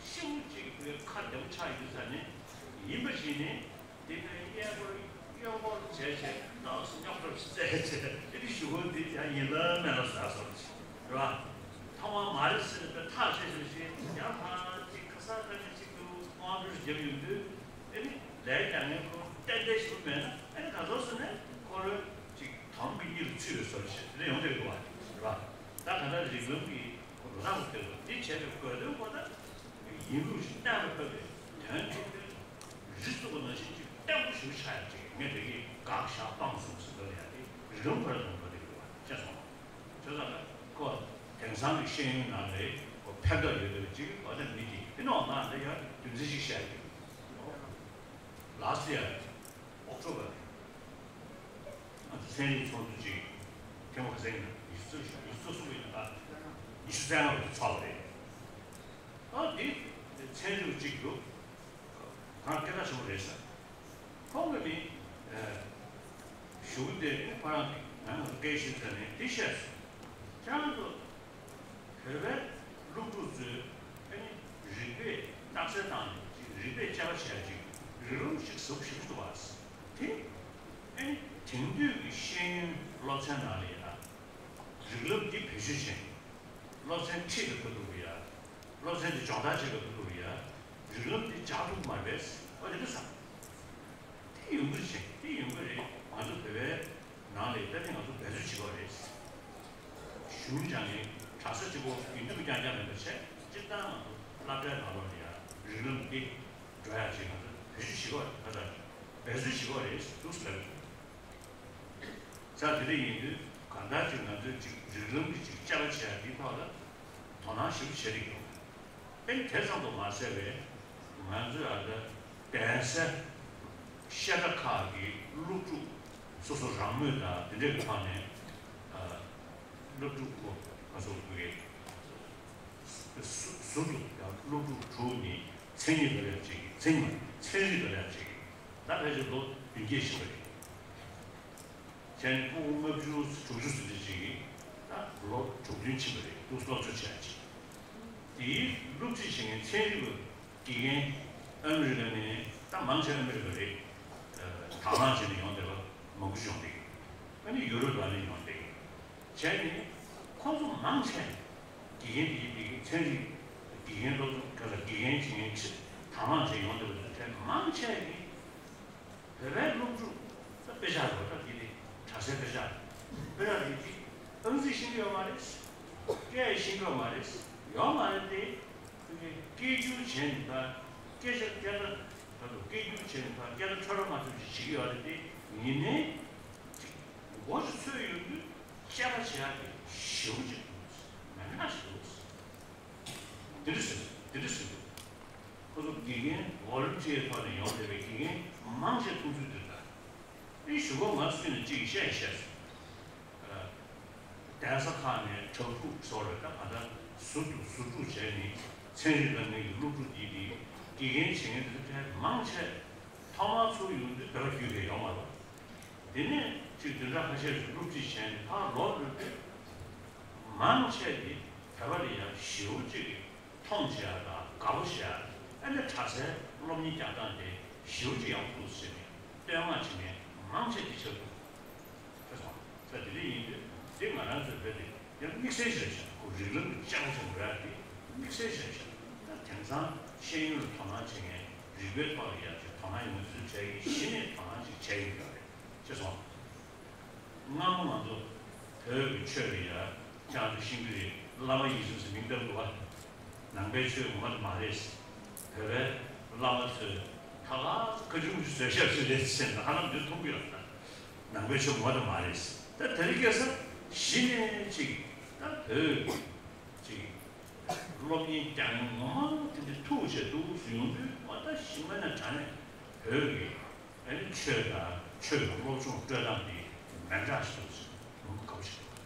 ཤིན་ཏུ་ཅིག་ཁ་བདེ་པོ་ཆགས་ཡོད་ས་ནས། ཡིན་པ་ཞིག་ནི་དེ་ནས་གཡས་སྐོར་གཡོན་སྐོར་བྱས་བྱས་ཏོག་ཙམ་རྙོག་དྲ་བཙལ་བྱས། དེ་ནི་གཞུག་གུ་དེ་ཡང་ཡིན་ལ་མིན་ལ་ཟེར་སོང་ཞིག་རེད་བ། ཐོག་མར་མ་རེད་ཟེར་ནས་ཐག་བཅད་བཞག་བཞིན་ཡང་ཕར་ཅིག་ཁ་སང་ཁ་ཉིན་ཅིག་ཏུ་དབང་སྒྲུབ་བརྒྱབ་ཡོང་དུས། ཨེ་ནི་ལས་ཀྱང་ངས་ཁོ་ཏན་ཏན་ཞིག་མེད་ན། ཨེ་ནི་ག་ཚོད་ཟེར་ནས་ཁོ་རང་ཅིག་དོམ་གྱི་གཉིད་ལ་ཚུད་པའི་བཟོ་ཞིག་དེ་འདྲ་ཡོང་བསྡད་འདུག་བ། རེད་བ། ད་ག་ད་རིགས་ལམ་གྱི་ཁོ་རང་དེ་ལ་དེ་བྱས་པའི་དགོས་དོན་ཁོ་ད་ཡིན་ལུགས་ཤིག་གཏན་ལ་ཕབ་པའི་དོན་ཚིག་དེ། རི་སུ་ག་ནང་བཞིན་གྱི་བརྟན་པོ་ཞིག་ཆགས་ཡ་ཅིག་ངས་དེ་གི་དགག་བཞག་སྤང་གསུམ་ཟེར་འདོད་ཡ་དེ་རི་ལུང་བར་དུ་འགྲོ་དེ་གི་བ་ཤེས་སོང་། བྱས་ཙང་ཁོ་དེང་སང་གི་ཤེས་ཡོན་ནང་ལས་ཁོ་ཕན་ཐོགས་ཡོད་དེ་ཅིག་འོ་ན་མི་དེ་ཨེ་ནོ་ང་འདི་ཡང་རྒྱུ་མཚན་ཞིག་བཤད་ཡོད། ལ་སི་ཡ་ཨོག་ཊོ་བར་ང་ཚོ་ཚན་རིག་ཚོགས་འདུ་ཅིག་ཐེངས་མ་ཟེར་ན་ཉི་ཤུ་རྩ་ཉི་ཤུ་རྩ་གསུམ་ཡིན་ན་ད་ཉི་ཤུ་རྩ་ལྔ་བར་དུ་ཚོགས་པ་རེད། ཨ་འདི་ཚན་རིག་ཅིག་འདུག་ང་སྐད་གྲགས་ཆེན་པོ་རེད་ཟེར། ཁོང་གིས་ནི་ཨ་གཞུག་གུ་དེ་ནི་ཁོ་རང་གིས་ང་ང་ཚོ་སྐད་ཤེས་ཚར་ནས་འདི་བཤད་སོང་། ཁྱེད་རང་ཚོ་བོད་པའི་སློབ་ཕྲུག་ཚོས་ཨ་ནི་རིག་པས་རྟགས་གསལ་བཏང་ནས་ཅིག་རིག་པས་དཔྱད་པ་བྱས་ཅིག་རིགས་ལམ་ཞིག་ཟབ་ཞིབ་ཏུ་བ་དེ་ཨ་ནི་དེང་དུས་ཀྱི་ཤེས་ཡོན་སློབ་ཚན་ནང་ལ་ཡ་རིགས་ལམ་འདི་བེད་སྤྱོད་བྱས་ནས་སློབ་ཚན་ཁྲིད་པའི་ཁ་ཐུག་ལ་ཡ། སློབ་ཚན་དེ་སྦྱོང་བརྡར་བྱེད་པའི་ཁུལ་དུ་ཡ། རིགས་ལམ་དེ་འཇགས་ཐུབ་མ་རེད་པས། ཨོ་དེ་འདྲ་བསམ། དེ་ཡོང་གི་རེད། དེ་ཡོང་གི་རེད། ང་ཚོ་བོད་པའི་ནང་ལ་ད་ནི་ང་ཚོ་འབད་རྩོལ་བྱེད་དགོས་རེད། གཞུང་སྦྱང་ནས་གྲྭ་ས་གཅིག་པོ་ཡིན་དུས་རྐྱང་རྐྱང་མིན་པ་བྱས། སྤྱིར་བཏང་ང་ཚོ་སློབ་གྲྭའི་ནང་ལོགས་ལ་ཡ་རིགས་ལམ་དེ་འགྲོ་ཡ་ཅིག་ང་ཚོ་འབད་རྩོལ་བྱེད་དགོས་རེད། ད་ལྟ་འབད་རྩོལ་བྱེད་དགོས་རེད་འདུག་ཟེར་ལབ། ས་དེ་འདྲ་ཡིན་དུས་གང་ལྟར་ཅིག་ང་ཚོས་ཅིག་རིགས་ལམ་གྱི་ཅིག་བཅའ་བ་བྱས་ཡ་འདིའི་ཐོག་ལ་དོ་སྣང་ཞེ་པོ་བྱེད་རིགས་ཡོད། ཨེ་དེ་ཙམ་དུ་མ་ཟད་པའི་ང་ཚོས་ཨ་ད་གདན་སའི་བཤད་གྲྭ་ཁག་གི་སློབ་ཕྲུག་སོ་སོ་རང་མོས་དང་དེ་འདྲ་གི་ཐོག་ནས་ཨ་སློབ་ཕྲུག་ཁོ་ང་ཚོ་གི་ཟུར་དུ་ཡང་སློབ་ཕྲུག་དྲུག་ནི་མཚན་ཉིད་ལ་ཡང་གཅིག་གི་མཚན་ཉིད་མཚན་རིག་ལ་ཡང་གཅིག་གི་ད་ཕལ་ཆེར་ལོ་བདུན་བརྒྱད་ཕྱིན་པ་རེད། བྱས་ནས་ཕྲུ་གུ་ལྔ་བཅུ་དྲུག་ཅུ་ཟིན་བྲིས་བྱེད་ཀྱི་ད་ལོ་དྲུག་བདུན་ཕྱིན་པ་རེད། འདུག་སློབ་གསོ་བྱས་ཀྱི། དེའི་སློབ་ཁྲིད་བྱེད་མཁན་ཚན་རིག་པ་དགེ་རྒན་ཨ་མི་རི་ཀ་ནས་ད་མང་ཆེ་ཨ་མི་རི་ཀ་རེད། དང་བླངས་བྱས་ནས་ཡོང་བསྡད་པ་མང་པོ་ཞིག་ཡོང་བསྡད་ཀྱི། ཨ་ནི་ཡུ་རོབ་ལ་ནས་ཡོང་བསྡད་ཀྱི། བྱས་ནས་ཁོང་ཚོ་མང་ཆེ་དགེ་རྒན་དེའི་དགེ་རྒན་ཚན་རིག་དགེ་རྒན་སློབ་སྦྱོང་ག་ལ་དགེ་རྒན་བྱེད་མཁན་ཆེད་དང་བླངས་བྱས་ཡོང་བསྡད་པ་དང་ཕྲད་མང་ཆེ་གིས། བོད་པའི་སློབ་ཕྲུག་ད་དཔེ་ཆ་རོ་ད་དེ་དེ་གྲྭ་སའི་དཔེ་ཆ་དཔེ་ཆ་དེ་དེ་ཨང་རྩིས་ཤེས་ཀྱི་ཡོད་མ་རེད། སྐད་ཤེས་ཀྱི་ཡོད་མ་རེད། ཡོད་མ་རེད་དེ། སྐད་སྒྱུར་བྱས་ནས་ད་སྐད་ཆ་སྐད་ཆ་ད་དུ་སྐད་སྒྱུར་བྱས་ནས་ད་སྐད་ཆ་འཕྲོ་བརླག་མ་ཐུབ་ཅིག་བྱེད་ཀྱི་ཡོད་རེད་དེ། ཡིན་ནའི་མགོ་ཅིག་ཚོས་ཡོང་དུས་དཔྱད་པ་བྱེད་ཡག་གི་ཞེ་པོ་ཅིག་འདུག་མི་འདྲ་ཞིག་འདུག་འདི་འདྲ་ཟེར་འདི་འདྲ་ཟེར་འདུག་ཁོ་ཚོ་དགེ་རྒན་ཝོ་ལུན་ཊི་ཡའི་ཐོག་ནས་ཡོང་བསྡད་པའི་དགེ་རྒན་མང་ཆེ་མཐོང་ཚུལ་འདི་ལྟར། ཨེ་གཞུག་གུ་ང་སུས་ནས་གཅིག་བཤད་བཤད་སོང་། གདན་ས་ཁག་ནས་བྲག་ཕུག་སོགས་རེད། ད་ང་ད་ཟུར་དུ་ཟུར་དྲུག་བྱས་ནས་ཚན་རིག་ལམ་ནས་ཀྱི་སློབ་ཕྲུག་འདི་འདི་དགེ་རྒན་བྱེད་མཁན་འདི་ཚོ་ཕལ་མང་ཆེ་ཐོག་མར་ཚུར་ཡོང་དུས་བོད་པ་བརྒྱུད་ཀྱི་ཡོང་མ་རེད། དེ་ནས་ཅིག་བདུན་ཕྲག་ཁ་ཤས་ཤིག་སློབ་ཁྲིད་བྱས་ནས་ཕར་ལོག་འགྲོ་དུས་མང་ཆེ་འདི་བོད་པ་ལ་ཡང་ཞེ་པོ་ཅིག་གི་མཐོང་བྱེད་ཡག་དང་དགའ་པོ་བྱེད་ཡག་ཨ་ནི་གྲྭ་སའི་སློབ་གཉེར་རྒྱག་སྟངས་དེ་ཞེ་པོ་ཅིག་ཡག་པོ་འདུག་ཟེར་ནས་བསྟོད་བསྔགས་བྱེད་མཁན་མང་ཆེ་དེ་ཆགས་འདུག་ཁྱེད་ཚོ་ས་དེ་འདྲ་ཡིན་དུས་དེ་ང་རང་ཚོའི་བོད་དེ་ཡང་དམིགས་བསལ་ཞིག་རེད་ཤག་ཁོ་རིགས་ལམ་གྱི་ལྕགས་ལ་ཆེན་པོ་རེད་དེ་དམིགས་བསལ་ཞིག་རེད་ཤག་ད་དེང་སང་ཤེས་ཡོན་ལ་དོ་སྣང་བྱེད་མཁན་རིག་པའི་ཐོག་ལ་ཡང་ཅིག་དོ་སྣང་ཡོང་བའི་ཚུལ་བྱས་ཡིན་གཞི་ནས་དོ་སྣང་ཅིག་བྱས་ཡོད་ཀྱང་རེད། ཤེས་སོང་། སྔ་མོ་ང་ཚོ་བོད་ཀྱི་ཆོས་ལ་ཡ་ཁྱེད་ཚོ་ཤེས་ཀྱི་རེད། བླ་མ་ཡིད་བཞིན་ཟེར་མིང་བཏགས་འདུག་བ། ནང་པའི་ཆོས་ངོ་མ་དེ་མ་རེད། བོད་པའི་བླ་མ་ཚོས་ད་ག་ཚོད་ཁ་ཆུང་ཆུང་བཟོས་ཤག་ཚོད་རེད་ཟེར་ན་ཧ་ལམ་འདི་མཐོང་གི་ཡོད་ད། ནང་པའི་ཆོས་ངོ་མ་དེ་མ་རེད། ད་དེ་རིང་ཁ་སང་གཞི་ནས་ཅིག་ད་བོད་ཅིག་སློབ་གཉེར་རྒྱག་མཁན་ངོ་མ་དེ་འདྲ་ཐུགས་རྗེ་འདུག་ཟེར་ཡོང་དུས་ང་ད་ཞིང་པ་ན་དྲང་ནས་བོད་ཀྱི་ཨ་ནི་ཆོས་དང་ཆོས་ཀྱི་སློབ་སྦྱོང་སྤྲོད་སྟངས་འདི་མི་འདྲ་ཞིག་འདུག་ཟེར་ལུང་པ་དཀར་པོ་ཞིག་འདུག་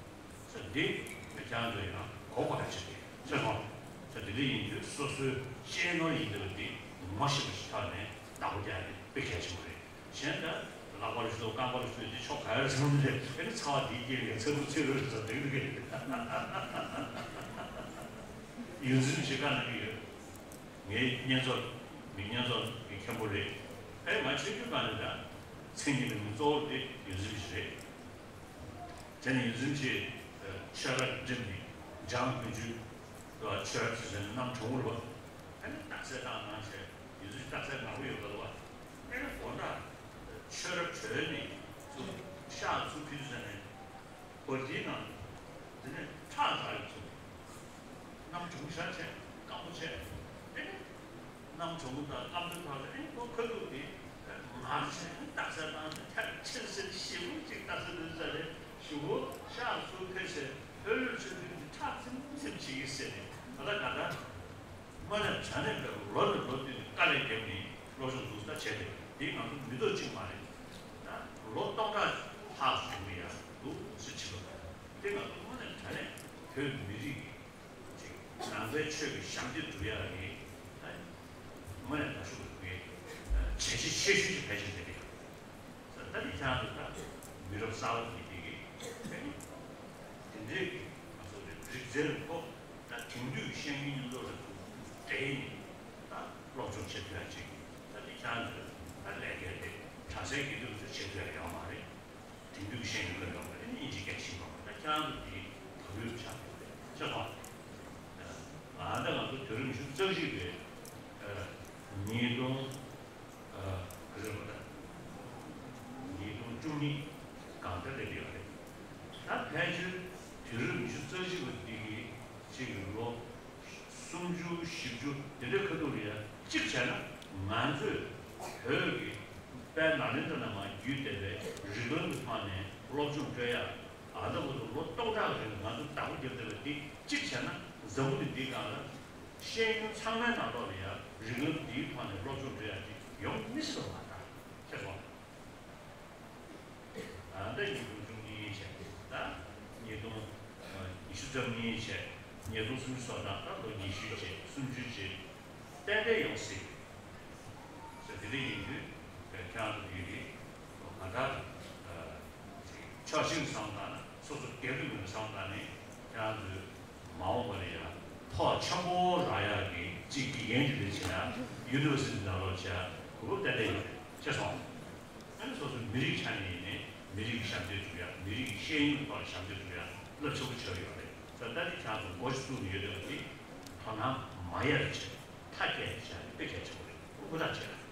ཟེར། འདི་ཁྱེད་རང་ཚོ་ཡང་གོ་དགོས་པ་ཞིག་རེད་ཤེས་སོང་། ཟེར་འདི་འདྲ་ཡིན་དུས་སོ་སོའི་གཅེས་ནོར་ཡིན་འདུག་པ་འདི་ངོ་ཤེས་པ་ཞིག་ཐོག་ནས་བདག་པོ་རྒྱག་ཡ་དེ་དཔེ་གལ་ཆེན་པོ་རེད། གཞན་ད་ལག་པ་ལ་ཞུ་རྐང་པ་ལ་ཞུ་དེ་ཕྱོགས་ག་ཡར་སོང་ནས་ཨ་ནི་ཚ་བ་འདིའི་རྐྱེན་གྱིས་ཚ་རུ་ཚེ་རུ་ཟ་འགྲིག་འགྲིག་ཡོད་འཛིན་ཞིག་བཀའ་གནང་གི་ཡོད། ངའི་བསྙེན་རྫོགས་མི་བསྙེན་རྫོགས་ཀྱི་མཁན་པོ་རེད། ཨེ་ང་ཆོས་བརྒྱུད་ནང་ནས་ད་མཚན་ཉིད་པའི་མི་གཙོ་བོ་དེ་ཡོད་འཛིན་ཞིག་རེད། དེ་ནས་ཡོད་འཛིན་གྱིས་ཆོས་ར་འགྲིམ་ནས་འཇང་དགུན་ཆོས་ཆོས་ར་ཚུལ་ཆེན་གནམ་གྲང་མོ་རུ་བ། ཨ་ནི་རྟགས་གསལ་བཏང་གནང་བྱས་ཡོད་འཛིན་རྟགས་གསལ་ནག་པོ་ཡོད་པ་ལ་བ། ཨ་ནི་དགོང་དག་ཆོས་ར་གྲོལ་ནས་ཚུར་ཤག་ཚུར་ཕུལ་ཟེར་ནས་བར་དེའི་ནང་དེ་ནས་ཁྲག་འཛག་ཡོད་ཚུལ། གནམ་གྲང་ཤར་བྱས་སྐམ་པོ་བྱས་ཨ་ནི། གནམ་གྲང་མོ་དང་སྐམ་པོའི་བར་དུ་ཨེ་ཁོ་ཁ་ཐུག་དེ་ངར་ཆེན་རྟགས་གསལ་བཏང་ནས་ཐལ་ཆེར་ཟེར་ཞེ་པོ་ཅིག་རྟགས་གསལ་འདོན་ས་རེད། གཞུག་གུ་ཤག་ཚུར་ཕེབས་ཚེ་ལྷོད་ལྷོད་ཆོས་འདུན་གྱི་ཁྲག་ཚིམ་ཚིམ་བྱེད་ཀྱི་ཟེར་ནས་ད་ལྟ་ད་ལྟ་དངོས་གནས་དྲང་གནས་པའི་ལོ་ནས་ལོ་བསྟུད་ནས་དཀའ་ལས་བརྒྱབ་ནས་སློབ་སྦྱོང་འཛུགས་ས་བྱས་ཏེ་འདི་ང་ཚོ་མི་ཐོག་གཅིག་མ་རེད། ད་ལོ་སྟོང་ཕྲག་ལྷག་ཙམ་ཡང་འདུག་ཟེར་བྱེད་པ་དེ་ང་ཚོ་དངོས་གནས་དྲང་གནས་བོད་མི་རིགས་ཀྱི་ཅིག་ནང་པའི་ཆོས་ཀྱི་ཞབས་འདེགས་སྒྲུབ་ཡག་གི་ད་དངོས་གནས་ད་ཤུགས་ཀྱི་བྱས་རྗེས་ཆེ་ཤོས་ཅིག་ཕལ་ཆེར་དེ་རེད། ད་འདི་ཁྱེད་རང་ཚོ་ད་མི་རབས་གསར་པ་དེ་དེ་གི་དེ་འདྲའི་ང་ཚོ་རིག་རྩལ་ཐོག་ད་དེང་དུས་ཤེས་ཡོན་མཉམ་དུ་ལ་འབྲེལ་ནས་ད་སློབ་སྦྱོང་བྱེད་ཐུབ་ཡག་ཅིག་ད་འདི་ཁྱེད་རང་ཚོ་ད་ལས་ཀའི་རེད། གྲྭ་སའི་དགེ་ཐོན་ཚོས་བྱེད་ཐུབ་ཡག་ཡོད་མ་རེད། དེང་དུས་ཤེས་ཡོན་སློབ་སྦྱོང་དེ་ནི་དབྱིན་ཇི་སྐད་ཤེས་པ་མ་གཏོགས་ཁྱེད་རང་ཚོ་དེ་བག་ཡོད་ཆགས་ཡོད་རེད་ཤེས་སོང་། ང་ད་ང་ཚོ་དུས་རབས་ཉི་ཤུ་རྩ་གཅིག་པའི་ཉིས་སྟོང་ག་ཚོད་རེད་པ་ད། ཉིས་སྟོང་བཅུ་གཉིས་གང་ལྟར་སླེབས་ཡོད་རེད། ད་ཕལ་ཆེར་དུས་རབས་ཉི་ཤུ་རྩ་གཅིག་པ་འདི་གི་གཅིག་གི་ལོ་སུམ་ཅུ་བཞི་བཅུ་དེ་འདྲའི་ཁ་ཐུག་ལ་ཡ་གཅིག་བྱས་ན་ང་ཚོས་བོད་ཀྱི་དཔལ་ནཱ་ལེནྡྲ་ན་མར་བརྒྱུད་བསྡད་པའི་རིགས་ལམ་གྱི་ཐོག་ནས་སློབ་སྦྱོང་སྤྲོད་ཡག་ཨ་ད་བར་དུ་ལོ་སྟོང་ཕྲག་རིང་ང་ཚོས་བདག་པོ་བརྒྱབ་བསྡད་པ་འདི་གཅིག་བྱས་ན་འཛམ་བུ་གླིང་འདིའི་སྒང་ལ་ཤེས་ཡོན་ཚང་མའི་ནང་ལོགས་ལ་ཡང་རིགས་ལམ་འདིའི་ཐོག་ནས་སློབ་སྦྱོང་སྤྲོད་ཡག་ཅིག་ཡོང་མི་སྲིད་པ་མ་རེད། ཤེས་སོང་། ད་ལྟ་ཉིས་སྟོང་བཅུ་གཉིས་བྱས་ད་ཉིས་སྟོང་ཉི་ཤུ་རྩ་གཉིས་བྱས་ཉིས་སྟོང་སུམ་ཅུ་སོ་ནང་ད་ལོ་ཉི་ཤུ་བྱས་སུམ་ཅུ་བྱས་ཏན་ཏན་ཡོང་སྲིད། ཟེར་དེ་འདྲ་ཡིན་དུས་ཁྱེད་རང་ཚོ་ཡིན་གྱི་ང་ད་ཕྱོགས་གཅིག་ནས་བསམ་བཏང་ན་སོ་སོ་སྒེར་གྱི་ངོས་ནས་བསམ་བཏང་ནས་ཁྱེད་རང་ཚོའི་མ་འོངས་པ་ལ་ཡང་ཕོགས་ཆེན་པོ་རག་ཡག་གི་གཅིག་དགེ་རྒན་གྱི་ལས་བྱེད་ན་ཡུ་ནི་ཝར་སི་ཊི་ནང་ལོགས་བྱེད་ཡག་གོ་སྐབས་ཏན་ཏན་ཡོད་རེད་ཤེས་སོང་། ཨ་ནི་སོ་སོའི་མི་རིགས་ཆ་ནས་ཡིན་ནའི་མི་རིགས་ཀྱི་ཞབས་འདེགས་སྒྲུབ་ཡག་མི་རིགས་ཀྱི་ཤེས་ཡོན་ཐོག་ལ་ཞབས་འདེགས་སྒྲུབ་ཡག་རླབས་ཆེན་པོ་ཆགས་ཡོད་རེད། ད་ལྟ་ནི་ཁྱེད་ཚོ་འགོ་ཞིག་བཙུགས་ནས་ཡོད་དེ་བ་དེ་དོ་སྣང་མ་ཡལ་བྱས་མཐའ་སྐྱེལ་བྱས་དཔེ་གལ་ཆེན་པོ་རེད། ཧུར་ཐག་བྱས།